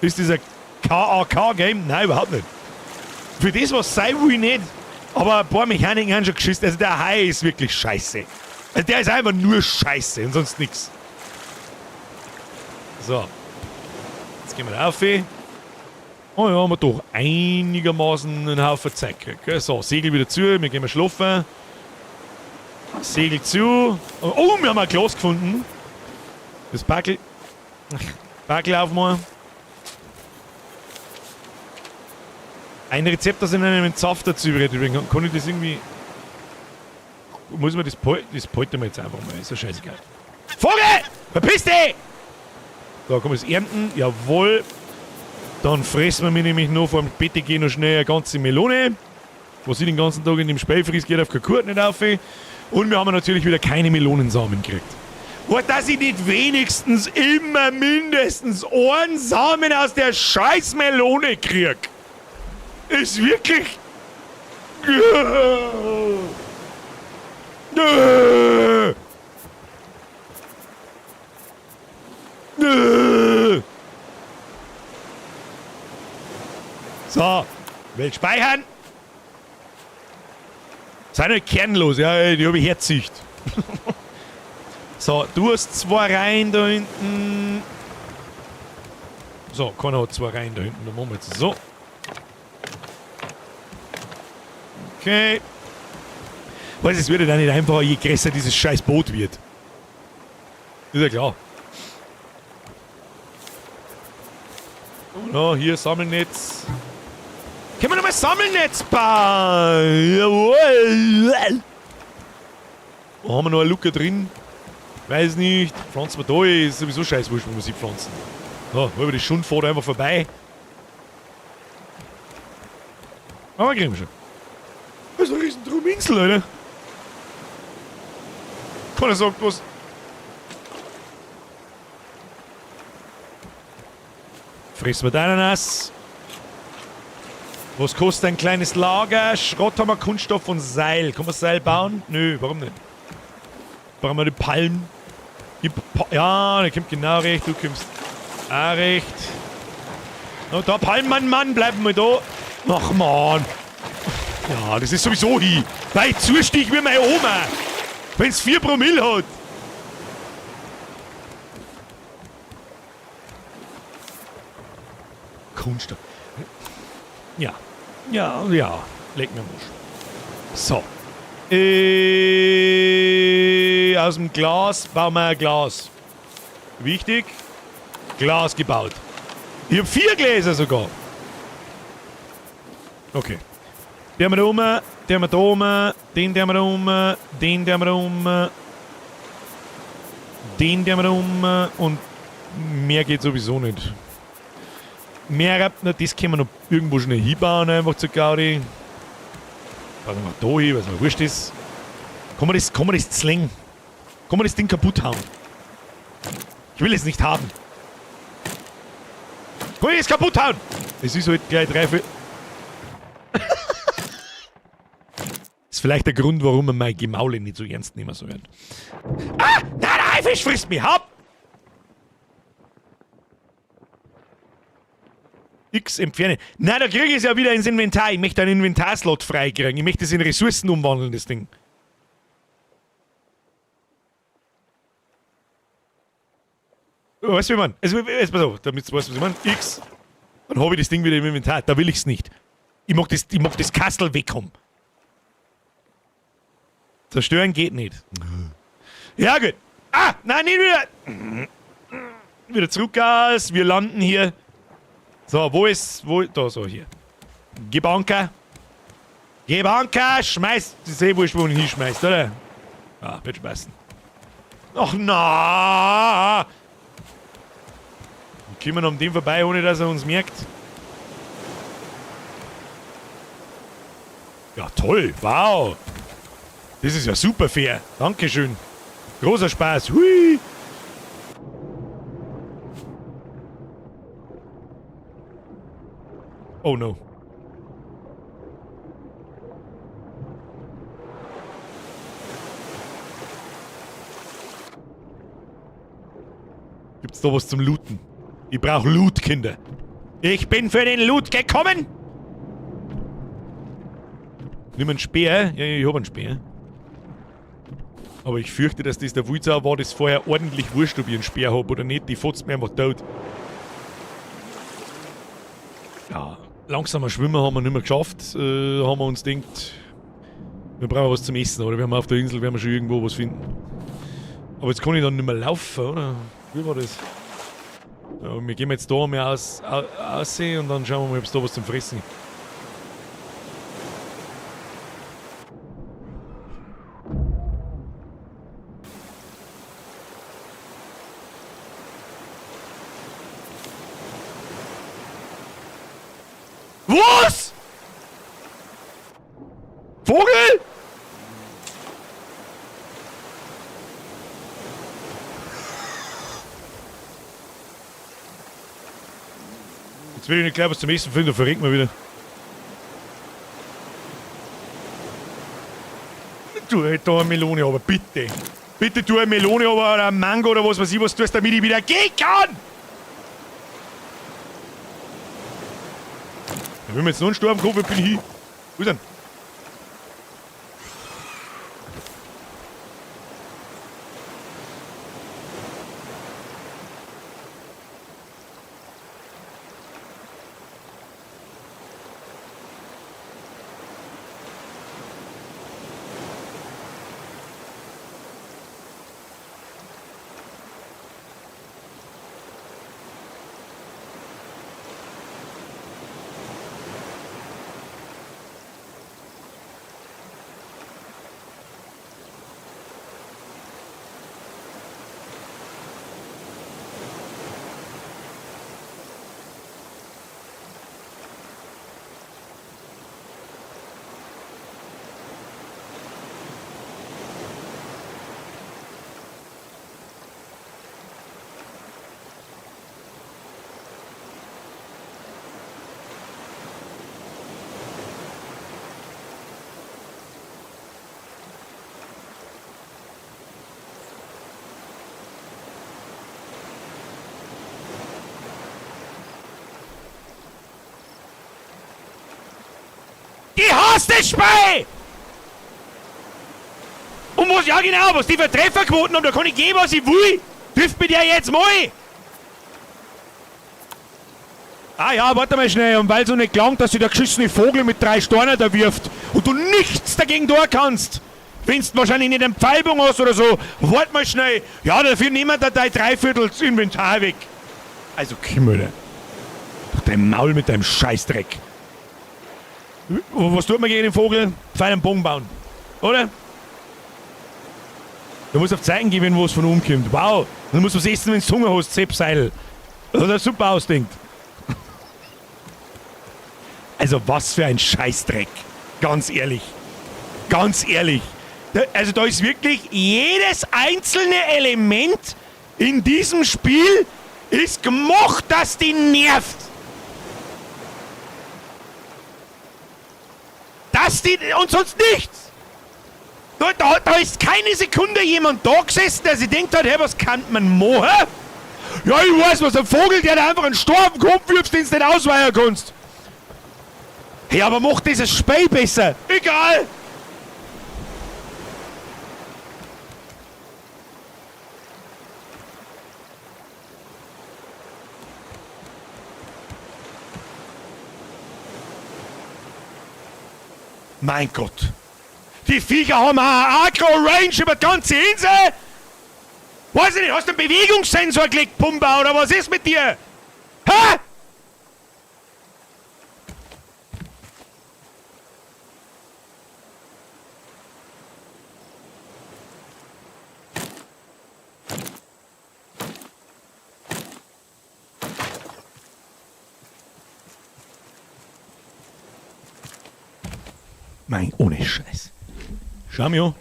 Ist das ein KAK-Game? Nein, überhaupt nicht. Für das, was sein will, nicht. Aber ein paar Mechaniken haben schon geschissen. Also der Hai ist wirklich scheiße. Also der ist einfach nur scheiße und sonst nix. So. Jetzt gehen wir da rauf. Oh ja, haben wir doch einigermaßen einen Haufen Zeit gekriegt. Gell? So, Segel wieder zu, wir gehen mal schlafen. Segel zu. Oh, wir haben ein Glas gefunden. Das Packel. Packel aufmachen. Ein Rezept, das in einem Saft dazu wird. Übrigens, kann ich das irgendwie... Muss man das das poltern wir jetzt einfach mal. Ist ja scheißegal. Vogel! Verpiss dich! Da kann man das ernten. Jawohl. Dann fressen wir nämlich noch vor dem Bett gehen noch schnell eine ganze Melone. Was ich den ganzen Tag in dem Spiel friss, geht auf kein Kurt nicht auf. Und wir haben natürlich wieder keine Melonensamen gekriegt. Und dass ich nicht wenigstens immer mindestens einen Samen aus der scheiß Melone krieg, ist wirklich... So, will speichern. Sei nicht kernlos, ja, die habe ich herzücht. So, du hast 2 Reihen da hinten. So, keiner hat 2 Reihen da hinten. Dann machen wir jetzt so. Okay. Weißt du, es wird ja dann nicht einfacher, je größer dieses scheiß Boot wird. Ist ja klar. Oh, hier Sammelnetz. Können wir nochmal Sammelnetz bauen? Jawohl! Wo haben wir noch eine Luke drin? Weiß nicht. Pflanzen wir da, ist sowieso scheiß wurscht, wo wir sie pflanzen. So, über die Schund fährt einfach vorbei. Aber kriegen wir schon. Das ist eine riesen Truminsel, Alter. Keiner sagt was. Fressen wir deinen Ananas. Was kostet ein kleines Lager? Schrott haben wir, Kunststoff und Seil. Kann man Seil bauen? Nö, warum nicht? Brauchen wir die Palmen? Die ja, der kommt genau recht. Du kommst auch recht. Oh, da, Palmenmann, Mann, bleib mal da. Ach, Mann. Ja, das ist sowieso hin. Weil ich zustich wie meine Oma. Wenn's 4 Promille hat. Kunststoff. Ja. Ja, ja. Leg mir Musch. So. Aus dem Glas bauen wir ein Glas. Wichtig. Glas gebaut. Ich hab 4 Gläser sogar. Okay. Den haben wir da oben, den haben wir da oben, den haben wir da oben, den haben wir da oben, den haben wir da oben und mehr geht sowieso nicht. Mehr ab, na, das können wir noch irgendwo schnell hinbauen, einfach zur Gaudi. Warte mal, da hin, weil es mir wurscht ist. Kann man das zwingen? Kann man das Ding kaputt hauen? Ich will es nicht haben. Kann ich das kaputt hauen? Es ist halt gleich 3, 4. Das ist vielleicht der Grund, warum man mein Gemaule nicht so ernst nehmen soll. Ah! Nein, der Haifisch frisst mich! Hopp! X entfernen. Nein, da kriege ich es ja wieder ins Inventar. Ich möchte einen Inventarslot freikriegen. Ich möchte es in Ressourcen umwandeln, das Ding. Weißt du, wie ich meine? Also, jetzt pass auf, damit du weißt, was ich meine. X. Dann habe ich das Ding wieder im Inventar. Da will ich's nicht. Ich mag das Kastel wegkommen. Zerstören geht nicht. Ja, gut. Ah, nein, nicht wieder. Wieder zurück aus. Wir landen hier. So, wo ist... Wo, da, so, hier. Gib Anker. Gib Anker. Schmeiß. Das ist eh wurscht, wo du ihn hinschmeißt, oder? Ah, wird schmeißen. Ach, na. Wir kommen an dem vorbei, ohne dass er uns merkt. Ja, toll. Wow. Das ist ja super fair. Dankeschön. Großer Spaß. Hui. Oh no. Gibt's da was zum Looten? Ich brauch Loot, Kinder. Ich bin für den Loot gekommen! Nimm einen Speer. Ja, ich hab einen Speer. Aber ich fürchte, dass das der Wulzau war, das vorher ordentlich wurscht, ob ich einen Speer hab oder nicht. Die fotzt mir einfach tot. Ja, langsamer Schwimmer haben wir nicht mehr geschafft. Haben wir uns gedacht, wir brauchen was zum Essen, oder? Wir haben auf der Insel, werden wir schon irgendwo was finden. Aber jetzt kann ich dann nicht mehr laufen, oder? Wie war das? Ja, wir gehen jetzt da mal aussehen und dann schauen wir mal, ob es da was zum Fressen gibt. Was? Vogel? Jetzt will ich nicht gleich was zum Essen finden, da verreckt man wieder. Tu halt da eine Melone, aber bitte. Bitte tu eine Melone, aber oder eine Mango oder was weiß ich, was du tust, damit ich wieder gehen kann! Ja, wenn wir jetzt noch einen Sturm kommen, bin ich hin. Wo ist denn? Ich hasse das Spiel! Und was, ja genau, was die für Trefferquoten haben, da kann ich geben, was ich will. Trifft mich der jetzt mal! Ah ja, warte mal schnell, und weil so nicht gelangt, dass sich der geschissene Vogel mit 3 Steinen da wirft und du nichts dagegen tun kannst, wenn's wahrscheinlich nicht einen Pfeilbogen hast oder so, warte mal schnell. Ja, dafür nehmen wir dein Dreiviertel Inventar weg. Also, Kimmel, doch dein Maul mit deinem Scheißdreck. Was tut man gegen den Vogel? Pfeil und Bogen bauen. Oder? Du musst auf Zeichen geben, wo es von oben kommt. Wow! Du musst was essen, wenn du Hunger hast, Sepp Seidel. Das hat er super ausdenkt. Also was für ein Scheißdreck. Ganz ehrlich. Ganz ehrlich. Da ist wirklich jedes einzelne Element in diesem Spiel ist gemacht, dass die nervt. Dass die, und sonst nichts. Da ist keine Sekunde jemand da gesessen, der sich denkt hat, hey, was kann man machen? Ja, ich weiß was, ein Vogel, der da einfach einen Sturm auf den Kopf wirft, den du nicht ausweichen kannst. Hey, aber macht dieses Spiel besser. Egal. Mein Gott. Die Viecher haben eine Agro-Range über die ganze Insel. Weiß ich nicht, hast du einen Bewegungssensor gelegt, Pumba, oder was ist mit dir? Hä? Mein, ohne Scheiß. Schau mir an.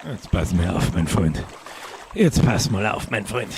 Jetzt pass mal auf, mein Freund. Jetzt pass mal auf, mein Freund.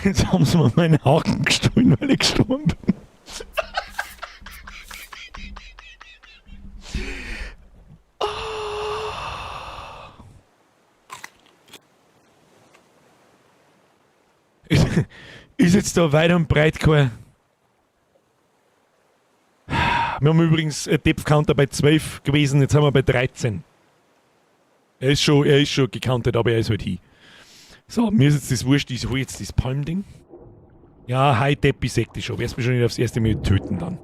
Jetzt haben sie mir meinen Haken gestohlen, weil ich gestorben bin. Ist jetzt da weit und breit kein. Wir haben übrigens Depth Counter bei 12 gewesen, jetzt sind wir bei 13. Er ist schon gecountet, aber er ist halt hin. So, mir ist jetzt das wurscht, ich hol jetzt das Palmding. Ja, hi Deppi, seh dich schon. Wirst mich schon nicht aufs erste Mal töten dann.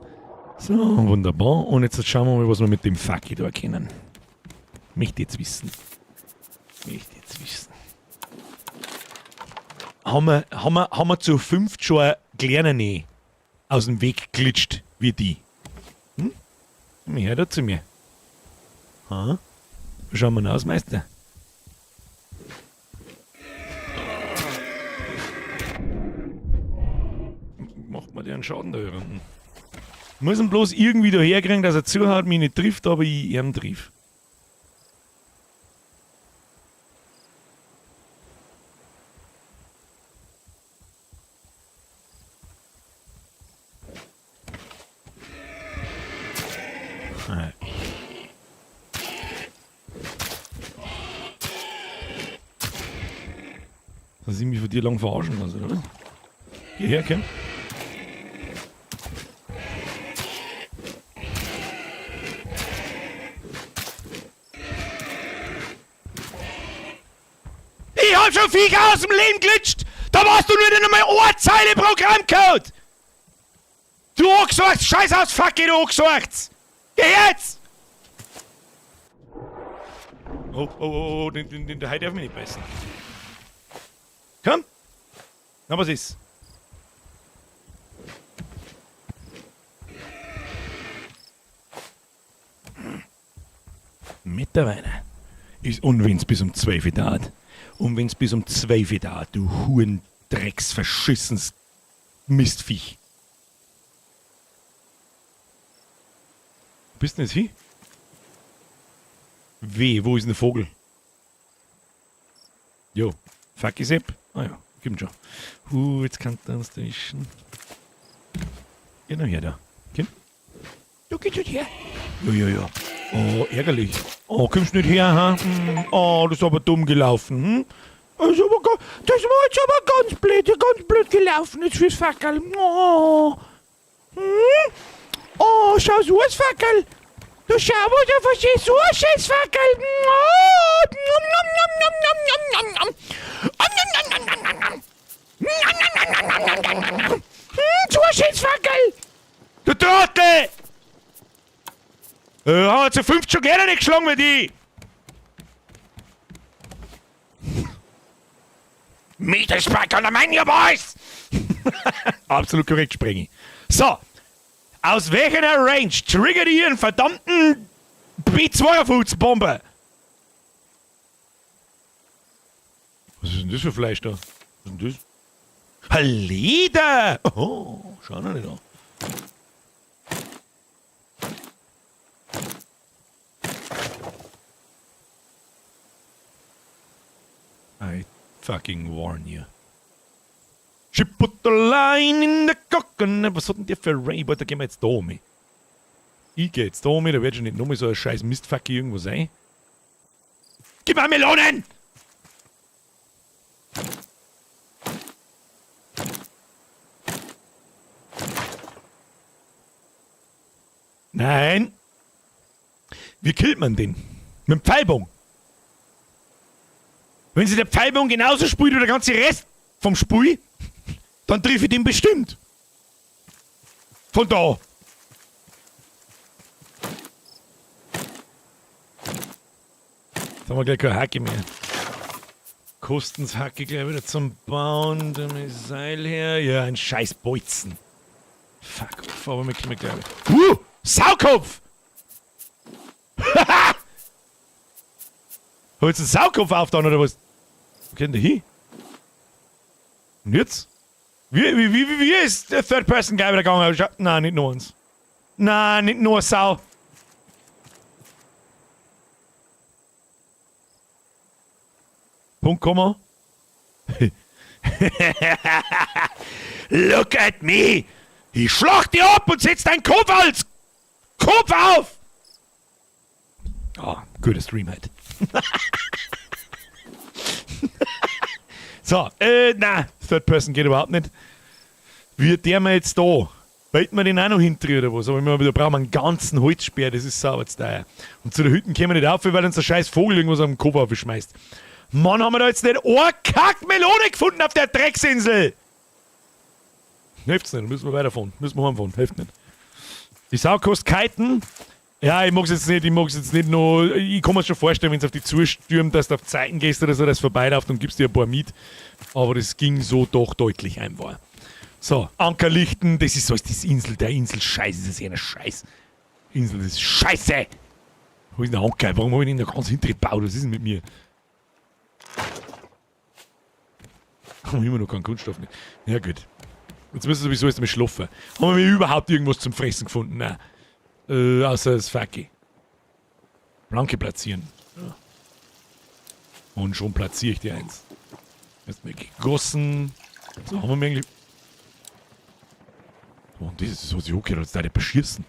So, wunderbar. Und jetzt schauen wir mal, was wir mit dem Fucky da erkennen. Möchte jetzt wissen. Möchte jetzt wissen. Haben wir zu 5 schon eine kleine Nähe aus dem Weg glitscht wie die? Hm? Komm her da zu mir. Ha? Wo schauen wir denn aus, Meister? Macht mir den Schaden da unten. Muss ihn bloß irgendwie da herkriegen, dass er zuhaut, mich nicht trifft, aber ich ihn triff. Dass ich mich von dir lang verarschen lasse, oder was? Geh her, komm. Ich hab schon Viecher aus dem Leben glitscht! Da warst du nur nicht einmal eine Zeile Programmcode! Du angesorgt! Scheiß aus, fuck it, du angesorgt! Geh jetzt! Oh, oh, oh, oh, den der Hai darf mich nicht beißen. Komm! Na, was ist? Mittlerweile ist, und wenn's bis um 12 Uhr dauert. Und wenn's bis um 12 Uhr dauert, du Hurendrecksverschissenes Mistviech. Wo bist du denn jetzt hin? Weh, wo ist denn der Vogel? Jo, fuck is up. Ah ja, kommt schon. Jetzt kann der uns erwischen. Geh noch her da. Komm. Du gehst nicht her. Ja, ja, ja. Oh, ärgerlich. Oh, kommst nicht her, ha? Hm. Oh, das ist aber dumm gelaufen, hm? Das war jetzt aber ganz blöd gelaufen, jetzt fürs Fackerl. Oh. Hm? Oh, schau so aus, Fackerl. Du schau, was du verstehst, so ein schönes Fackerl. Oh. Nom, nom, nom, nom, nom, nom, nom. Om, nom, nom, nom, nom, nom, nom. Nom, nom, nom, nom, nom, nom, nom, nom. Hm, so ein schönes Fackerl. Du Trottel! Haben wir zu 5 schon gerne nicht geschlagen wie die! Meter on the menu, boys! Absolut korrekt, Sprengi. So, aus welcher Range triggert ihr einen verdammten B-52-Bomber? Was ist denn das für Fleisch da? Was ist denn das? Ein Leder! Oh, schau noch nicht an. I fucking warn you. She put the line in the coconut. Was hat denn der für Ray? Da gehen wir jetzt da um. Ich geh jetzt da mit, da wird schon nicht nochmal so ein scheiß Mistfacke irgendwo sein. Gib mir Melonen! Nein! Wie killt man den? Mit dem Pfeilbogen. Wenn sich der Pfeilbogen genauso spielt wie der ganze Rest vom Spiel, dann treffe ich den bestimmt. Von da. Jetzt haben wir gleich keine Hacke mehr. Kosten's Hacke gleich wieder zum Bauen. Da ist Seil her. Ja, ein scheiß Bolzen. Fuck off, aber wir kommen gleich wieder. Saukopf! Hab ich jetzt einen Saukopf aufgetan oder was? Wo geht denn der hin? Und jetzt? Wie ist der Third Person gleich wieder gegangen? Nein, nicht nur eins. Nein, nicht nur Sau. Punkt, Komma. Look at me! Ich schlag dir ab und setz deinen Kopf als Kopf auf! Ah, guter Stream halt. So, na, Third Person geht überhaupt nicht. Wie der mir jetzt da? Bald wir den auch noch hinter oder was? Aber immer wieder brauchen wir einen ganzen Holzspeer, das ist sauber zu teuer. Und zu der Hütten kommen wir nicht auf, weil uns der scheiß Vogel irgendwas am Kopf aufschmeißt. Mann, haben wir da jetzt nicht eine Kackmelone gefunden auf der Drecksinsel! Hilft's nicht, müssen wir weiterfahren. Müssen wir heimfahren, hilft nicht. Die Sau kostet Kiten. Ja, ich mag's jetzt nicht, ich mag's jetzt nicht noch. Ich kann mir schon vorstellen, wenn's auf die zustürmt, dass du auf Zeiten gehst oder so, dass es vorbeiläuft und gibst dir ein paar mit. Aber das ging so doch deutlich einfach. So, Ankerlichten, das ist so, ist das Insel, der Insel Scheiß, das ist eine Scheiß. Insel, das ist Scheiße! Wo ist denn der Anker? Warum hab ich den da ganz hinten gebaut? Was ist denn mit mir? Haben wir immer noch keinen Kunststoff mehr. Ja, gut. Jetzt müssen wir sowieso erst einmal schlafen. Haben wir überhaupt irgendwas zum Fressen gefunden? Nein. Außer das Facki. Planke platzieren. Ja. Und schon platziere ich die eins. Erstmal gegossen. So, haben wir eigentlich. Oh, und das ist so, sich okay, das da nicht beschießen.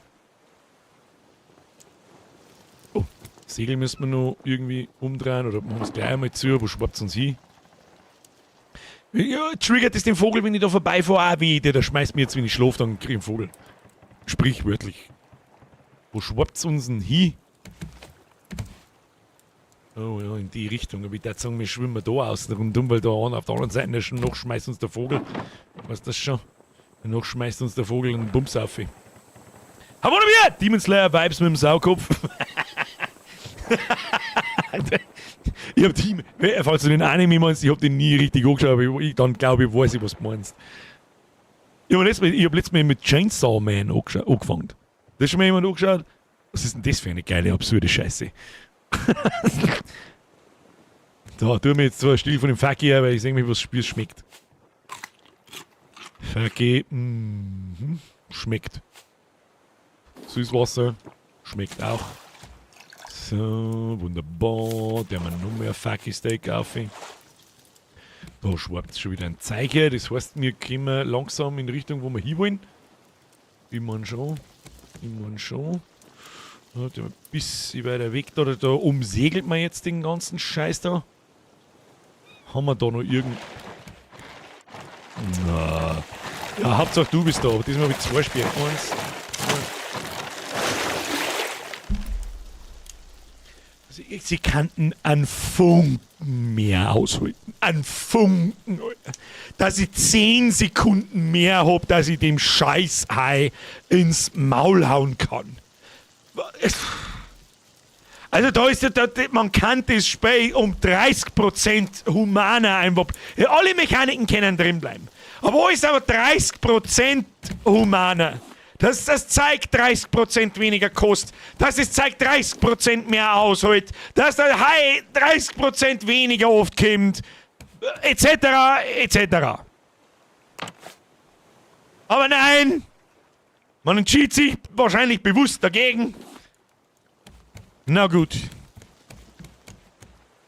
Oh, Segel müssen wir noch irgendwie umdrehen oder machen wir es gleich einmal zu. Wo schwappt es uns hin? Ja, triggert es den Vogel, wenn ich da vorbeifahre? Auch weh, der schmeißt mir jetzt, wenn ich schlafe, dann krieg ich einen Vogel. Sprichwörtlich. Wo schwappt uns denn hin? Oh ja, in die Richtung. Aber ich würde sagen, wir schwimmen da außen rundum, weil da an, auf der anderen Seite schon noch schmeißt uns der Vogel. Weißt du das schon? Noch schmeißt uns der Vogel einen Bums auf. Haben wir noch mehr? Demon Slayer Vibes mit dem Saukopf. Ich hab die, falls du den Anime meinst, ich hab den nie richtig angeschaut, aber dann glaube ich, weiß ich, was du meinst. Ich hab letztes Mal mit Chainsaw Man angefangen. Das ist schon mal jemand angeschaut? Was ist denn das für eine geile, absurde Scheiße? Da, tu mir jetzt zwar still von dem Facki her, weil ich sehe mich, was Spiel schmeckt. Facki, schmeckt. Süßwasser, schmeckt auch. So, wunderbar. Der haben wir noch mehr Facki-Steak auf. Da schwappt schon wieder ein Zeiger. Das heißt, wir kommen langsam in Richtung, wo wir hinwollen. Ich mein schon. Ich mein schon. Ja, der ein bisschen weiter weg da. Da umsegelt man jetzt den ganzen Scheiß da. Haben wir da noch irgend... Na. Ja, Hauptsache du bist da, aber diesmal mit 2 Speeren. 1, 2. Sie kannten einen Funken mehr aushalten. Einen Funken, Alter. Dass ich 10 Sekunden mehr hab, dass ich dem Scheißhai ins Maul hauen kann. Also da ist ja, da, man kann das Spiel um 30% humaner einfach. Ja, alle Mechaniken können drin bleiben. Aber alles aber 30% humaner. Dass das Zeug 30% weniger kostet, dass das Zeug 30% mehr aushält, dass der Hai 30% weniger oft kommt, et cetera, et cetera. Aber nein, man entschied sich wahrscheinlich bewusst dagegen. Na gut.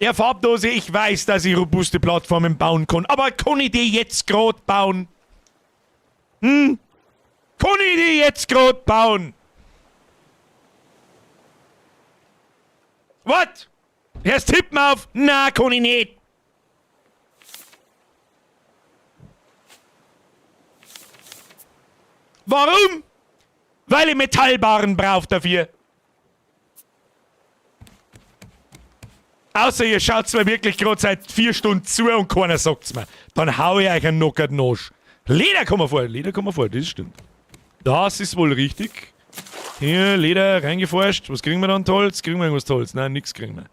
Ja, Farbdose, ich weiß, dass ich robuste Plattformen bauen kann, aber kann ich die jetzt grad bauen? Hm? Kann ich die jetzt grad bauen? What? Hörst tippen auf? Na, kann ich nicht. Warum? Weil ich Metallbarren brauch dafür. Außer ihr schaut mir wirklich gerade seit 4 Stunden zu und keiner sagt's mir. Dann hau ich euch einen knockerten Arsch. Leder kommen wir vor, Leder kommen wir vor, das stimmt. Das ist wohl richtig. Hier, Leder reingeforscht. Was kriegen wir dann Tolles? Kriegen wir irgendwas Tolles? Nein, nix kriegen wir.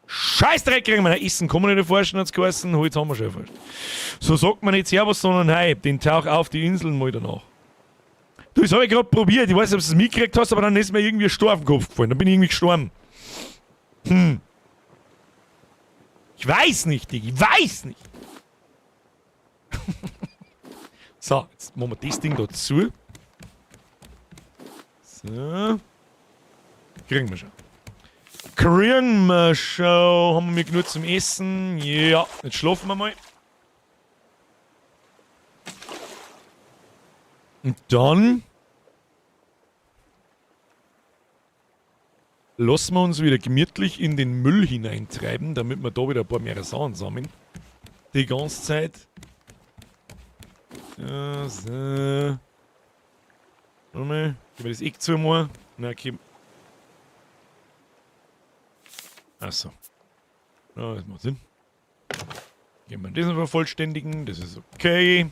Scheißdreck kriegen wir. Essen kann man nicht erforschen, hat's geheißen. Holz haben wir schon erforscht. So sagt man nicht Servus, sondern Hi. Den Tauch auf die Inseln mal danach. Du, das habe ich gerade probiert. Ich weiß nicht, ob du es mitgekriegt hast, aber dann ist mir irgendwie ein Stor auf den Kopf gefallen. Dann bin ich irgendwie gestorben. Ich weiß nicht, Diggi. Ich weiß nicht. So, jetzt machen wir das Ding da zu. So. Kriegen wir schon. Kriegen wir schon. Haben wir genug zum Essen? Ja. Jetzt schlafen wir mal. Und dann lassen wir uns wieder gemütlich in den Müll hineintreiben, damit wir da wieder ein paar mehr Sachen sammeln. Die ganze Zeit. Ja, so. Warte mal. Gehen wir das Eck zu mal. Na, okay. Achso. Ja, das macht Sinn. Gehen wir das noch vervollständigen. Das ist okay.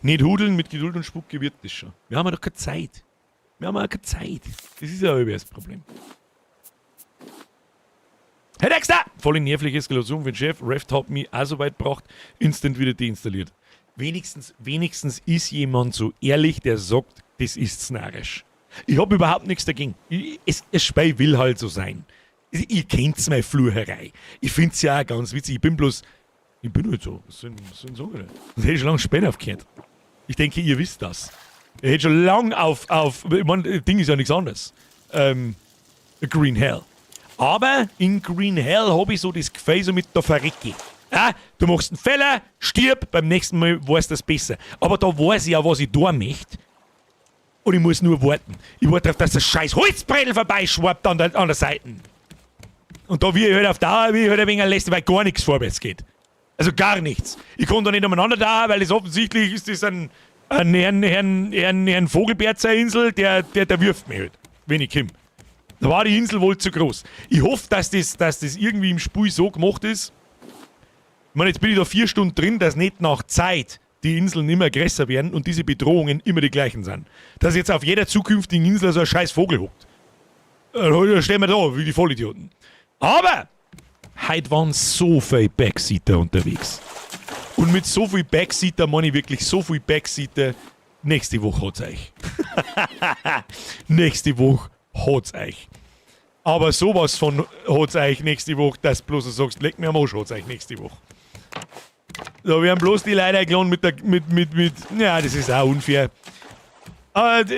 Nicht hudeln, mit Geduld und Spucke wird das schon. Wir haben ja doch keine Zeit. Wir haben ja keine Zeit. Das ist ja über das Problem. Hey Dexter! Voll nervliche Eskalation für den Chef. Raft hat mich auch so weit gebracht, instant wieder deinstalliert. Wenigstens, wenigstens ist jemand so ehrlich, der sagt, das ist narrisch. Ich habe überhaupt nichts dagegen. Es Spiel will halt so sein. Ihr kennt's meine Flucherei. Ich find's ja auch ganz witzig. Ich bin bloß, ich bin halt so. Was soll ich sagen? Das hätte ich schon lange später aufgehört. Ich denke, ihr wisst das. Ich hätte schon lang auf, ich mein, Ding ist ja nichts anderes. Green Hell. Aber in Green Hell habe ich so das Gefühl, so mit der Verrecke. Ja, du machst einen Fehler, stirb, beim nächsten Mal weißt du das besser. Aber da weiß ich ja, was ich da möchte. Und ich muss nur warten. Ich warte darauf, dass das scheiß Holzbrettel vorbeischwappt an der Seite. Und da will ich halt auf Dauer, will ich halt ein wenig lästig, weil gar nichts vorwärts geht. Also gar nichts. Ich kann da nicht umeinander da, weil es offensichtlich ist das ein Herrn Vogelberzer Insel, der wirft mich halt, wenn ich komme. Da war die Insel wohl zu groß. Ich hoffe, dass das irgendwie im Spiel so gemacht ist. Ich meine, jetzt bin ich da 4 Stunden drin, dass nicht nach Zeit die Inseln immer größer werden und diese Bedrohungen immer die gleichen sind. Dass jetzt auf jeder zukünftigen Insel so ein scheiß Vogel hockt. Da stehen wir da, wie die Vollidioten. Aber heute waren so viele Backseater unterwegs. Und mit so viel Backseater meine ich wirklich so viel Backseater. Nächste Woche hat's euch. Nächste Woche hat's euch. Aber sowas von hat's euch nächste Woche, dass du bloß so sagst, leck mir am Arsch, hat's euch nächste Woche. Da werden bloß die Leute eingeladen mit der, mit, ja, das ist auch unfair. Aber da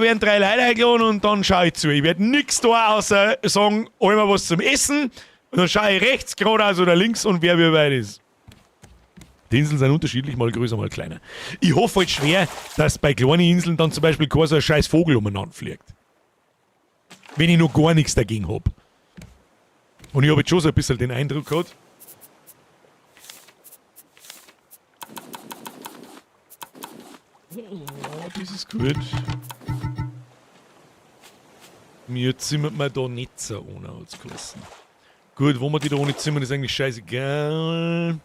werden drei Leute eingeladen und dann schaue ich zu. Ich werde nichts da außer sagen, hol mir was zum Essen. Und dann schaue ich rechts, geradeaus oder links und wer wie weit ist. Die Inseln sind unterschiedlich, mal größer, mal kleiner. Ich hoffe halt schwer, dass bei kleinen Inseln dann zum Beispiel kein so ein scheiß Vogel umeinander fliegt. Wenn ich noch gar nichts dagegen hab. Und ich habe jetzt schon so ein bisschen den Eindruck gehabt. Oh, das ist gut. Mir zimmert man da nicht so ohne als geheißen. Gut, wo wir die da ohne zimmern, ist eigentlich scheißegal.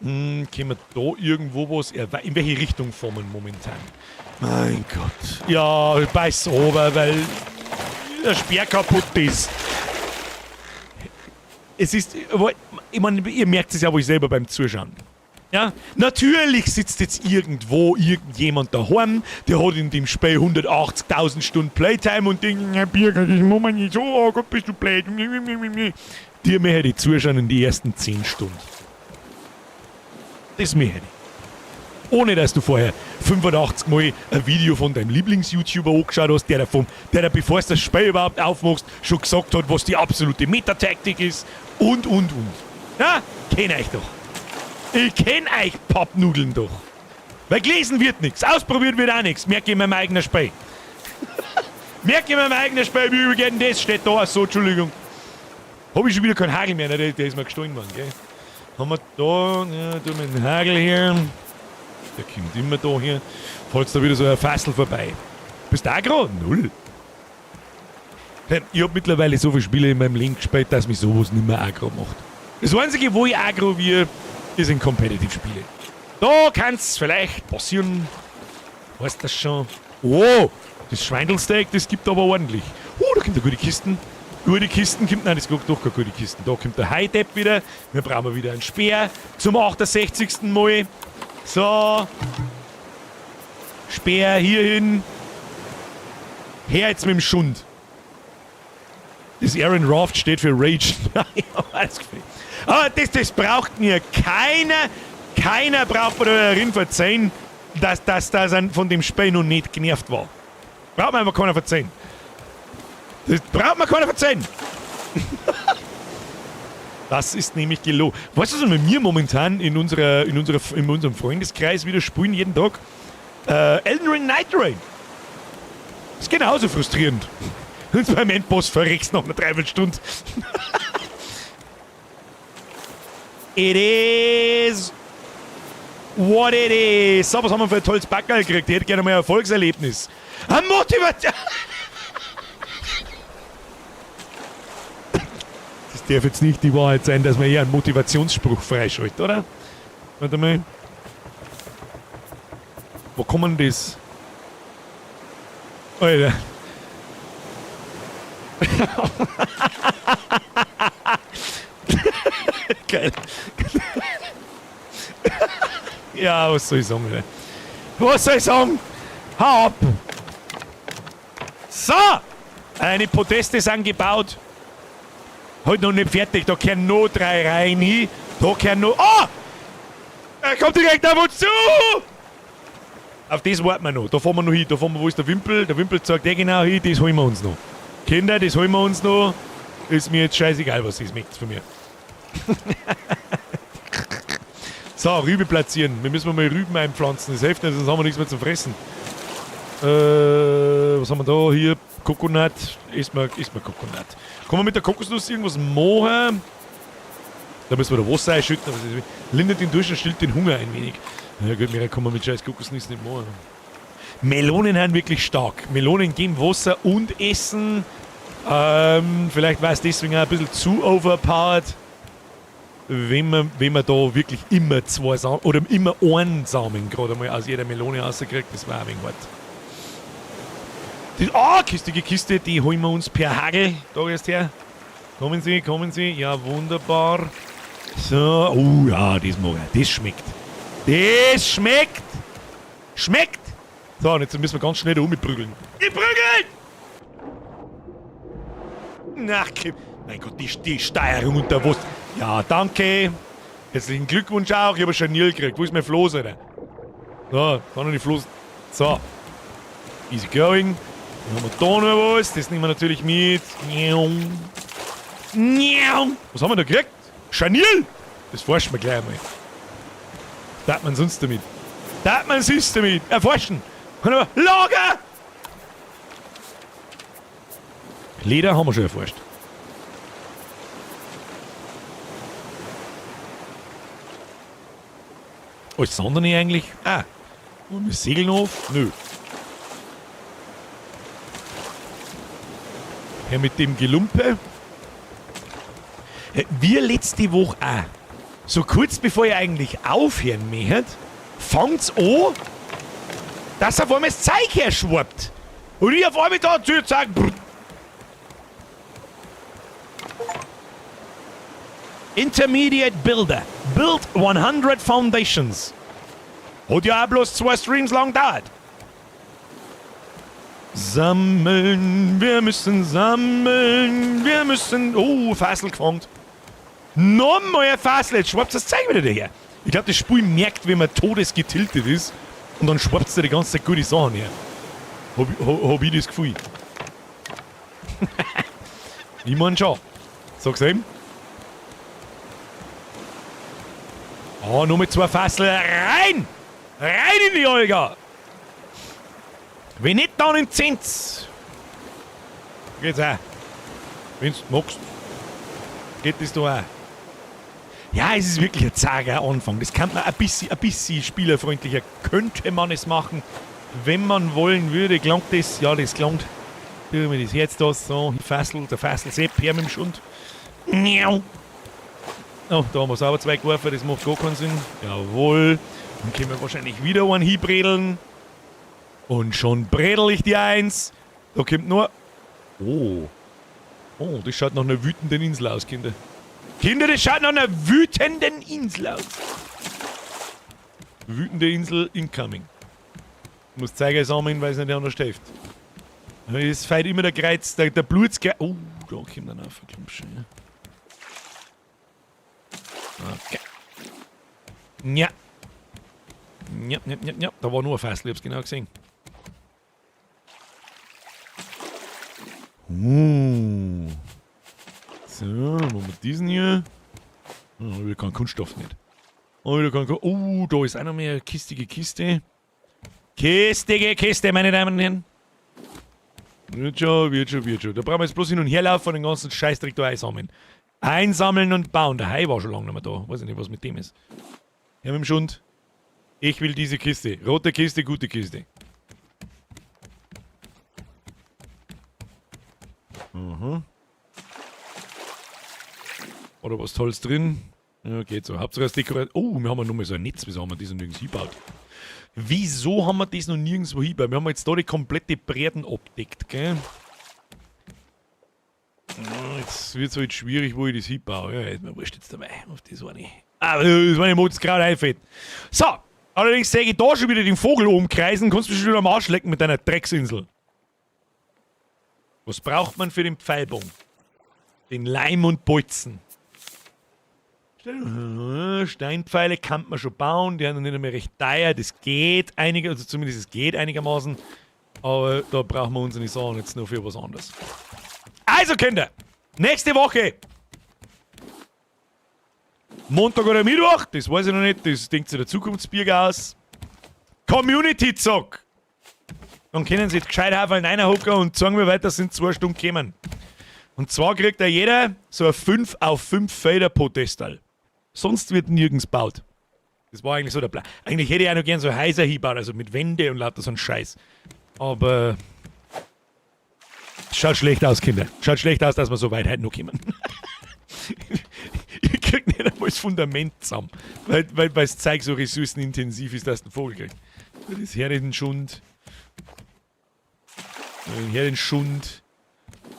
Können wir da irgendwo was In welche Richtung fahren wir momentan? Mein Gott. Ja, ich beiß runter, weil der Speer kaputt ist. Es ist, ich meine, ihr merkt es ja wohl selber beim Zuschauen. Ja, natürlich sitzt jetzt irgendwo irgendjemand daheim, der hat in dem Spiel 180.000 Stunden Playtime und denkt, ja, Birger, das machen wir nicht so, oh Gott, bist du blöd. Dir möchte ich zuschauen in die ersten 10 Stunden. Das möchte ich. Ohne dass du vorher 85 Mal ein Video von deinem Lieblings-YouTuber angeschaut hast, der da, bevor du das Spiel überhaupt aufmachst, schon gesagt hat, was die absolute Metataktik ist und, und. Ja, kenn euch doch. Ich kenn euch Pappnudeln doch. Weil gelesen wird nichts, ausprobiert wird auch nichts, merke ich in meinem eigenen Spiel. Merke ich mir mein eigenes Spiel, wie geht denn das? Steht da, so, Entschuldigung. Hab ich schon wieder keinen Hagel mehr, ne? Der ist mir gestohlen worden, gell? Haben wir da, ja, tun wir den Hagel hier. Der kommt immer da her. Falls da wieder so ein Fassel vorbei. Bist du aggro? Null. Ich hab mittlerweile so viele Spiele in meinem Leben gespielt, dass mich sowas nicht mehr aggro macht. Das Einzige, wo ich aggro wird, ist in Competitive-Spiele. Da kann's vielleicht passieren. Weißt das schon? Oh, das Schweindelsteak, das gibt aber ordentlich. Oh, da kommt eine gute Kisten. Gute Kisten kommt, nein, das gibt doch keine gute Kisten. Da kommt der High-Depp wieder. Wir brauchen wieder einen Speer zum 68. Mal. So. Speer hier hin. Her jetzt mit dem Schund. Das Aaron Raft steht für Rage. Aber das braucht mir keiner. Keiner braucht mir darin verzeihen, dass das von dem Spiel noch nicht genervt war. Braucht mir einfach keiner verzeihen. Das braucht mir keiner verzeihen. Das ist nämlich gelogen. Weißt du, was wir mir momentan in unserem Freundeskreis wieder spielen jeden Tag? Elden Ring Nightreign. Ist genauso frustrierend. Und beim Endboss verreckst noch eine Dreiviertelstunde. It is what it is. So, was haben wir für ein tolles Backerl gekriegt? Ich hätte gerne mal ein Erfolgserlebnis. Ein Motivation. Das darf jetzt nicht die Wahrheit sein, dass man hier einen Motivationsspruch freischaltet, oder? Warte mal. Wo kommt denn das? Alter. Geil. Ja, was soll ich sagen, Alter? Was soll ich sagen? Hau ab! So! Eine Podeste sind gebaut. Halt noch nicht fertig, da kehren noch 3 Reihen hin. Da kehren noch. Oh! Er kommt direkt auf uns zu! Auf das warten wir noch. Da fahren wir noch hin. Da fahren wir, wo ist der Wimpel? Der Wimpel zeigt eh genau hin, das holen wir uns noch. Kinder, das holen wir uns noch. Ist mir jetzt scheißegal, was das möchte von mir. So, Rübe platzieren. Wir müssen mal Rüben einpflanzen. Das hilft nicht, sonst haben wir nichts mehr zum Fressen. Was haben wir da? Hier, Coconut. Isst man Coconut. Kann man mit der Kokosnuss irgendwas machen? Da müssen wir da Wasser einschütten. Aber das lindert den Durst und stillt den Hunger ein wenig. Ja gut, mehr kann man mit scheiß Kokosnuss nicht machen. Melonen sind wirklich stark. Melonen geben Wasser und Essen. Vielleicht war es deswegen auch ein bisschen zu overpowered. Wenn man da wirklich immer zwei Samen oder immer einen Samen gerade mal aus jeder Melone rauskriegt, das war ein wenig hart. Die, kistige Kiste, die holen wir uns per Hagel. Da erst her. Kommen Sie, kommen Sie. Ja, wunderbar. So, oh ja, das mag ich. Das schmeckt. Das schmeckt! Schmeckt! So, und jetzt müssen wir ganz schnell da umprügeln. Geprügelt! Ach, mein Gott, die Steuerung unter was. Ja, danke. Herzlichen Glückwunsch auch. Ich habe schon Scharnier gekriegt. Wo ist mein Floß, Alter? So, da noch die Floß. So. Easy going. Dann haben wir da noch was. Das nehmen wir natürlich mit. Was haben wir da gekriegt? Scharnier! Das forschen wir gleich einmal. Darf man sonst damit? Darf man sonst damit? Erforschen! Lager! Leder haben wir schon erforscht. Alles andere eigentlich? Ah. Und wir segeln auf? Nö. Her mit dem Gelumpe. Wir letzte Woche auch. So kurz bevor ich eigentlich aufhören möchte, fangt's an, dass auf einmal das Zeug herschwappt. Und ich auf einmal da zu sagen, Intermediate Builder. Build 100 Foundations. Hat ja auch bloß 2 Streams lang gedauert. Sammeln, wir müssen sammeln, wir müssen... Oh, Fassel gefangen. Nochmal ein Fassel, jetzt schwappt das Zeug wieder daher. Ich glaube, das Spiel merkt, wenn man todesgetiltet ist. Und dann schwappt es dir die ganze Zeit gute Sachen her. Hab ich das Gefühl. Ich mein schon. Sag's eben. Oh, nur mit 2 Fassel. Rein! Rein in die Olga! Wenn nicht, dann in Zins. Geht's auch. Wenn's magst, geht das da auch. Ja, es ist wirklich ein zager Anfang. Das kann man ein bisschen spielerfreundlicher, könnte man es machen, wenn man wollen würde. Klangt das? Ja, das klangt. Mir das Herz da so, Fassel, der Fassel Sepp, her mit dem Schund. Oh, da haben wir sauber zwei geworfen, das macht gar keinen Sinn. Jawohl. Dann können wir wahrscheinlich wieder einen hinbredeln. Und schon bredel ich die eins. Da kommt nur... Oh. Oh, das schaut nach einer wütenden Insel aus, Kinder. Kinder, das schaut nach einer wütenden Insel aus. Wütende Insel incoming. Ich muss Zeiger sammeln, weil es nicht anders hilft. Es fällt immer der Kreuz, der Blutskreuz. Oh, da kommt dann auf, schon, ja. Okay. Ja. Ja, ja, ja, ja. Da war nur ein Fassel, ich hab's genau gesehen. So, machen wir diesen hier. Oh, wieder kein Kunststoff nicht. Oh, wieder kein oh, da ist auch noch mehr kistige Kiste. Kistige Kiste, meine Damen und Herren. Wird schon, wird schon, wird schon. Da brauchen wir jetzt bloß hin und her laufen und den ganzen Scheißdreck da einsammeln. Einsammeln und bauen. Der Hai war schon lange nicht mehr da. Weiß ich nicht, was mit dem ist. Ja, mit dem Schund. Ich will diese Kiste. Rote Kiste, gute Kiste. Mhm. Oder was Tolles drin. Ja, geht so. Hauptsache das Dekorat. Oh, wir haben ja nur mal so ein Netz. Wieso haben wir das noch nirgends hingebaut? Wieso haben wir das noch nirgendwo hingebaut? Wir haben jetzt da die komplette Breiten abdeckt, gell? Jetzt wird es halt schwierig, wo ich das hinbaue. Ja, ist mir wurscht jetzt dabei. Auf das eine. Ah, das meine Mut gerade einfällt. So, allerdings sehe ich da schon wieder den Vogel umkreisen. Kannst du mich schon wieder am Arsch lecken mit deiner Drecksinsel. Was braucht man für den Pfeilbogen? Den Leim und Bolzen. Steinpfeile kann man schon bauen, die sind nicht mehr recht teuer, das geht einige, also zumindest es geht einigermaßen. Aber da brauchen wir uns nicht sagen, jetzt nur für was anderes. Also Kinder, nächste Woche. Montag oder Mittwoch, das weiß ich noch nicht, das denkt sich der Zukunftsbürger aus. Community-Zock. Dann können sie jetzt gescheit auf einen reinhocken und sagen wir weiter, sind 2 Stunden gekommen. Und zwar kriegt da jeder so ein 5 auf 5 Felder Podestal. Sonst wird nirgends gebaut. Das war eigentlich so der Plan. Eigentlich hätte ich auch noch gern so Häuser hinbauen, also mit Wände und lauter so ein Scheiß. Aber schaut schlecht aus, Kinder. Schaut schlecht aus, dass wir so weit heute noch kommen. Ich krieg nicht einmal das Fundament zusammen, weil das Zeug so ressourcenintensiv ist, dass du einen Vogel kriegst. Das ist her den Schund. Her den Schund.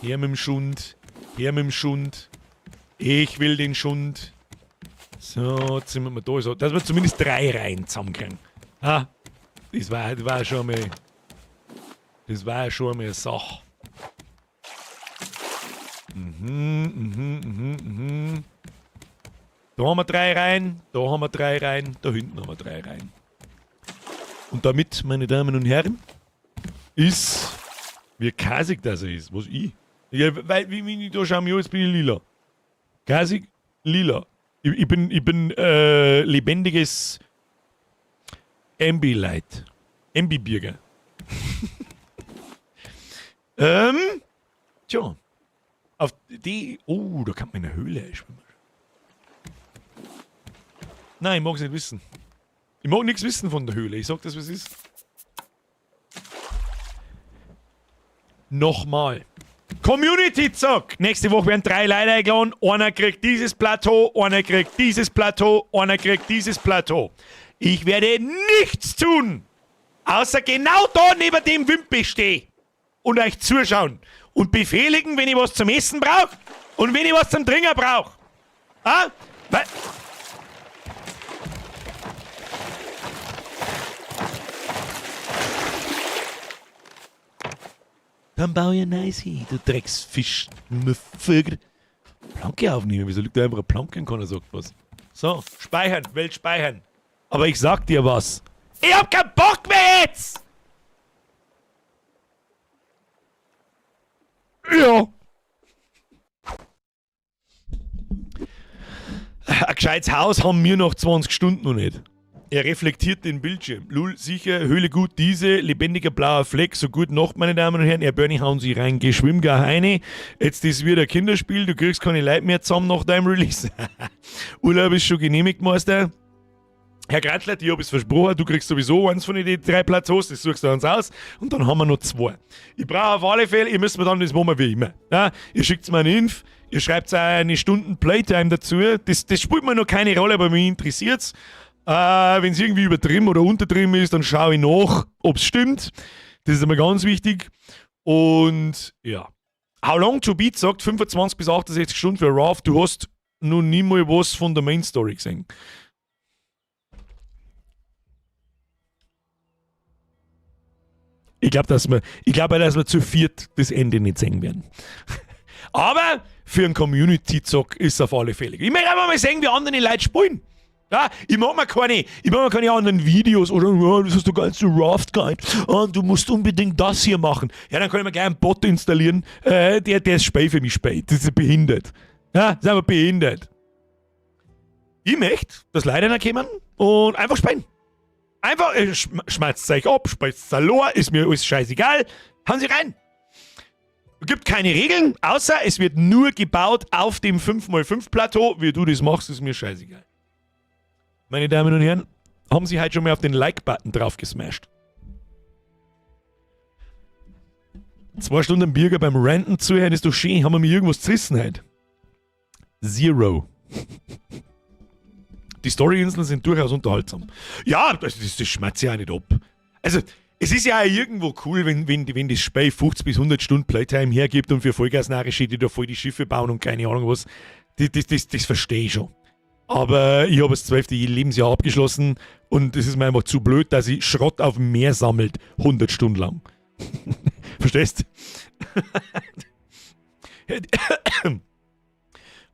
Her mit dem Schund. Her mit dem Schund. Ich will den Schund. So, jetzt sind wir da so, dass wir zumindest 3 Reihen zusammenkriegen. Ah, das war schon mal. Das war schon mal eine Sache. Da haben wir 3 Reihen, da haben wir 3 Reihen, da hinten haben wir 3 Reihen. Und damit, meine Damen und Herren, ist, wie kasig das ist, was ich. Ja, weil, wie ich da schaue, jetzt bin ich lila. Kasig, lila. Ich bin lebendiges Ambilight. Ambi-Bürger. Tja. Auf die. Oh, da kann man in eine Höhle einschwimmen. Nein, ich mag's nicht wissen. Ich mag nichts wissen von der Höhle. Ich sag das, was es ist. Nochmal. Community-Zock! Nächste Woche werden 3 Leute eingeladen. Einer kriegt dieses Plateau, einer kriegt dieses Plateau, einer kriegt dieses Plateau. Ich werde nichts tun, außer genau da neben dem Wimpe stehe und euch zuschauen und befehligen, wenn ich was zum Essen brauch und wenn ich was zum Trinken brauch. Ah? Weil dann bau ich ein neues hin, du Drecksfisch, Vögel. Planke aufnehmen, wieso liegt da einfach eine Planke und keiner sagt was? So, speichern, Welt speichern. Aber ich sag dir was. Ich hab keinen Bock mehr jetzt! Ja. Ein gescheites Haus haben wir noch 20 Stunden noch nicht. Er reflektiert den Bildschirm. Lul, sicher, Höhle gut, diese, lebendiger blauer Fleck, so gut noch, meine Damen und Herren. Herr Bernie, hauen Sie rein, geh schwimm gar eine. Jetzt ist wieder ein Kinderspiel, du kriegst keine Leute mehr zusammen nach deinem Release. Urlaub ist schon genehmigt, Meister. Herr Grantler, ich habe es versprochen, du kriegst sowieso eins von den drei Plateaus, das suchst du uns aus. Und dann haben wir noch zwei. Ich brauche auf alle Fälle, ihr müsst mir dann, das machen wir wie immer. Ja, ihr schickt mir eine Inf, ihr schreibt eine Stunden Playtime dazu. Das spielt mir noch keine Rolle, aber mich interessiert's. Wenn es irgendwie übertrieben oder untertrieben ist, dann schaue ich nach, ob es stimmt. Das ist immer ganz wichtig. Und ja. How Long to Beat sagt 25 bis 68 Stunden für Raft. Du hast noch nie mal was von der Main Story gesehen. Ich glaube, dass wir, ich glaube, dass wir zu viert das Ende nicht sehen werden. Aber für einen Community-Zock ist es auf alle Fälle. Ich möchte einfach mal sehen, wie andere Leute spielen. Ja, ich mach mir keine anderen Videos oder oh, das ist der geilste Raft Guide und du musst unbedingt das hier machen. Ja, dann kann ich mir gleich einen Bot installieren, der das Spiel für mich spielt. Das ist behindert. Ja, das ist einfach behindert. Ich möchte, dass Leute kommen und einfach spielen. Einfach, schmeißt euch ab, spielt allein, ist mir alles scheißegal. Hauen Sie rein. Es gibt keine Regeln, außer es wird nur gebaut auf dem 5x5 Plateau. Wie du das machst, ist mir scheißegal. Meine Damen und Herren, haben Sie heute schon mal auf den Like-Button drauf gesmashed? 2 Stunden Birger beim Ranten zuhören ist doch schön. Haben wir mir irgendwas zerrissen heute? Zero. Die Storyinseln sind durchaus unterhaltsam. Ja, das schmerzt ja auch nicht ab. Also, es ist ja auch irgendwo cool, wenn das Spiel 50 bis 100 Stunden Playtime hergibt und für Vollgasnarische, die da voll die Schiffe bauen und keine Ahnung was. Das verstehe ich schon. Aber ich habe das 12. Lebensjahr abgeschlossen und es ist mir einfach zu blöd, dass ich Schrott auf dem Meer sammelt, 100 Stunden lang. Verstehst?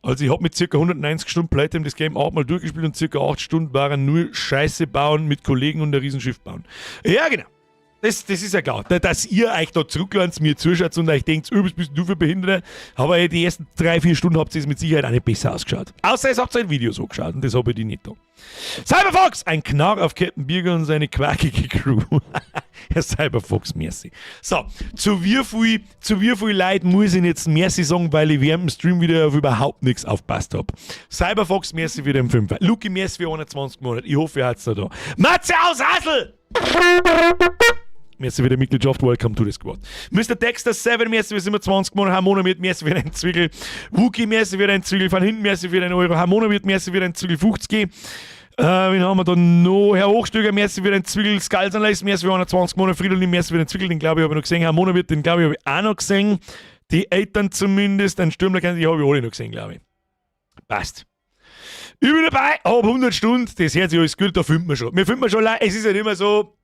Also ich habe mit ca. 190 Stunden Playtime das Game auch mal durchgespielt und ca. 8 Stunden waren nur Scheiße bauen mit Kollegen und ein Riesenschiff bauen. Ja, genau. Das ist ja klar, dass ihr euch da zurücklehnt, mir zuschaut und euch denkt, oh, was bist du für Behinderte? Aber die ersten 3, 4 Stunden habt ihr es mit Sicherheit auch nicht besser ausgeschaut. Außer es habt ihr ein Video so geschaut und das habe ich die nicht da. Cyberfox! Ein Knarr auf Captain Birger und seine quakige Crew. Herr Cyberfox, merci. So, zu wie viel Leid muss ich jetzt merci sagen, weil ich während dem Stream wieder auf überhaupt nichts aufpasst hab. Cyberfox, merci für den 5. Luki, merci für 21 Monate. Ich hoffe, ihr habt's da. Matze aus Hassel! Merci für die Mitgliedschaft, welcome to the squad. Mr. Dexter 7, merci für 27 Monate, Harmona wird merci für einen Zwiegel, Wookie, merci für einen Zwiegel, von hinten merci für einen Euro, Harmona wird merci für einen Zwiegel 50. Wen haben wir da noch? Herr Hochstöger, merci für den Zwiegel, Skulls and Lace, merci für 120 Monate, Fridolin, merci für den Zwiegel, den glaube ich habe ich noch gesehen, Harmona wird, den glaube ich habe ich auch noch gesehen. Die Eltern zumindest, ein Stürmler, die habe ich alle noch gesehen, glaube ich. Passt. Ich bin dabei, hab 100 Stunden, das hört sich alles gut, da findet man schon. Wir finden wir schon, es ist halt immer so,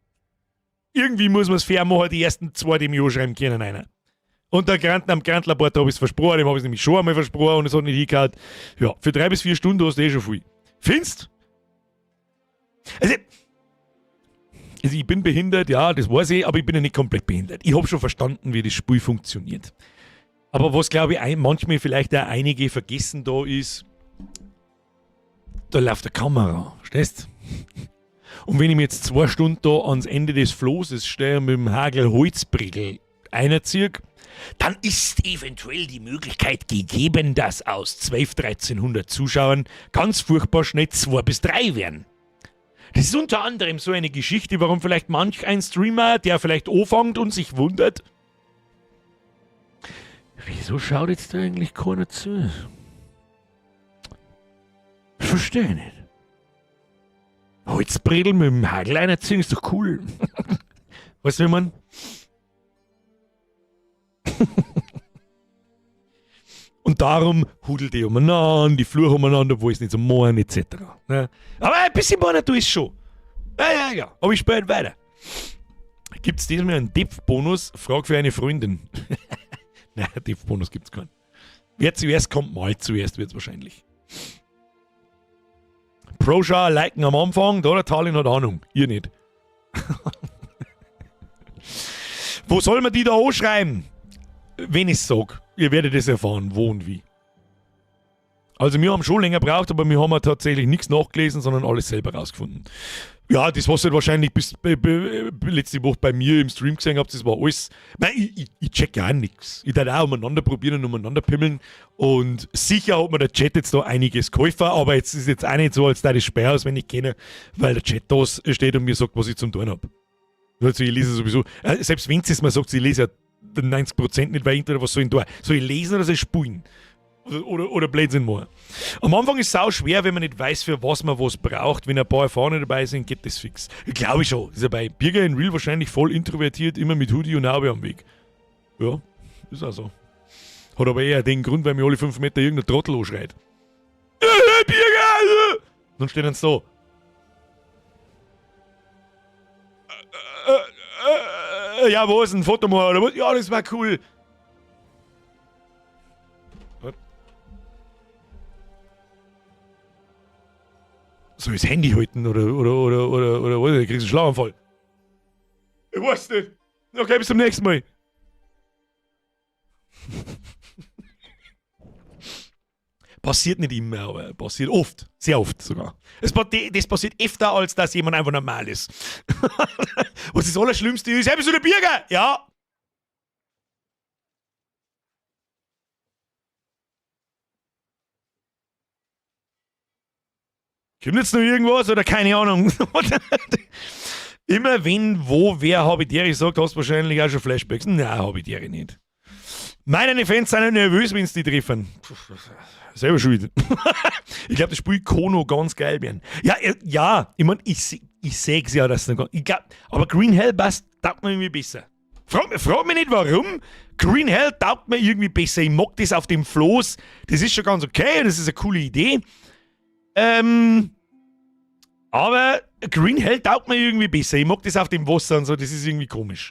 irgendwie muss man es fair machen, die ersten zwei, die mich anschreiben können, einer. Und der Grantler am Grantlerbord, da habe ich es versprochen, dem habe ich es nämlich schon einmal versprochen und es hat nicht hingehauen. Ja, für 3 bis 4 Stunden hast du eh schon viel. Findest? Also ich bin behindert, ja, das weiß ich, aber ich bin ja nicht komplett behindert. Ich habe schon verstanden, wie das Spiel funktioniert. Aber was, glaube ich, manchmal vielleicht auch einige vergessen da ist, da läuft eine Kamera, verstehst? Und wenn ich mir jetzt 2 Stunden da ans Ende des Floßes stehe und mit dem Hagel Holzbrigel einerziehe, dann ist eventuell die Möglichkeit gegeben, dass aus 12, 1300 Zuschauern ganz furchtbar schnell zwei bis drei werden. Das ist unter anderem so eine Geschichte, warum vielleicht manch ein Streamer, der vielleicht anfängt und sich wundert, wieso schaut jetzt da eigentlich keiner zu? Verstehe ich nicht. Holzbredel mit dem Hagel einerziehen ist doch cool. Weißt du, wie man? Und darum hudelt die umeinander, die Flur umeinander, obwohl es nicht so mohren, etc. Ne? Aber ein bisschen mohren tue ich schon. Ja. Aber ich spiele halt weiter. Gibt es diesmal einen Depth-Bonus? Frag für eine Freundin. Nein, Depth-Bonus gibt es keinen. Wer zuerst kommt, mal zuerst wird es wahrscheinlich. Pro-Schau, liken am Anfang, da der Talin hat Ahnung. Ihr nicht. Wo soll man die da anschreiben? Wenn ich sag. Ihr werdet es erfahren, wo und wie. Also wir haben schon länger gebraucht, aber wir haben ja tatsächlich nichts nachgelesen, sondern alles selber rausgefunden. Ja, das, was ihr wahrscheinlich bis letzte Woche bei mir im Stream gesehen habt, das war alles. Nein, ich check ja auch nichts. Ich darf auch umeinander probieren und umeinander pimmeln. Und sicher hat mir der Chat jetzt da einiges geholfen, aber jetzt ist jetzt auch nicht so, als da das Sperr auswendig kenne, weil der Chat da steht und mir sagt, was ich zum tun hab. Also ich lese sowieso, selbst wenn es mir sagt, ich lese ja 90% nicht, weil entweder was soll ich da? Soll ich lesen oder soll ich spulen? Oder Blödsinn machen. Am Anfang ist es sau schwer, wenn man nicht weiß, für was man was braucht. Wenn ein paar Erfahrene dabei sind, geht das fix. Glaube ich schon. Ist ja bei Birger in Real wahrscheinlich voll introvertiert, immer mit Hoodie und Haube am Weg. Ja, ist auch so. Hat aber eher den Grund, weil mir alle 5 Meter irgendein Trottel anschreit. Birger! Dann steht dann so. Ja, wo ist ein Foto machen? Oder was? Ja, das war cool. Soll ich das Handy halten oder was? Ich kriegst einen Schlaganfall. Ich weiß nicht. Okay, bis zum nächsten Mal. Passiert nicht immer, aber passiert oft. Sehr oft sogar. Das passiert öfter, als dass jemand einfach normal ist. Was das Allerschlimmste ist, hey, bist du der Birger? Ja. Kommt jetzt noch irgendwas oder keine Ahnung? Immer wenn, wo, wer habe ich dir gesagt, hast du wahrscheinlich auch schon Flashbacks. Nein, hab ich dir nicht. Meine Fans sind nicht nervös, wenn sie die treffen. Puh, selber schuld. Ich glaub, das Spiel kann noch ganz geil werden. Ja, ja, ich mein, ich seh's ja, dass es noch ganz, ich glaub, aber Green Hell passt, taugt mir irgendwie besser. Frag mich nicht warum. Green Hell taugt mir irgendwie besser. Ich mag das auf dem Floß. Das ist schon ganz okay, das ist eine coole Idee. Aber Green Hell taugt mir irgendwie besser. Ich mag das auf dem Wasser und so, das ist irgendwie komisch.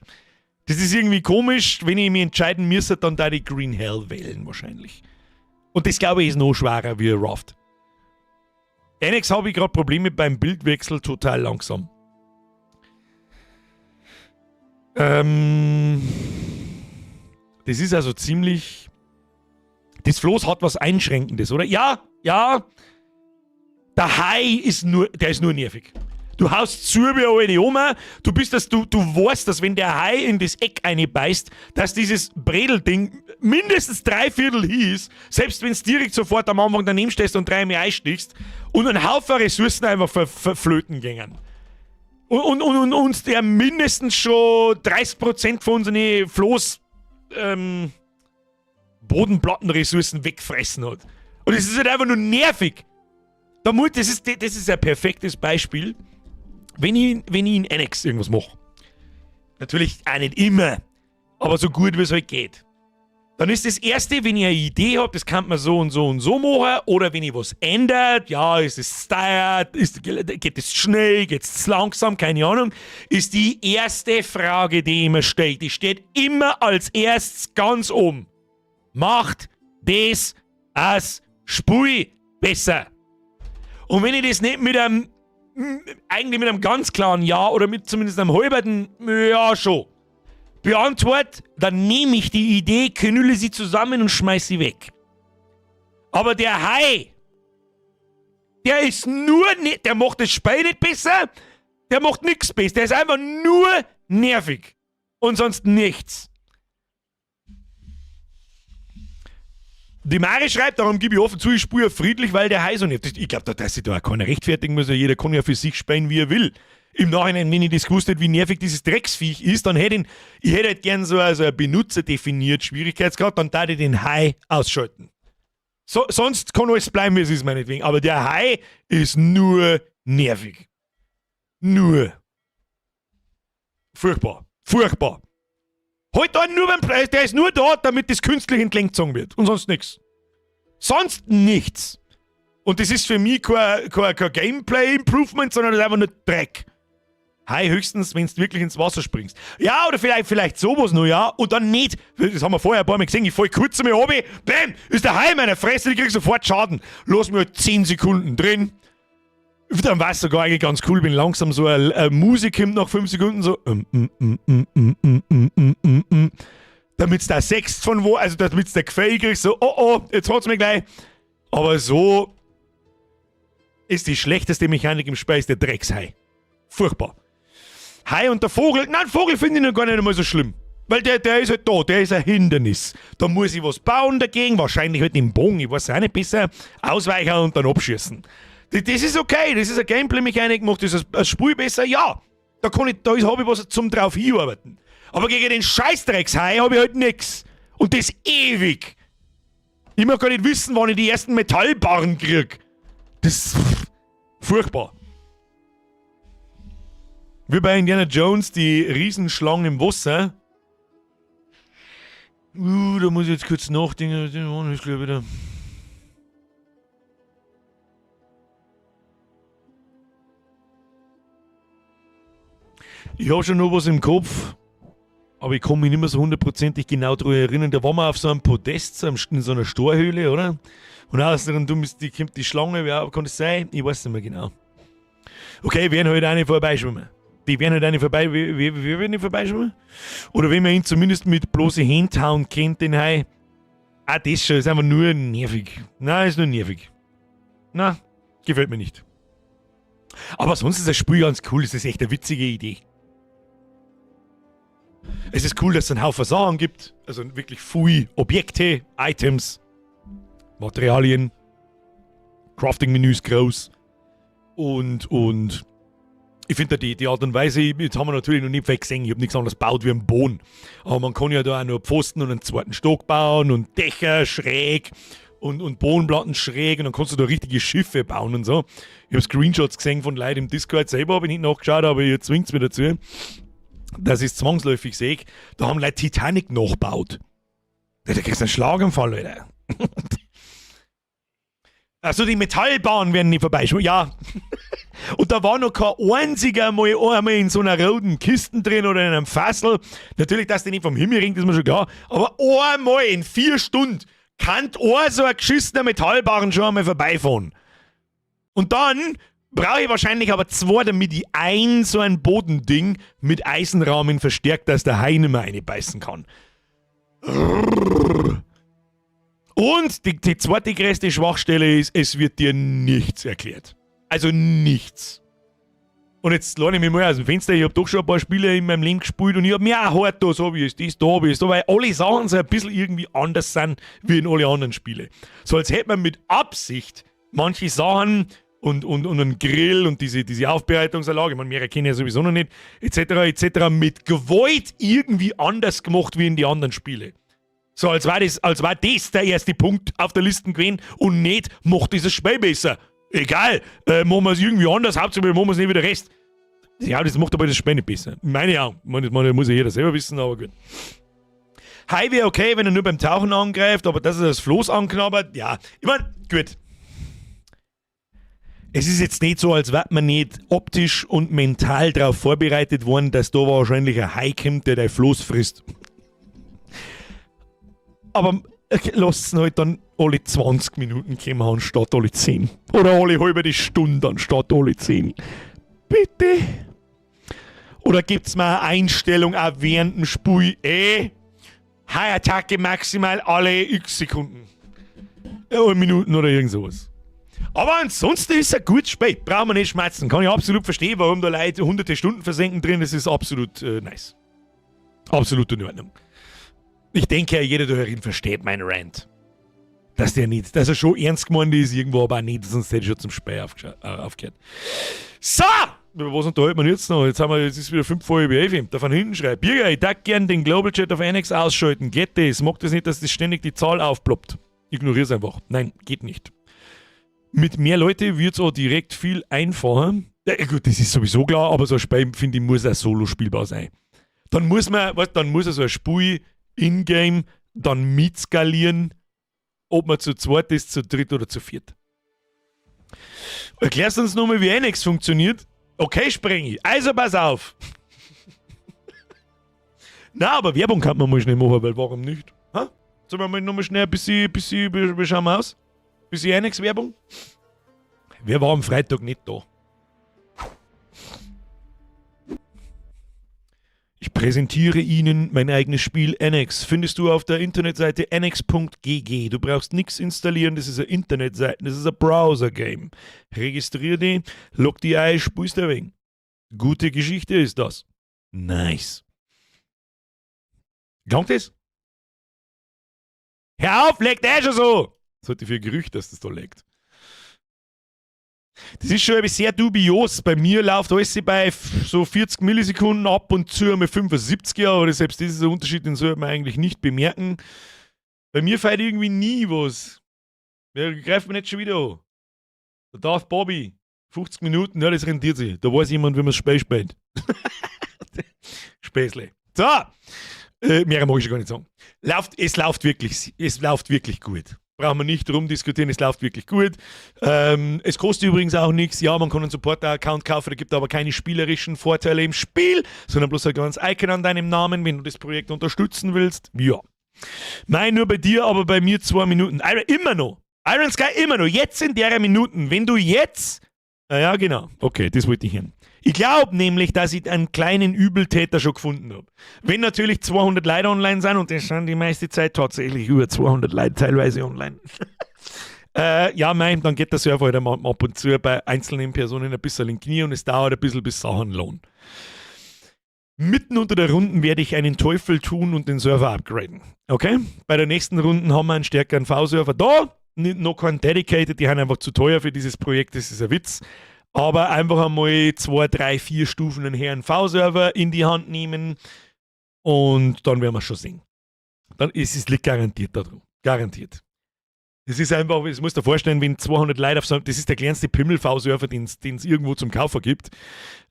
Das ist irgendwie komisch, wenn ich mich entscheiden müsste, dann da die Green Hell wählen wahrscheinlich. Und das, glaube ich, ist noch schwerer wie Raft. Annex habe ich gerade Probleme beim Bildwechsel, total langsam. Das ist also ziemlich... Das Floß hat was Einschränkendes, oder? Ja, ja. Der Hai ist nur, der ist nur nervig. Du haust zu wie eine alte Oma, du bist das, du, du weißt, dass wenn der Hai in das Eck reinbeißt, dass dieses Bredel-Ding mindestens 3/4 hieß, selbst wenn's direkt sofort am Anfang daneben stehst und dreimal einstichst und einen Haufen Ressourcen einfach verflöten gingen. Und uns der mindestens schon 30% von unseren Floß Bodenplattenressourcen wegfressen hat. Und es ist halt einfach nur nervig. Da muss, das ist, das ist ein perfektes Beispiel, wenn ich in Annex irgendwas mache. Natürlich auch nicht immer, aber so gut wie es halt geht. Dann ist das Erste, wenn ich eine Idee hab, das kann man so und so und so machen, oder wenn ich was ändert, ja, ist es steuert, geht es schnell, geht es langsam, keine Ahnung, ist die erste Frage, die immer steht. Die steht immer als erstes ganz oben. Macht das als Spiel besser? Und wenn ich das nicht mit einem, eigentlich mit einem ganz klaren Ja oder mit zumindest einem halben Ja schon beantworte, dann nehme ich die Idee, knülle sie zusammen und schmeiß sie weg. Aber der Hai, der ist nur ne-, der macht das Spiel nicht besser, der macht nix besser, der ist einfach nur nervig. Und sonst nichts. Die Mari schreibt, darum gebe ich offen zu, ich spüre ja friedlich, weil der Hai so nicht. Ich glaub, dass sich da auch keiner rechtfertigen muss, jeder kann ja für sich spielen, wie er will. Im Nachhinein, wenn ich das gewusst hätte, wie nervig dieses Drecksviech ist, dann hätte ich, ich hätte halt gern so also ein benutzerdefiniert Schwierigkeitsgrad, dann darf ich den Hai ausschalten. So, sonst kann alles bleiben, wie es ist, meinetwegen. Aber der Hai ist nur nervig. Nur. Furchtbar. Furchtbar. Halt da nur beim Preis, der ist nur da, damit das künstlich entlang wird. Und sonst nix. Sonst nichts. Und das ist für mich kein Gameplay-Improvement, sondern das ist einfach nur Dreck. Hai höchstens, wenn du wirklich ins Wasser springst. Ja, oder vielleicht sowas noch, ja. Und dann nicht. Das haben wir vorher ein paar Mal gesehen. Ich fall kurz einmal runter. Bäm! Ist der Hai in meiner Fresse, ich krieg sofort Schaden. Lass mich halt 10 Sekunden drin. Dann war's sogar eigentlich ganz cool, wenn langsam so eine Musik kommt nach 5 Sekunden so. Damit's da sechst von wo, also damit's der Gefäll kriegst, so, oh oh, jetzt hat's mir gleich. Aber so ist die schlechteste Mechanik im Spiel ist der Dreckshai. Furchtbar. Hai und der Vogel, nein, Vogel finde ich noch gar nicht einmal so schlimm. Weil der, der ist halt da, der ist ein Hindernis. Da muss ich was bauen dagegen, wahrscheinlich halt den Bogen, ich weiß auch nicht besser, ausweichen und dann abschießen. Das ist okay, das ist eine Gameplay-Mechanik, macht das das Spiel besser, ja. Da kann ich, da habe ich was zum drauf hinarbeiten. Aber gegen den Scheißdreckshai habe ich halt nix. Und das ewig. Ich möchte gar nicht wissen, wann ich die ersten Metallbarren krieg. Das ist furchtbar. Wie bei Indiana Jones, die Riesenschlangen im Wasser. Da muss ich jetzt kurz nachdenken. Ich glaube wieder. Ich habe schon noch was im Kopf, aber ich kann mich nicht mehr so hundertprozentig genau daran erinnern. Da waren wir auf so einem Podest, in so einer Storhöhle, oder? Und außerdem die, kommt die Schlange, ja, kann das sein? Ich weiß nicht mehr genau. Okay, werden halt auch nicht vorbeischwimmen. Die werden halt auch nicht vorbei, wie, wie werden die vorbeischwimmen? Oder wenn man ihn zumindest mit bloße Händen hauen kennt, den Hai. Ah, das schon, ist einfach nur nervig. Nein, ist nur nervig. Na, gefällt mir nicht. Aber sonst ist das Spiel ganz cool, es ist echt eine witzige Idee. Es ist cool, dass es einen Haufen Sachen gibt, also wirklich viel Objekte, Items, Materialien, Crafting-Menüs groß und ich finde die, die Art und Weise, jetzt haben wir natürlich noch nicht viel gesehen, ich habe nichts anderes gebaut wie einen Boden. Aber man kann ja da auch nur Pfosten und einen zweiten Stock bauen und Dächer schräg und Bodenplatten schräg und dann kannst du da richtige Schiffe bauen und so. Ich habe Screenshots gesehen von Leuten im Discord, selber habe ich nicht nachgeschaut, aber ihr zwingt mir dazu, dass ich es zwangsläufig sehe. Da haben Leute Titanic nachgebaut. Da kriegst du einen Schlaganfall, Alter. Also die Metallbahn werden nicht vorbeischwimmen. Ja. Und da war noch kein einziger Mal einmal in so einer roten Kiste drin oder in einem Fassel. Natürlich, dass die nicht vom Himmel ringt, ist mir schon klar. Aber einmal in 4 Stunden kann ein so ein geschissener Metallbarren schon einmal vorbeifahren. Und dann brauche ich wahrscheinlich aber 2, damit ich ein so ein Bodending mit Eisenrahmen verstärkt, dass der Hai nicht mehr reinbeißen kann. Und die zweite größte Schwachstelle ist, es wird dir nichts erklärt. Also nichts. Und jetzt lehne ich mich mal aus dem Fenster, ich hab doch schon ein paar Spiele in meinem Leben gespielt und ich hab mir auch hart da, so wie ist das, da, wie ist da, weil alle Sachen so ein bisschen irgendwie anders sind wie in alle anderen Spiele. So als hätte man mit Absicht manche Sachen und einen Grill und diese Aufbereitungsanlage, ich meine, mehr kenne ich ja sowieso noch nicht, et cetera, et cetera, mit Gewalt irgendwie anders gemacht wie in die anderen Spiele. So, als war das der erste Punkt auf der Liste gewesen und nicht, macht dieses Spiel besser. Egal, machen wir es irgendwie anders, Hauptsache wir machen es nicht wie der Rest. Ja, das macht aber das Spiel nicht besser. Meine Augen. Das muss ja jeder selber wissen, aber gut. Hai wäre okay, wenn er nur beim Tauchen angreift, aber dass er das Floß anknabbert, ja. Ich mein, gut. Es ist jetzt nicht so, als wäre man nicht optisch und mental darauf vorbereitet worden, dass da wahrscheinlich ein Hai kommt, der dein Floß frisst. Aber lasst es halt dann alle 20 Minuten kommen anstatt alle 10. Oder alle halbe Stunde anstatt alle 10. Bitte. Oder gibt's mal eine Einstellung auch während dem Spiel? Hai-Attacke maximal alle x Sekunden. Ja, Minuten oder irgend sowas. Aber ansonsten ist es ein gutes Spiel. Brauchen wir nicht schmerzen. Kann ich absolut verstehen, warum da Leute hunderte Stunden versenken drin. Das ist absolut nice. Absolut in Ordnung. Ich denke ja, jeder da herin versteht meinen Rant. Dass der nicht, dass er schon ernst gemeint ist, irgendwo aber auch nicht, sonst hätte ich schon zum Spiel aufgehört. So! Über was unterhalten wir jetzt noch? Jetzt haben wir, jetzt ist wieder fünf vor halb elf. Da von hinten schreibt, Birger, ich darf gern den Global Chat auf Annex ausschalten. Geht das? Mag das nicht, dass das ständig die Zahl aufploppt? Ignorier's einfach. Nein, geht nicht. Mit mehr Leute wird's auch direkt viel einfacher. Ja, gut, das ist sowieso klar, aber so ein Spiel, finde ich, muss auch solo spielbar sein. Dann muss man, weißt, dann muss so ein Spiel in-game dann mitskalieren, ob man zu zweit ist, zu dritt oder zu viert. Erklärst du uns nochmal, wie Annex funktioniert? Okay, Sprengi. Also pass auf. Na, aber Werbung kann man mal schnell machen, weil warum nicht? Ha? Sollen wir mal nochmal schnell ein bisschen, wie schauen wir aus? Bisschen Annex-Werbung? Wer war am Freitag nicht da? Ich Präsentiere Ihnen mein eigenes Spiel Annex. Findest du auf der Internetseite annex.gg. Du brauchst nichts installieren, das ist eine Internetseite, das ist ein Browser-Game. Registrier dich, log dich ein, spielst ein wenig. Gute Geschichte ist das. Nice. Klangt das? Hör auf, laggt eh schon so! Das halte ich für ein Gerücht, dass das da laggt. Das ist schon sehr dubios. Bei mir läuft alles bei so 40 Millisekunden, ab und zu einmal 75, aber selbst das ist ein Unterschied, den sollte man eigentlich nicht bemerken. Bei mir fehlt irgendwie nie was. Wer greift mir nicht schon wieder an? Der Darth Bobby. 50 Minuten, ja, das rentiert sich. Da weiß jemand, wie man das Spiel spielt. Späßle. So! Mehr mag ich schon gar nicht sagen. Es läuft wirklich gut. Brauchen wir nicht rumdiskutieren, es läuft wirklich gut. Es kostet übrigens auch nichts. Ja, man kann einen Supporter-Account kaufen, da gibt aber keine spielerischen Vorteile im Spiel, sondern bloß ein kleines Icon an deinem Namen, wenn du das Projekt unterstützen willst. Ja. Nein, nur bei dir, aber bei mir 2 Minuten. Iron, immer noch. Iron Sky immer noch. Jetzt in der Minuten. Wenn du jetzt. Ja, genau. Okay, das wollte ich hören. Ich glaube nämlich, dass ich einen kleinen Übeltäter schon gefunden habe. Wenn natürlich 200 Leute online sind, und das sind die meiste Zeit tatsächlich über 200 Leute teilweise online. Ja, mei, dann geht der Server halt einmal ab und zu bei einzelnen Personen ein bisschen in die Knie und es dauert ein bisschen, bis Sachen laden. Mitten unter der Runden werde ich einen Teufel tun und den Server upgraden. Okay? Bei der nächsten Runde haben wir einen stärkeren V-Server da. Noch kein Dedicated, die sind einfach zu teuer für dieses Projekt, das ist ein Witz. Aber einfach einmal zwei, drei, vier Stufen einen höheren V-Server in die Hand nehmen und dann werden wir schon sehen. Dann ist es liegt garantiert da drin. Garantiert. Das ist einfach, das musst du dir vorstellen, wenn 200 Leute auf so einem, das ist der kleinste Pimmel-V-Server, den es irgendwo zum Kaufen gibt.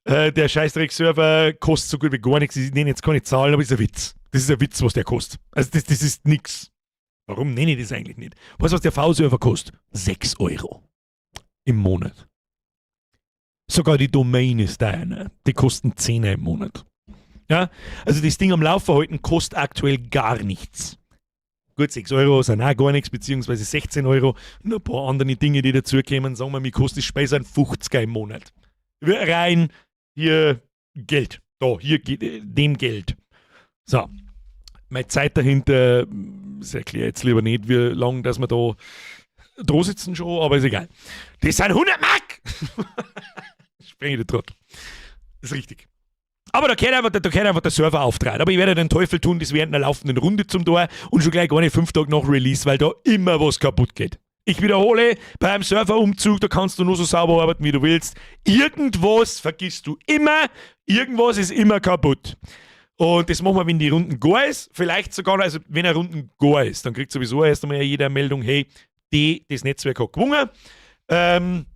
Der Scheißdreck-Server kostet so gut wie gar nichts. Ich nenne jetzt keine Zahlen, aber ist ein Witz. Das ist ein Witz, was der kostet. Also das ist nix. Warum nenne ich das eigentlich nicht? Weißt du, was der V-Server kostet? 6 Euro im Monat. Sogar die Domain ist da eine. Die kosten 10 im Monat. Ja, also das Ding am Laufen halten kostet aktuell gar nichts. Gut, 6 Euro sind auch gar nichts, beziehungsweise 16 Euro. Und ein paar andere Dinge, die dazukommen, sagen wir, mir kostet das Spiel ein 50er im Monat. Rein hier Geld. Da, hier dem Geld. So. Meine Zeit dahinter, das erkläre ich jetzt lieber nicht, wie lange, dass wir da dran sitzen schon, aber ist egal. Das sind 100 Mark! Sprenge die Trottel. Das ist richtig. Aber da gehört einfach der Server aufdreht. Aber ich werde den Teufel tun, das während einer laufenden Runde zum Tor und schon gleich gar nicht 5 Tage nach Release, weil da immer was kaputt geht. Ich wiederhole, beim Serverumzug, da kannst du nur so sauber arbeiten, wie du willst. Irgendwas vergisst du immer, irgendwas ist immer kaputt. Und das machen wir, wenn die Runden gar ist. Vielleicht sogar, also wenn eine Runden gar ist, dann kriegt sowieso erst einmal jeder eine Meldung, hey, das Netzwerk hat gewonnen.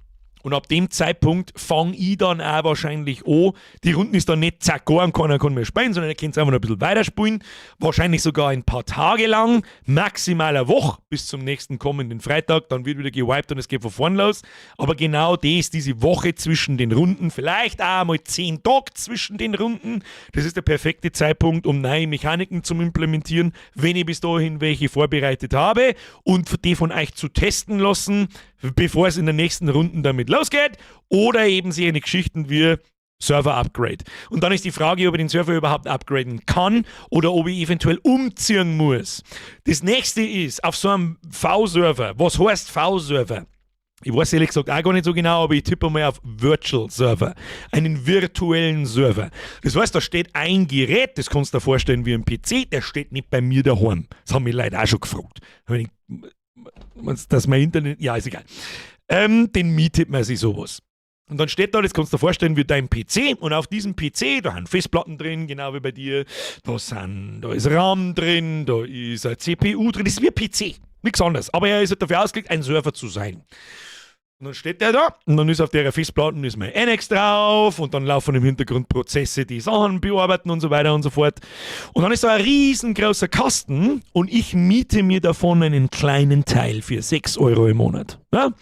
Und ab dem Zeitpunkt fange ich dann auch wahrscheinlich an. Die Runden ist dann nicht zack gar und keiner kann mehr spielen, sondern ihr könnt einfach noch ein bisschen weiterspielen. Wahrscheinlich sogar ein paar Tage lang, maximal eine Woche bis zum nächsten kommenden Freitag. Dann wird wieder gewiped und es geht von vorn los. Aber genau das, diese Woche zwischen den Runden, vielleicht auch mal 10 Tage zwischen den Runden. Das ist der perfekte Zeitpunkt, um neue Mechaniken zu implementieren, wenn ich bis dahin welche vorbereitet habe und die von euch zu testen lassen, bevor es in der nächsten Runde damit losgeht. Oder eben solche Geschichten wie Server Upgrade. Und dann ist die Frage, ob ich den Server überhaupt upgraden kann oder ob ich eventuell umziehen muss. Das Nächste ist, auf so einem V-Server, was heißt V-Server? Ich weiß ehrlich gesagt auch gar nicht so genau, aber ich tippe mal auf Virtual Server. Einen virtuellen Server. Das heißt, da steht ein Gerät, das kannst du dir vorstellen wie ein PC, der steht nicht bei mir daheim. Das haben mich Leute auch schon gefragt. Dass mein Internet, ja, ist egal. Den mietet man sich sowas. Und dann steht da, das kannst du dir vorstellen, wie dein PC. Und auf diesem PC, da sind Festplatten drin, genau wie bei dir. Da ist RAM drin, da ist eine CPU drin. Das ist wie ein PC. Nichts anderes. Aber er ist halt dafür ausgelegt, ein Server zu sein. Und dann steht der da und dann ist auf der Festplatte ist mein Annex drauf und dann laufen im Hintergrund Prozesse, die Sachen bearbeiten und so weiter und so fort. Und dann ist da ein riesengroßer Kasten und ich miete mir davon einen kleinen Teil für 6 Euro im Monat. Ja?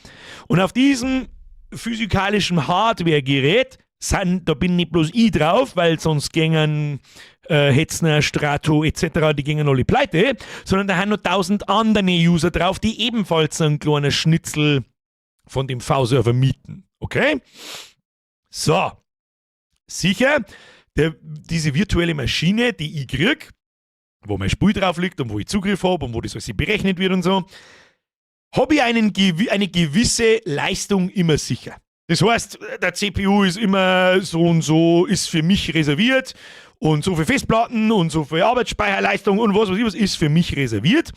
Und auf diesem physikalischen Hardware-Gerät sind, da bin nicht bloß ich drauf, weil sonst gängen Hetzner, Strato etc., die gingen alle pleite, sondern da haben noch tausend andere User drauf, die ebenfalls so einen kleinen Schnitzel von dem V-Server mieten. Okay? So. Sicher, Diese virtuelle Maschine, die ich krieg, wo mein Spiel drauf liegt und wo ich Zugriff habe und wo das alles berechnet wird und so, habe ich eine gewisse Leistung immer sicher. Das heißt, der CPU ist immer so und so, ist für mich reserviert und so viel Festplatten und so viel Arbeitsspeicherleistung und was weiß ich was ist für mich reserviert.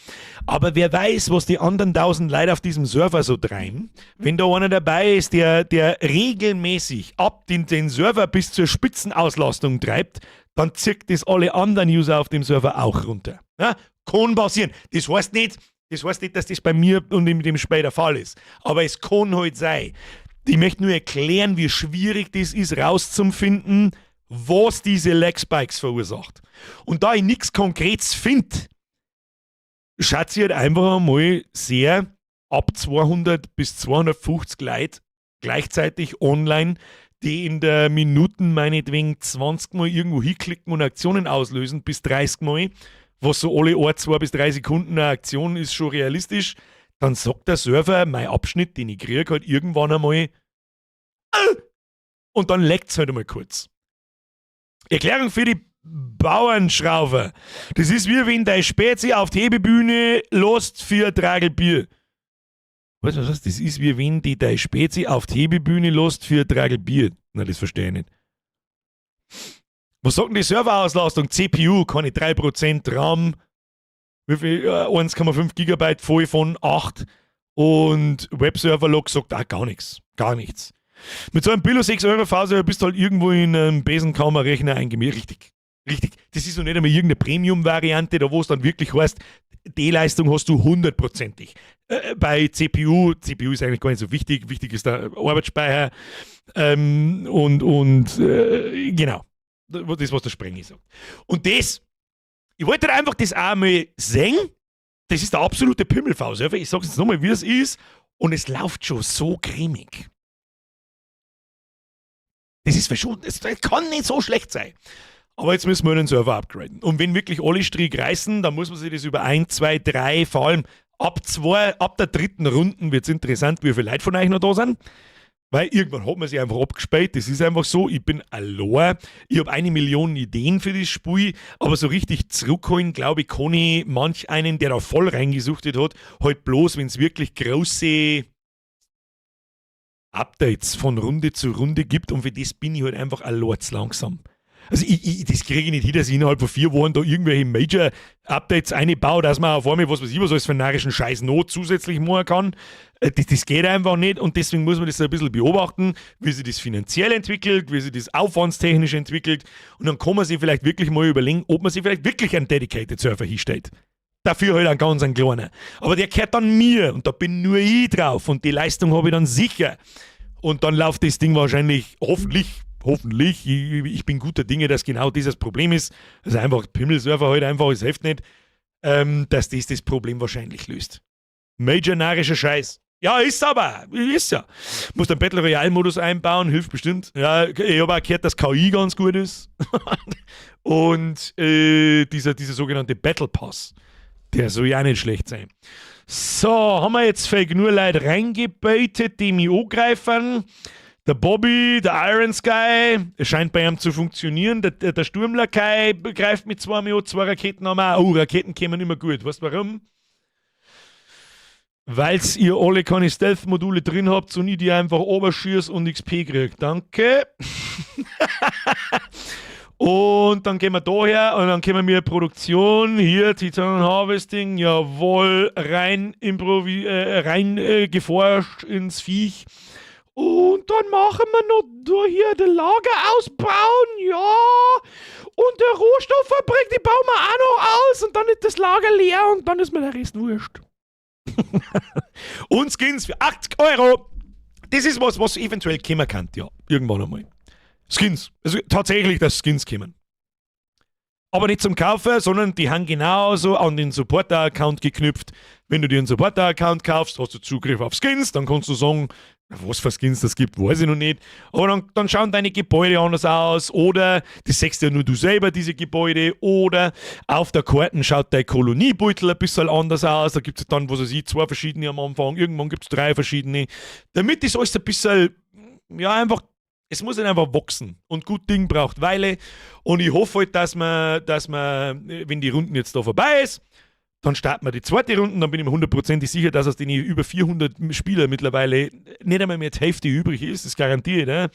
Aber wer weiß, was die anderen 1000 Leute auf diesem Server so treiben. Wenn da einer dabei ist, der regelmäßig ab den Server bis zur Spitzenauslastung treibt, dann zieht das alle anderen User auf dem Server auch runter. Ja? Kann passieren. Das heißt nicht, dass das bei mir und in dem Spiel der Fall ist. Aber es kann halt sein. Ich möchte nur erklären, wie schwierig das ist, rauszufinden, was diese Lag-Spikes verursacht. Und da ich nichts Konkretes finde, schätze ich halt einfach einmal sehr ab 200 bis 250 Leute gleichzeitig online, die in der Minuten meinetwegen 20 Mal irgendwo hinklicken und Aktionen auslösen, bis 30 Mal, was so alle 1, 2 bis 3 Sekunden eine Aktion ist, schon realistisch, dann sagt der Server, mein Abschnitt, den ich kriege, halt irgendwann einmal, und dann laggt es halt einmal kurz. Erklärung für die Bauernschrauber. Das ist, wie wenn dein Spezi auf die Hebebühne lost für ein Tragel Bier. Was, was, was? Das ist, wie wenn die dein Spezi auf die Hebebühne lost für ein Tragel Bier. Na, das verstehe ich nicht. Was sagt denn die Serverauslastung? CPU, keine 3% RAM. Wie viel? 1,5 Gigabyte voll von 8. Und Webserver-Log sagt auch gar nichts. Gar nichts. Mit so einem Billo 6 Euro V-Server bist du halt irgendwo in einem Besenkammerrechner eingemietet. Richtig. Richtig. Das ist noch nicht einmal irgendeine Premium-Variante, da wo es dann wirklich heißt, die Leistung hast du hundertprozentig. Bei CPU, CPU ist eigentlich gar nicht so wichtig, wichtig ist der Arbeitsspeicher und genau, das, was der Sprengi sagt. Und das, ich wollte halt einfach das auch mal sehen, das ist der absolute Pimmel-V-Server, ich sag's jetzt nochmal, wie es ist, und es läuft schon so cremig. Das ist schon, das kann nicht so schlecht sein. Aber jetzt müssen wir den Server upgraden. Und wenn wirklich alle Stricke reißen, dann muss man sich das über 1, 2, 3, vor allem ab der dritten Runden wird es interessant, wie viele Leute von euch noch da sind. Weil irgendwann hat man sich einfach abgespielt. Das ist einfach so, ich bin allein. Ich habe 1 Million Ideen für das Spiel, aber so richtig zurückholen, glaube ich, kann ich manch einen, der da voll reingesuchtet hat, halt bloß, wenn es wirklich große Updates von Runde zu Runde gibt, und für das bin ich halt einfach allein zu langsam. Also das kriege ich nicht hin, dass ich innerhalb von 4 Wochen da irgendwelche Major-Updates einbaue, dass man auf einmal, was weiß ich, was alles für einen narischen Scheiß noch zusätzlich machen kann. Das geht einfach nicht und deswegen muss man das ein bisschen beobachten, wie sich das finanziell entwickelt, wie sich das aufwandstechnisch entwickelt, und dann kann man sich vielleicht wirklich mal überlegen, ob man sich vielleicht wirklich einen Dedicated Server hinstellt. Dafür halt einen ganz einen kleinen. Aber der gehört dann mir und da bin nur ich drauf und die Leistung habe ich dann sicher. Und dann läuft das Ding wahrscheinlich, hoffentlich, hoffentlich, ich bin guter Dinge, dass genau dieses Problem ist. Also einfach Pimmelserver halt einfach, es hilft nicht, dass das das Problem wahrscheinlich löst. Major narischer Scheiß. Ja, ist aber, ist ja. Muss den Battle Royale-Modus einbauen, hilft bestimmt. Ja, ich habe auch gehört, dass KI ganz gut ist. Und dieser sogenannte Battle Pass, der soll ja auch nicht schlecht sein. So, haben wir jetzt vielleicht nur Leute reingebaitet, die mich angreifen. Der Bobby, der Iron Sky, es scheint bei ihm zu funktionieren. Der Sturmlakai greift mit zwei an, zwei Raketen haben wir auch. Oh, Raketen kämen immer gut. Weißt du, warum? Weil's ihr alle keine Stealth-Module drin habt und ich die einfach oberschieß und XP krieg. Danke. Und dann gehen wir da her und dann kommen wir Produktion. Hier, Titan Harvesting, jawohl, rein geforscht ins Viech. Und dann machen wir noch da hier den Lager ausbauen, ja. Und der Rohstofffabrik, die bauen wir auch noch aus. Und dann ist das Lager leer und dann ist mir der Rest wurscht. Und Skins für 80 Euro. Das ist was, was eventuell kommen kann, ja. Irgendwann einmal. Skins. Also tatsächlich, dass Skins kommen. Aber nicht zum Kaufen, sondern die haben genauso an den Supporter-Account geknüpft. Wenn du dir einen Supporter-Account kaufst, hast du Zugriff auf Skins, dann kannst du sagen, was für Skins das gibt, weiß ich noch nicht. Aber dann schauen deine Gebäude anders aus oder das siehst ja nur du selber, diese Gebäude, oder auf der Karte schaut dein Koloniebeutel ein bisschen anders aus. Da gibt es dann, was weiß ich, zwei verschiedene am Anfang, irgendwann gibt es drei verschiedene. Damit das alles ein bisschen, ja, einfach Es muss halt einfach wachsen. Und gut Ding braucht Weile. Und ich hoffe halt, dass man, wenn die Runden jetzt da vorbei ist, dann starten wir die zweite Runde, dann bin ich mir hundertprozentig sicher, dass aus den über 400 Spieler mittlerweile nicht einmal mehr die Hälfte übrig ist, das garantiere ich. Ne?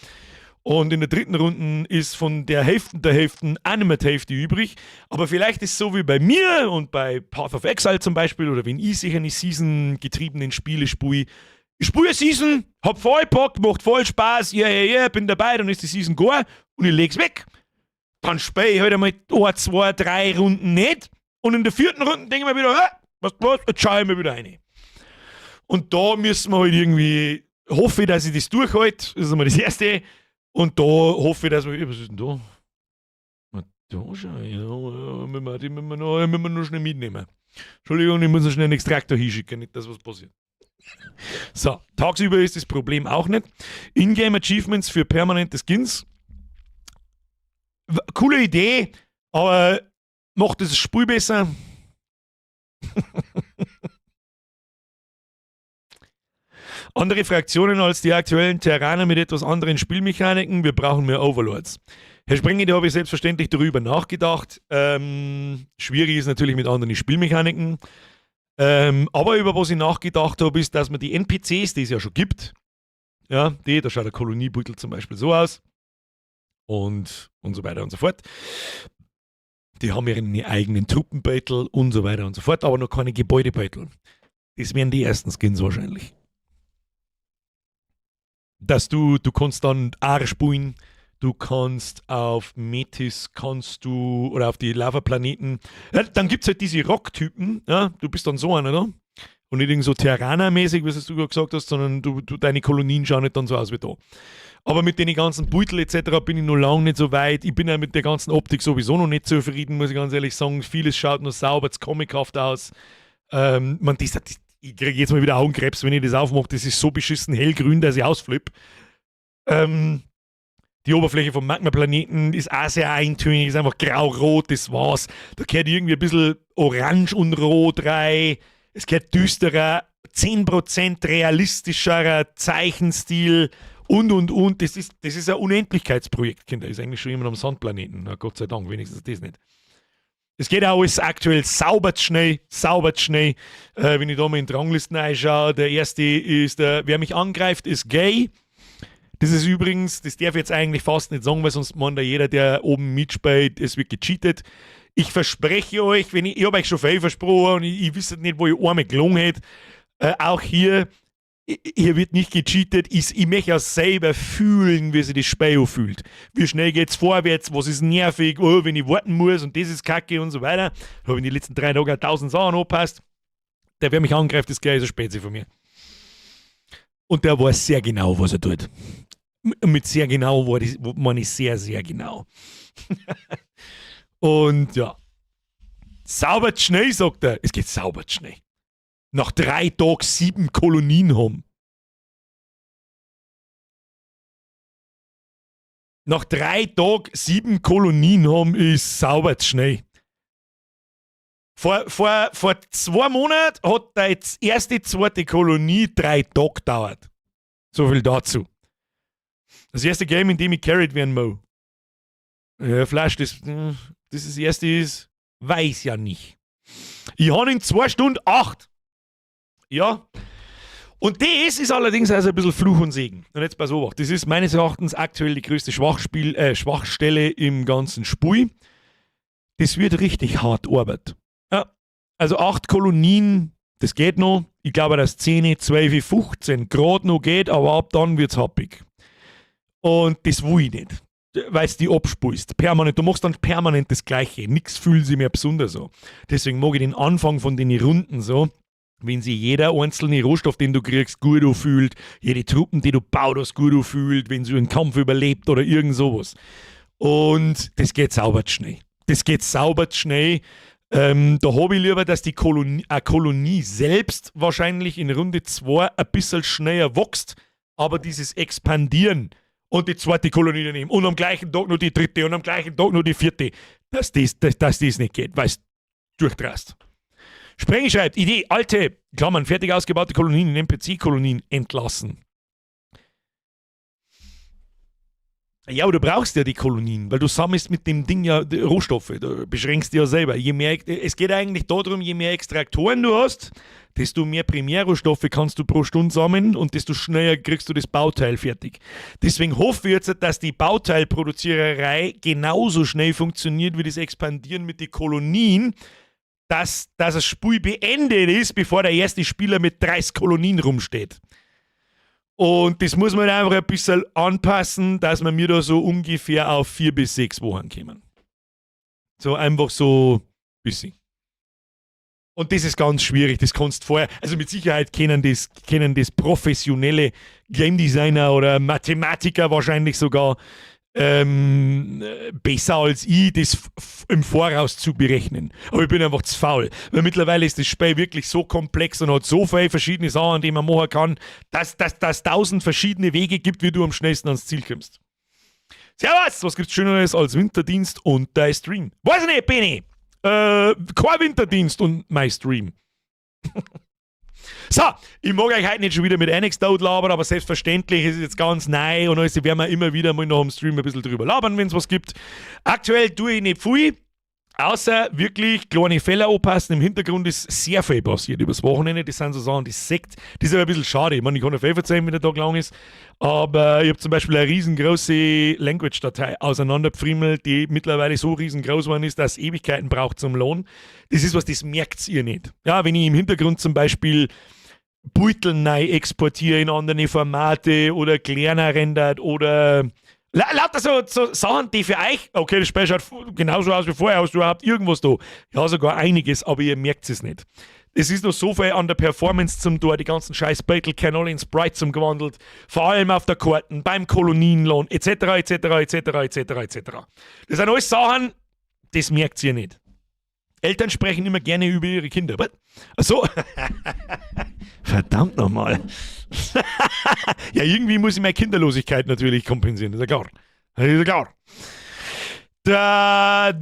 Und in der dritten Runde ist von der Hälfte der Hälfte auch nicht mehr die Hälfte übrig. Aber vielleicht ist es so wie bei mir und bei Path of Exile zum Beispiel oder wenn ich sicher eine Season-getriebenen Spiele spiele. Ich spiele eine Season, hab voll Bock, macht voll Spaß, yeah, bin dabei, dann ist die Season gar und ich leg's weg. Dann spiele ich halt einmal ein, zwei, drei Runden nicht. Und in der vierten Runde denke ich mir wieder, was, was, jetzt schaue ich mir wieder rein. Und da müssen wir halt irgendwie, hoffe ich, dass ich das durchhalte. Das ist einmal das Erste. Und da hoffe ich, dass wir, was ist denn da? Da schau, ja, die müssen wir noch schnell mitnehmen. Entschuldigung, ich muss noch schnell einen Extraktor hinschicken, nicht, dass was passiert. So, tagsüber ist das Problem auch nicht. Ingame Achievements für permanente Skins. Coole Idee, aber macht das Spiel besser? Andere Fraktionen als die aktuellen Terraner mit etwas anderen Spielmechaniken. Wir brauchen mehr Overlords. Herr Sprenger, da habe ich selbstverständlich darüber nachgedacht. Schwierig ist natürlich mit anderen Spielmechaniken. Aber über was ich nachgedacht habe, ist, dass man die NPCs, die es ja schon gibt, ja, die, da schaut der Koloniebeutel zum Beispiel so aus und so weiter und so fort. Die haben ihren eigenen Truppenbeutel und so weiter und so fort, aber noch keine Gebäudebeutel. Das wären die ersten Skins wahrscheinlich. Dass du kannst dann Ar spielen, du kannst auf Metis, kannst du, oder auf die Lava-Planeten, ja, dann gibt es halt diese Rock-Typen, ja, du bist dann so einer da. Und nicht irgendwie so Terraner-mäßig, wie es du gerade gesagt hast, sondern deine Kolonien schauen nicht dann so aus wie da. Aber mit den ganzen Beutel etc. bin ich noch lange nicht so weit. Ich bin ja mit der ganzen Optik sowieso noch nicht zufrieden, muss ich ganz ehrlich sagen. Vieles schaut noch sauber, comichaft aus. Man, das, ich kriege jetzt mal wieder Augenkrebs, wenn ich das aufmache. Das ist so beschissen hellgrün, dass ich ausflippe. Die Oberfläche vom Magma-Planeten ist auch sehr eintönig, ist einfach grau-rot, das war's. Da gehört irgendwie ein bisschen orange und rot rein. Es gehört düsterer, 10% realistischerer Zeichenstil und, und. Das ist ein Unendlichkeitsprojekt, Kinder. Ist eigentlich schon jemand am Sandplaneten. Na, Gott sei Dank, wenigstens das nicht. Es geht auch alles aktuell sauber schnell, sauber schnell. Wenn ich da mal in die Ranglisten reinschaue, der erste ist, wer mich angreift, ist gay. Das ist übrigens, das darf ich jetzt eigentlich fast nicht sagen, weil sonst meint da jeder, der oben mitspielt, es wird gecheatet. Ich verspreche euch, wenn ich, ich habe euch schon viel versprochen und ich wüsste nicht, wo ich einmal gelogen hätte. Auch hier, hier wird nicht gecheatet. Ich möchte ja selber fühlen, wie sich das Spiel fühlt. Wie schnell geht's vorwärts, was ist nervig, oh, wenn ich warten muss und das ist kacke und so weiter. Da habe ich in den letzten 3 Tagen auch tausend Sachen angepasst. Der, wer mich angreift, ist gleich so Spezi von mir. Und der weiß sehr genau, was er tut. Mit sehr genau meine ich sehr, sehr genau. Und ja. Sauber schnell, sagt er. Es geht sauber schnell. Nach 3 Tagen sieben Kolonien haben. Nach 3 Tagen sieben Kolonien haben, ist sauber schnell. Vor 2 Monaten hat die erste, zweite Kolonie 3 Tage gedauert. So viel dazu. Das erste Game, in dem ich carried werden muss. Ja, Flash, das das erste ist, weiß ja nicht. Ich habe in 2 Stunden 8. Ja. Und das ist allerdings also ein bisschen Fluch und Segen. Und jetzt pass auf, das ist meines Erachtens aktuell die größte Schwachstelle im ganzen Spiel. Das wird richtig hart Arbeit. Ja. Also acht Kolonien, das geht noch. Ich glaube, dass 10, 12, 15 gerade noch geht, aber ab dann wird es happig. Und das will ich nicht. Weil du die abspulst. Permanent. Du machst dann permanent das Gleiche. Nichts fühlt sich mehr besonders so. Deswegen mag ich den Anfang von den Runden so, wenn sich jeder einzelne Rohstoff, den du kriegst, gut fühlt, jede Truppen, die du baust, gut fühlt, wenn sie einen Kampf überlebt oder irgend sowas. Und das geht sauber schnell. Das geht sauber schnell. Da habe ich lieber, dass die Kolonie selbst wahrscheinlich in Runde 2 ein bisschen schneller wächst, aber dieses Expandieren und die zweite Kolonie nehmen und am gleichen Tag noch die dritte und am gleichen Tag noch die vierte, dass das nicht geht, weil es durchdrast. Sprengi schreibt, Idee, alte, Klammern, fertig ausgebaute Kolonien in NPC-Kolonien entlassen. Ja, aber du brauchst ja die Kolonien, weil du sammelst mit dem Ding ja die Rohstoffe, du beschränkst dich ja selber. Je mehr, es geht eigentlich darum, je mehr Extraktoren du hast, desto mehr Primärrohstoffe kannst du pro Stunde sammeln und desto schneller kriegst du das Bauteil fertig. Deswegen hoffe ich jetzt, dass die Bauteilproduziererei genauso schnell funktioniert wie das Expandieren mit den Kolonien, dass das Spiel beendet ist, bevor der erste Spieler mit 30 Kolonien rumsteht. Und das muss man einfach ein bisschen anpassen, dass wir mir da so ungefähr auf 4 bis 6 Wochen kommen. So einfach so bisschen. Und das ist ganz schwierig, das kannst vorher, also mit Sicherheit kennen das professionelle Game Designer oder Mathematiker wahrscheinlich sogar besser als ich, das im Voraus zu berechnen. Aber ich bin einfach zu faul. Weil mittlerweile ist das Spiel wirklich so komplex und hat so viele verschiedene Sachen, die man machen kann, dass tausend verschiedene Wege gibt, wie du am schnellsten ans Ziel kommst. Servus! Was gibt's Schöneres als Winterdienst und dein Stream? Weiß ich nicht, Benny! Kein Winterdienst und mein Stream. So, ich mag euch heute nicht schon wieder mit Annex labern, aber selbstverständlich ist es jetzt ganz neu und also werden wir immer wieder mal noch am Stream ein bisschen drüber labern, wenn es was gibt. Aktuell tue ich nicht viel, außer wirklich kleine Fehler anpassen. Im Hintergrund ist sehr viel passiert übers Wochenende. Das sind so Sachen, die sekt. Das ist aber ein bisschen schade. Ich meine, ich kann ja viel verzeihen, wenn der Tag lang ist. Aber ich habe zum Beispiel eine riesengroße Language-Datei auseinanderpfriemelt, die mittlerweile so riesengroß geworden ist, dass es Ewigkeiten braucht zum Laden. Das ist was, das merkt ihr nicht. Ja, wenn ich im Hintergrund zum Beispiel Beutel neu exportiere in andere Formate oder kleiner rendert oder lauter so Sachen, die für euch, okay, das Spiel schaut genauso aus wie vorher, hast du überhaupt irgendwas da? Ja, sogar einiges, aber ihr merkt es nicht. Es ist noch so viel an der Performance zum Tor, die ganzen scheiß Beutel können alle in Sprites umgewandelt, vor allem auf der Karten, beim Kolonienlohn, etc., etc., etc., etc., etc. Das sind alles Sachen, das merkt ihr nicht. Eltern sprechen immer gerne über ihre Kinder. What? Ach so. Verdammt nochmal. Ja, irgendwie muss ich meine Kinderlosigkeit natürlich kompensieren, das ist ja klar. Das ist ja klar. Da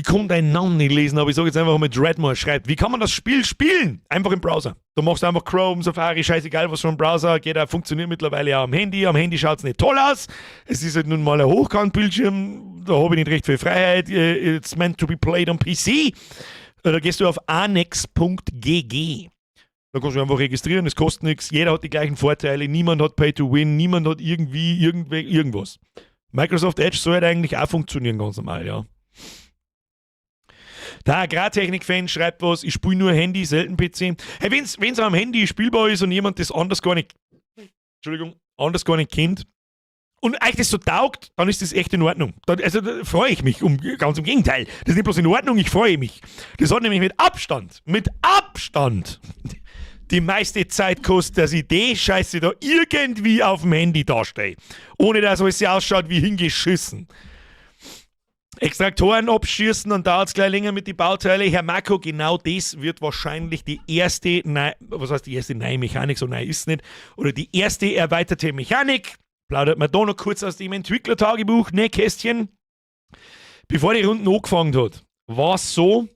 kommt ein Namen nicht lesen, aber ich sage jetzt einfach mal: Dreadmore schreibt: Wie kann man das Spiel spielen? Einfach im Browser. Du machst einfach Chrome, Safari, scheißegal was für ein Browser, geht auch, funktioniert mittlerweile auch am Handy. Am Handy schaut es nicht toll aus. Es ist halt nun mal ein Hochkantbildschirm, da habe ich nicht recht viel Freiheit. It's meant to be played on PC. Da gehst du auf anex.gg. Da kannst du einfach registrieren, es kostet nichts, jeder hat die gleichen Vorteile, niemand hat Pay to Win, niemand hat irgendwie irgendwas. Microsoft Edge soll halt eigentlich auch funktionieren, ganz normal, ja. Der Agrartechnik-Fan schreibt was: Ich spiele nur Handy, selten PC. Hey, wenn es am Handy spielbar ist und jemand das anders gar nicht, Entschuldigung, anders gar nicht kennt und euch das so taugt, dann ist das echt in Ordnung. Dann, also da freue ich mich, ganz im Gegenteil. Das ist nicht bloß in Ordnung, ich freue mich. Das hat nämlich mit Abstand die meiste Zeit kostet, dass ich die Scheiße da irgendwie auf dem Handy darstelle. Ohne dass alles ausschaut wie hingeschissen. Extraktoren abschießen und dauert es gleich länger mit den Bauteilen. Herr Marco, genau das wird wahrscheinlich die erste, nein, was heißt die erste neue Mechanik, so neu ist es nicht, oder die erste erweiterte Mechanik. Plaudert man da noch kurz aus dem Entwicklertagebuch, Nähkästchen. Bevor die Runden angefangen hat, war es so,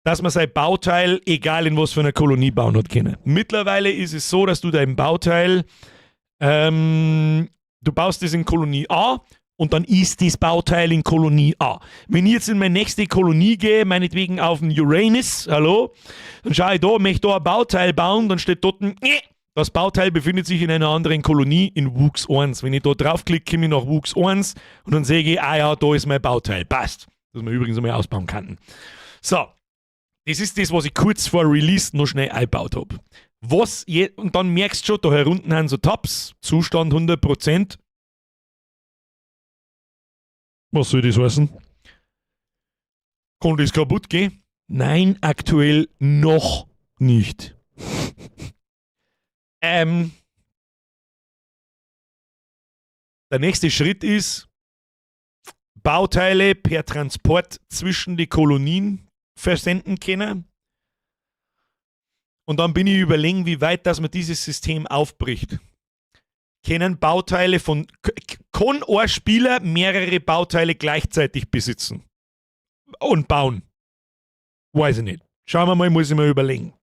dass man sein Bauteil, egal in was für einer Kolonie, bauen hat können. Mittlerweile ist es so, dass du dein Bauteil, du baust es in Kolonie A und dann ist das Bauteil in Kolonie A. Wenn ich jetzt in meine nächste Kolonie gehe, meinetwegen auf den Uranus, hallo, dann schaue ich da, möchte da ein Bauteil bauen, dann steht dort, nee, das Bauteil befindet sich in einer anderen Kolonie in Wuchs 1. Wenn ich da draufklicke, komme ich nach Wuchs 1 und dann sehe ich, ah ja, da ist mein Bauteil. Passt. Das man übrigens einmal ausbauen kann. So, das ist das, was ich kurz vor Release noch schnell eingebaut habe. Und dann merkst du schon, da herunten haben so Tabs, Zustand 100%. Was soll das heißen? Kann das kaputt gehen? Nein, aktuell noch nicht. Der nächste Schritt ist, Bauteile per Transport zwischen die Kolonien versenden können. Und dann bin ich überlegen, wie weit dass man dieses System aufbricht. Können Bauteile von. Kann ein Spieler mehrere Bauteile gleichzeitig besitzen und bauen? Weiß ich nicht. Schauen wir mal, muss ich mir überlegen.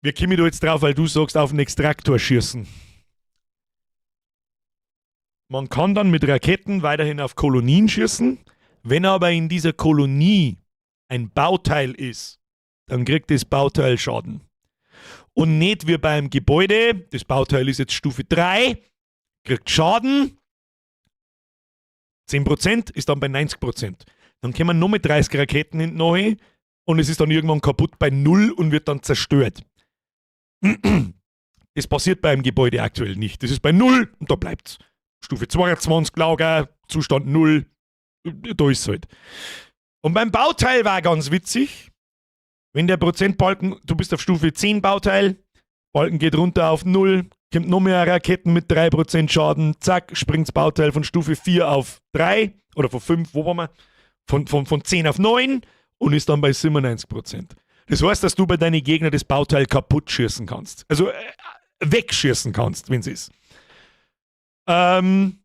Wie komme ich da jetzt drauf, weil du sagst, auf den Extraktor schießen? Man kann dann mit Raketen weiterhin auf Kolonien schießen. Wenn aber in dieser Kolonie ein Bauteil ist, dann kriegt das Bauteil Schaden. Und nicht wie beim Gebäude, das Bauteil ist jetzt Stufe 3, kriegt Schaden, 10% ist dann bei 90%. Dann kommen noch mit 30 Raketen hinten rein und es ist dann irgendwann kaputt bei 0 und wird dann zerstört. Das passiert beim Gebäude aktuell nicht. Das ist bei 0 und da bleibt's. Stufe 22 Lager, Zustand 0, da ist es halt. Und beim Bauteil war ganz witzig, wenn der Prozentbalken, du bist auf Stufe 10 Bauteil, Balken geht runter auf 0, kommt noch mehr Raketen mit 3% Schaden, zack, springt das Bauteil von Stufe 4 auf 3 oder von 5, wo waren wir? Von 10 auf 9 und ist dann bei 97%. Das heißt, dass du bei deinen Gegnern das Bauteil kaputt schießen kannst. Also wegschießen kannst, wenn es ist. Und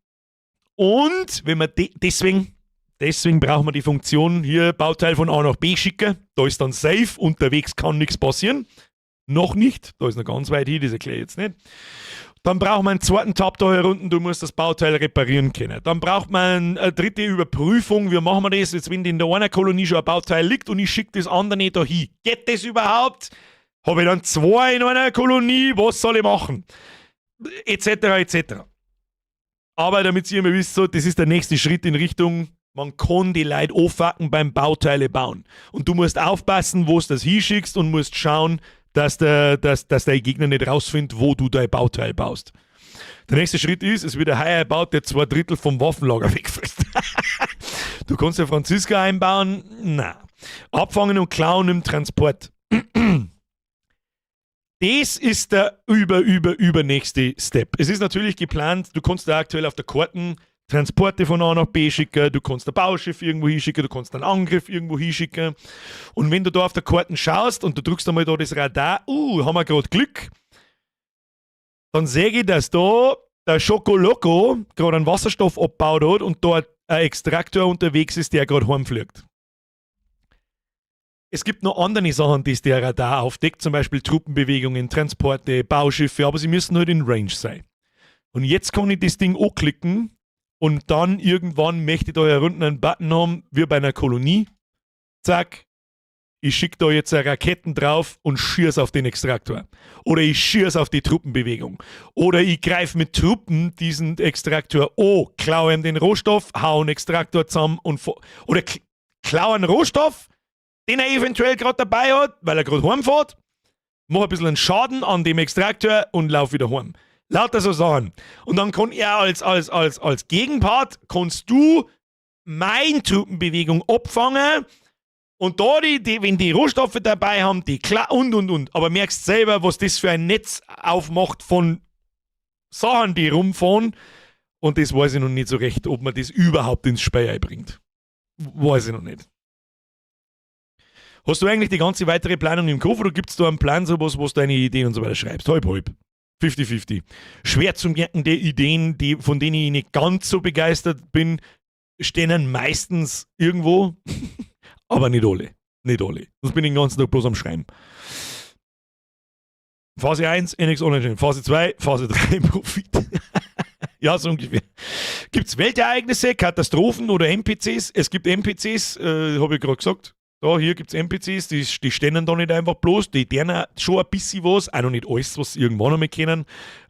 wenn man de deswegen braucht man die Funktion hier Bauteil von A nach B schicken. Da ist dann safe, unterwegs kann nichts passieren. Noch nicht, da ist noch ganz weit hin, das erkläre ich jetzt nicht. Dann braucht man einen zweiten Tab da herunten, du musst das Bauteil reparieren können. Dann braucht man eine dritte Überprüfung, wie machen wir das? Jetzt, wenn in der einen Kolonie schon ein Bauteil liegt und ich schicke das andere nicht da hin. Geht das überhaupt? Habe ich dann zwei in einer Kolonie? Was soll ich machen? Etc. etc. Aber damit ihr immer wisst, so, das ist der nächste Schritt in Richtung, man kann die Leute anfacken beim Bauteile bauen. Und du musst aufpassen, wo du das hinschickst, und musst schauen, dass der Gegner nicht rausfindet, wo du dein Bauteil baust. Der nächste Schritt ist, es wird ein Hai gebaut, der 2/3 vom Waffenlager wegfrisst. Du kannst ja Franziska einbauen? Na. Abfangen und klauen im Transport. Das ist der über, über, übernächste Step. Es ist natürlich geplant, du kannst da aktuell auf der Karten Transporte von A nach B schicken, du kannst ein Bauschiff irgendwo hinschicken, du kannst einen Angriff irgendwo hinschicken. Und wenn du da auf der Karten schaust und du drückst einmal da das Radar, haben wir gerade Glück, dann sehe ich, dass da der Schokoloko gerade einen Wasserstoff abgebaut hat und dort ein Extraktor unterwegs ist, der gerade heimfliegt. Es gibt noch andere Sachen, die der Radar aufdeckt, zum Beispiel Truppenbewegungen, Transporte, Bauschiffe, aber sie müssen halt in Range sein. Und jetzt kann ich das Ding anklicken und dann irgendwann möchte ich da herunten einen Button haben, wie bei einer Kolonie. Zack, ich schicke da jetzt Raketen drauf und schieß auf den Extraktor. Oder ich schieß auf die Truppenbewegung. Oder ich greife mit Truppen diesen Extraktor an, klaue ihm den Rohstoff, hau einen Extraktor zusammen und oder klaue einen Rohstoff, den er eventuell gerade dabei hat, weil er gerade heimfährt, mach ein bisschen einen Schaden an dem Extraktor und lauf wieder heim. Lauter so Sachen. Und dann kann er als Gegenpart, kannst du meine Truppenbewegung abfangen und da die, wenn die Rohstoffe dabei haben, die klar und. Aber merkst selber, was das für ein Netz aufmacht von Sachen, die rumfahren. Und das weiß ich noch nicht so recht, ob man das überhaupt ins Spiel einbringt. Weiß ich noch nicht. Hast du eigentlich die ganze weitere Planung im Kopf oder gibt es da einen Plan, sowas, wo du deine Ideen und so weiter schreibst? Halb, halb. 50-50. Schwer zu merken, die Ideen, von denen ich nicht ganz so begeistert bin, stehen meistens irgendwo, aber nicht alle. Nicht alle. Sonst bin ich den ganzen Tag bloß am Schreiben. Phase 1, NX Online. Phase 2, Phase 3, Profit. Ja, so ungefähr. Gibt es Weltereignisse, Katastrophen oder NPCs? Es gibt NPCs, habe ich gerade gesagt. Da, hier gibt es NPCs, die stehen da nicht einfach bloß, die deren schon ein bisschen was, auch noch nicht alles, was sie irgendwann einmal kennen.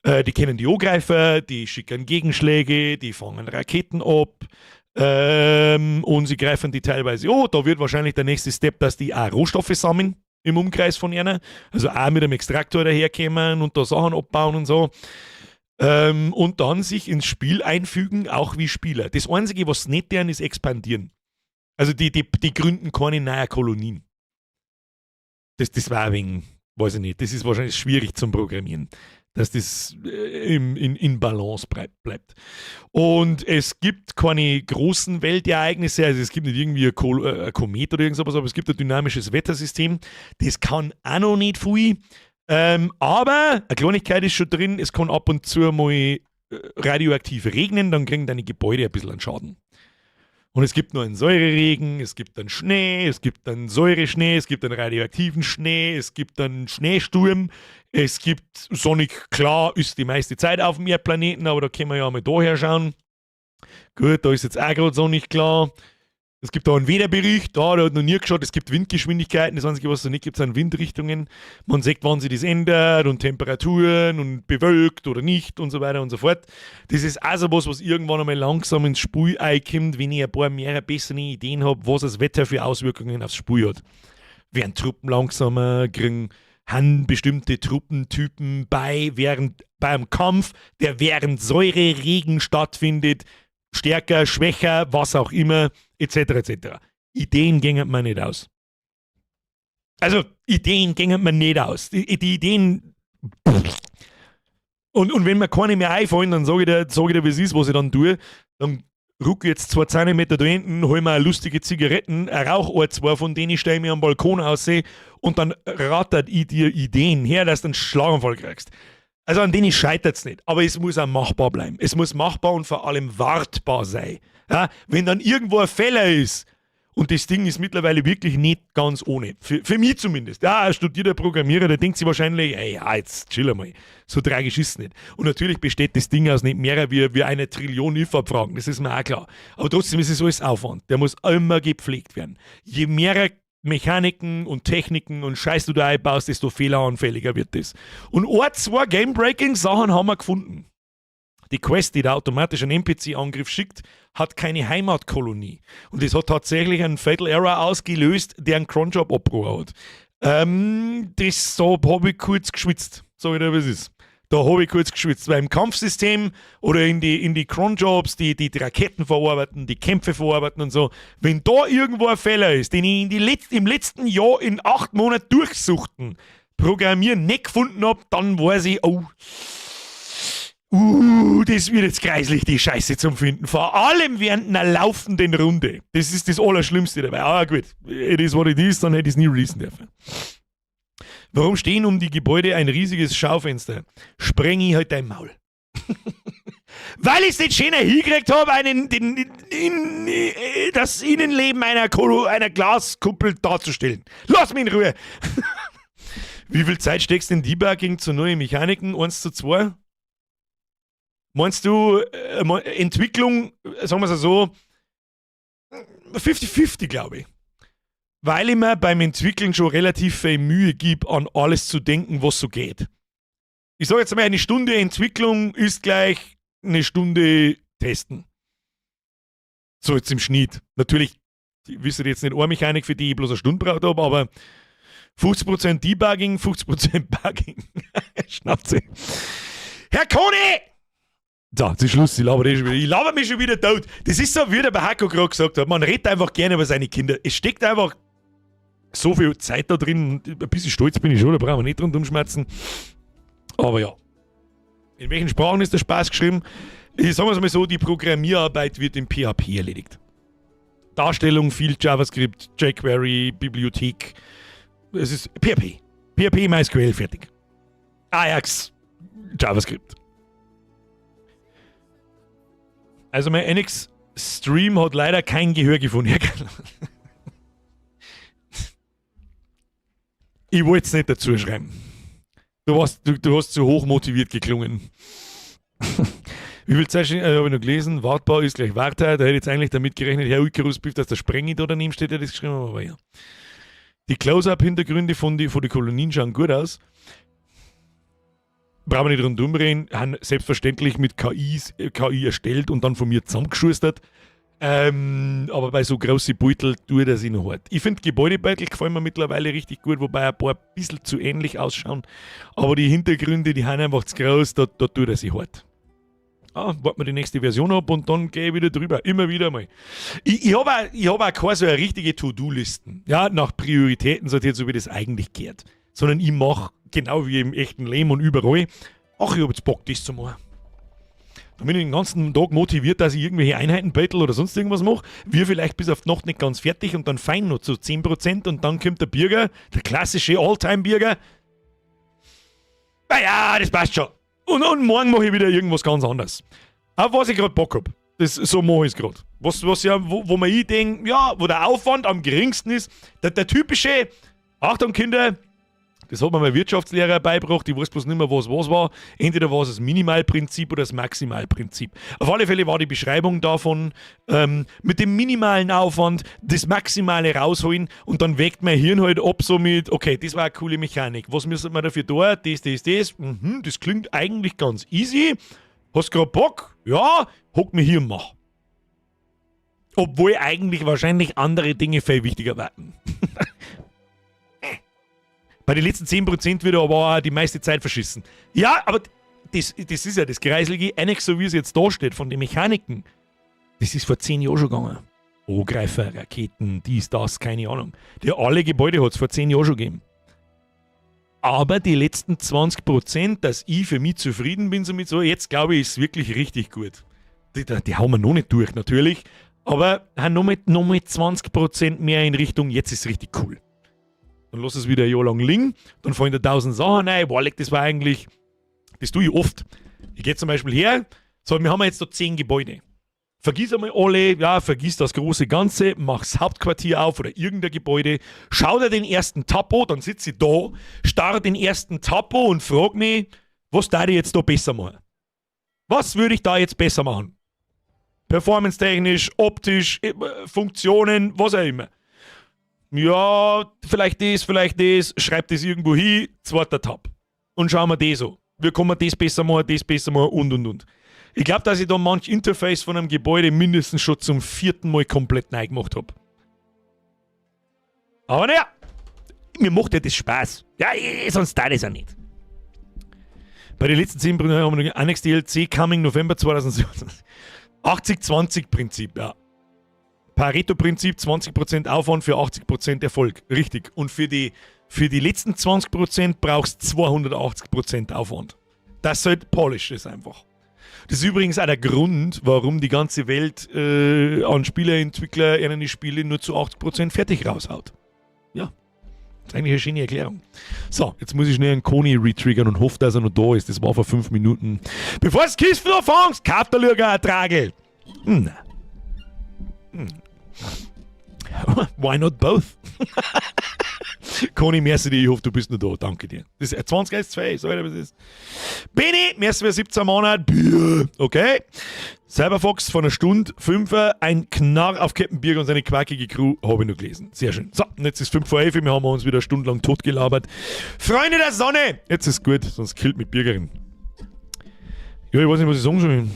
Die kennen die Angreifer, die schicken Gegenschläge, die fangen Raketen ab und sie greifen die teilweise an. Da wird wahrscheinlich der nächste Step, dass die auch Rohstoffe sammeln im Umkreis von ihnen. Also auch mit einem Extraktor daherkommen und da Sachen abbauen und so. Und dann sich ins Spiel einfügen, auch wie Spieler. Das Einzige, was nicht deren, ist expandieren. Also die gründen keine neuen Kolonien. Das war wegen, weiß ich nicht, das ist wahrscheinlich schwierig zum Programmieren, dass das in Balance bleibt. Und es gibt keine großen Weltereignisse, also es gibt nicht irgendwie ein Komet oder irgend sowas, aber es gibt ein dynamisches Wettersystem. Das kann auch noch nicht viel. Aber eine Kleinigkeit ist schon drin, es kann ab und zu mal radioaktiv regnen, dann kriegen deine Gebäude ein bisschen einen Schaden. Und es gibt nur einen Säureregen, es gibt dann Schnee, es gibt dann Säureschnee, es gibt einen radioaktiven Schnee, es gibt einen Schneesturm, es gibt sonnig, klar, ist die meiste Zeit auf dem Erdplaneten, aber da können wir ja mal daher schauen. Gut, da ist jetzt auch gerade so nicht klar. Es gibt da einen Wetterbericht, da, der hat noch nie geschaut, es gibt Windgeschwindigkeiten, das Einzige, was es noch nicht gibt, sind Windrichtungen. Man sieht, wann sich das ändert und Temperaturen und bewölkt oder nicht und so weiter und so fort. Das ist also was, was irgendwann einmal langsam ins Spiel einkommt, wenn ich ein paar mehr bessere Ideen habe, was das Wetter für Auswirkungen aufs Spiel hat. Werden Truppen langsamer, kriegen haben bestimmte Truppentypen bei, während, beim Kampf, der während Säureregen stattfindet, stärker, schwächer, was auch immer, etc. etc. Ideen gängen mir nicht aus. Also, Ideen gängen mir nicht aus. Die Ideen. Und wenn mir keine mehr einfallen, dann sage ich dir, sag ich dir, wie es ist, was ich dann tue. Dann ruck ich jetzt 2 Zentimeter da hinten, hol mir lustige Zigaretten, rauch ein, zwei von denen, stelle mich am Balkon aus und dann rattert ich dir Ideen her, dass du einen Schlaganfall kriegst. Also an denen scheitert es nicht, aber es muss auch machbar bleiben. Es muss machbar und vor allem wartbar sein. Ja, wenn dann irgendwo ein Fehler ist, und das Ding ist mittlerweile wirklich nicht ganz ohne. Für mich zumindest. Ja, ein studierter Programmierer, der denkt sich wahrscheinlich, ey, ja, jetzt chill einmal. So tragisch ist es nicht. Und natürlich besteht das Ding aus nicht mehr wie eine Trillion if-Abfragen. Das ist mir auch klar. Aber trotzdem ist es alles Aufwand. Der muss immer gepflegt werden. Je mehr Mechaniken und Techniken und Scheiß du da einbaust, desto fehleranfälliger wird das. Und ein, zwei Game-Breaking-Sachen haben wir gefunden. Die Quest, die da automatisch einen NPC-Angriff schickt, hat keine Heimatkolonie. Und das hat tatsächlich einen Fatal Error ausgelöst, der einen Cronjob abgebrochen hat. Das, da habe ich kurz geschwitzt, sag ich dir, was ist. Da habe ich kurz geschwitzt, weil im Kampfsystem oder in die Cronjobs, die Raketen verarbeiten, die Kämpfe verarbeiten und so, wenn da irgendwo ein Fehler ist, den ich im letzten Jahr in 8 Monaten durchsuchten, Programmieren nicht gefunden habe, dann weiß ich, oh, das wird jetzt kreislich, die Scheiße zum Finden. Vor allem während einer laufenden Runde. Das ist das Allerschlimmste dabei. Aber gut, it is what it is, dann hätte ich es nie releasen dürfen. Warum stehen um die Gebäude ein riesiges Schaufenster? Spreng ich halt dein Maul. Weil ich es nicht schöner hingekriegt habe, das Innenleben einer Glaskuppel darzustellen. Lass mich in Ruhe! Wie viel Zeit steckst du in Debugging zu neuen Mechaniken? 1 zu 2? Meinst du, Entwicklung, sagen wir es so, 50-50, glaube ich. Weil ich mir beim Entwickeln schon relativ viel Mühe gebe, an alles zu denken, was so geht. Ich sage jetzt mal, eine Stunde Entwicklung ist gleich eine Stunde Testen. So jetzt im Schnitt. Natürlich, wisst ihr jetzt nicht eine Mechanik, für die ich bloß eine Stunde braucht habe, aber 50% Debugging, 50% Bugging. Schnauze. Herr Koni! So, zum Schluss, ich laber eh schon wieder. Ich laber mich schon wieder tot. Das ist so, wie der Bahako gerade gesagt hat. Man redet einfach gerne über seine Kinder. Es steckt einfach so viel Zeit da drin. Ein bisschen stolz bin ich schon, da brauchen wir nicht rundum schmatzen. Aber ja. In welchen Sprachen ist der Spaß geschrieben? Ich sage es mal so, die Programmierarbeit wird in PHP erledigt. Darstellung, viel JavaScript, jQuery, Bibliothek. Es ist PHP. PHP, MySQL, fertig. Ajax, JavaScript. Also mein NX Stream hat leider kein Gehör gefunden. Ich wollte es nicht dazu schreiben. Du hast zu hoch motiviert geklungen. Wie viel Zeit habe ich noch gelesen? Wartbar ist gleich Wartheit. Da hätte ich jetzt eigentlich damit gerechnet, Herr Icarus Biff, dass der Sprengi da daneben steht, der das geschrieben hat, aber ja. Die Close-Up-Hintergründe von die Kolonien schauen gut aus. Brauchen wir nicht rundum reden, haben selbstverständlich mit KI erstellt und dann von mir zusammengeschustert. Aber bei so großen Beutel tut er sich noch hart. Ich finde, Gebäudebeutel gefallen mir mittlerweile richtig gut, wobei ein paar ein bisschen zu ähnlich ausschauen. Aber die Hintergründe, die haben einfach zu groß, da tut er sich hart. Ah, warten wir die nächste Version ab und dann gehe ich wieder drüber. Immer wieder mal. Ich habe auch, hab auch keine so eine richtige To-Do-Listen. Ja, nach Prioritäten sortiert, so wie das eigentlich geht. Sondern ich mache genau wie im echten Leben und überall. Ach, ich habe jetzt Bock, das zu machen. Da bin ich den ganzen Tag motiviert, dass ich irgendwelche Einheiten battle oder sonst irgendwas mache. Wir vielleicht bis auf die Nacht nicht ganz fertig und dann fein noch zu 10% und dann kommt der Birger, der klassische All-Time-Birger. Naja, das passt schon. Und morgen mache ich wieder irgendwas ganz anderes. Auf was ich gerade Bock hab. Das, so mache ich es gerade. Was ja, wo man ich denke, ja, wo der Aufwand am geringsten ist, der typische, Achtung Kinder, Das hat mir mein Wirtschaftslehrer beigebracht, ich weiß bloß nicht mehr, was was war. Entweder war es das Minimalprinzip oder das Maximalprinzip. Auf alle Fälle war die Beschreibung davon, mit dem minimalen Aufwand das Maximale rausholen und dann wägt mein Hirn halt ab so mit, okay, das war eine coole Mechanik. Was müssen wir dafür tun? Das, das, das. Das klingt eigentlich ganz easy. Hast grad Bock? Ja, hock mich hier und mach. Obwohl eigentlich wahrscheinlich andere Dinge viel wichtiger waren. Bei den letzten 10% wird er aber auch die meiste Zeit verschissen. Ja, aber das ist ja das Kreiselige, eigentlich so wie es jetzt da steht, von den Mechaniken. Das ist vor 10 Jahren schon gegangen. Angreifer, Raketen, dies, das, keine Ahnung. Die alle Gebäude hat es vor 10 Jahren schon gegeben. Aber die letzten 20%, dass ich für mich zufrieden bin, somit so, jetzt glaube ich, ist es wirklich richtig gut. Die hauen wir noch nicht durch, natürlich. Aber noch mal 20% mehr in Richtung, jetzt ist es richtig cool. Dann lass es wieder ein Jahr lang liegen, dann fallen da 1000 Sachen rein. Boah, leck, das war eigentlich, das tue ich oft. Ich gehe zum Beispiel her, so, wir haben jetzt da 10 Gebäude. Vergiss einmal alle, ja, vergiss das große Ganze, mach das Hauptquartier auf oder irgendein Gebäude, schau dir den ersten Tab an, dann sitze ich da, starr den ersten Tab an und frag mich, was darf ich jetzt da besser machen? Was würde ich da jetzt besser machen? Performance-technisch, optisch, Funktionen, was auch immer. Ja, vielleicht das, schreib das irgendwo hin, zweiter Tab. Und schauen wir das an. Wie kann man das besser machen, das besser machen und, und. Ich glaub, dass ich da manch Interface von einem Gebäude mindestens schon zum 4. Mal komplett neu gemacht hab. Aber naja, mir macht ja das Spaß. Ja, sonst da das ja nicht. Bei den letzten 10 haben wir noch Annex DLC coming November 2017. 80-20-Prinzip, ja. Pareto-Prinzip, 20% Aufwand für 80% Erfolg. Richtig. Und für die letzten 20% brauchst du 280% Aufwand. Das halt polished ist einfach. Das ist übrigens auch der Grund, warum die ganze Welt an Spieleentwickler ihre Spiele nur zu 80% fertig raushaut. Ja. Das ist eigentlich eine schöne Erklärung. So, jetzt muss ich schnell einen Koni retriggern und hoffe, dass er noch da ist. Das war vor 5 Minuten. Bevor du Kiffen anfängst, kauf der Lüger ein Tragel. Why not both? Conny, merci dir, ich hoffe, du bist noch da. Danke dir. Das ist 20 ist 2, so was ist. Benny, merci für 17 Monate. Bier. Okay. Cyberfox von einer Stunde, 5, ein Knarr auf Captain Birger und seine quackige Crew, habe ich noch gelesen. Sehr schön. So, und jetzt ist 5 vor 11, wir haben uns wieder eine Stunde lang totgelabert. Freunde der Sonne! Jetzt ist gut, sonst killt mich Birgerin. Ja, ich weiß nicht, was ich sagen soll.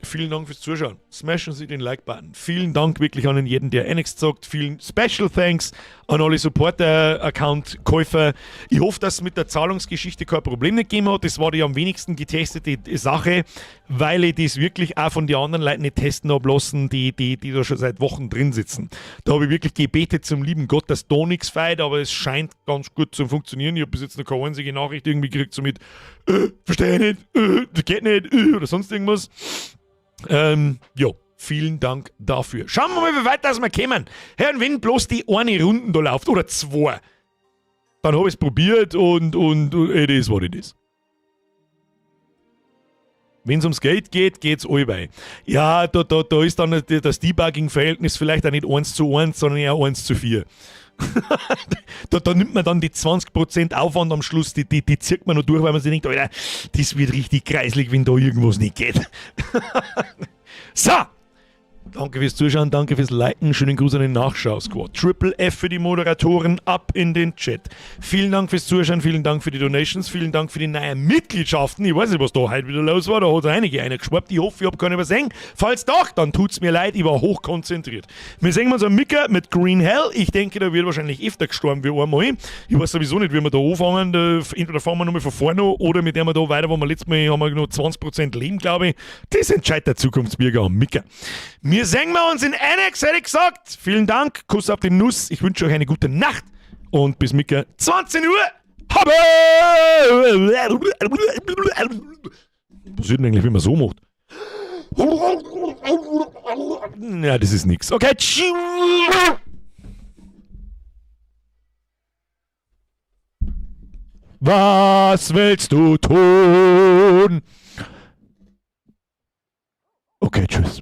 Vielen Dank fürs Zuschauen. Smashen Sie den Like-Button. Vielen Dank wirklich an jeden, der NX zockt. Vielen Special Thanks an alle Supporter-Account-Käufer. Ich hoffe, dass es mit der Zahlungsgeschichte kein Problem nicht gegeben hat. Das war die am wenigsten getestete Sache, weil ich das wirklich auch von den anderen Leuten nicht testen hab lassen, die da schon seit Wochen drin sitzen. Da habe ich wirklich gebetet zum lieben Gott, dass da nichts feit, aber es scheint ganz gut zu funktionieren. Ich habe bis jetzt noch keine einzige Nachricht irgendwie gekriegt, so mit, verstehe ich nicht, das geht nicht, oder sonst irgendwas. Ja, vielen Dank dafür. Schauen wir mal, wie weit das wir kommen. Herr, und wenn bloß die eine Runden da läuft, oder zwei, dann habe ich es probiert und it is what it is. Wenn es ums Geld geht, geht's allweil. Ja, da ist dann das Debugging-Verhältnis vielleicht auch nicht 1 zu 1, sondern eher 1 zu 4. Da nimmt man dann die 20% Aufwand am Schluss, die zieht man noch durch, weil man sich denkt, Alter, das wird richtig kreislig, wenn da irgendwas nicht geht. So! Danke fürs Zuschauen, danke fürs Liken. Schönen Gruß an den Nachschau-Squad. Triple F für die Moderatoren, ab in den Chat. Vielen Dank fürs Zuschauen, vielen Dank für die Donations, vielen Dank für die neuen Mitgliedschaften. Ich weiß nicht, was da heute wieder los war. Da hat einige einer geschwappt. Ich hoffe, ich habe keine übersehen. Falls doch, dann tut's mir leid, ich war hochkonzentriert. Wir sehen uns am Micker mit Green Hell. Ich denke, da wird wahrscheinlich öfter gestorben wie einmal. Ich weiß sowieso nicht, wie wir da anfangen. Entweder fangen wir nochmal von vorne an oder mit dem wir da weiter, wo wir letztes Mal haben wir noch 20% Leben, glaube ich. Das entscheidet der Zukunftsbürger am Micker. Wir sehen wir uns in Annex, hätte ich gesagt. Vielen Dank. Kuss auf die Nuss. Ich wünsche euch eine gute Nacht und bis Micker 20 Uhr. Habe! Was ist denn eigentlich, wenn man so macht? Ja, das ist nix. Okay, tschüss. Was willst du tun? Okay, tschüss.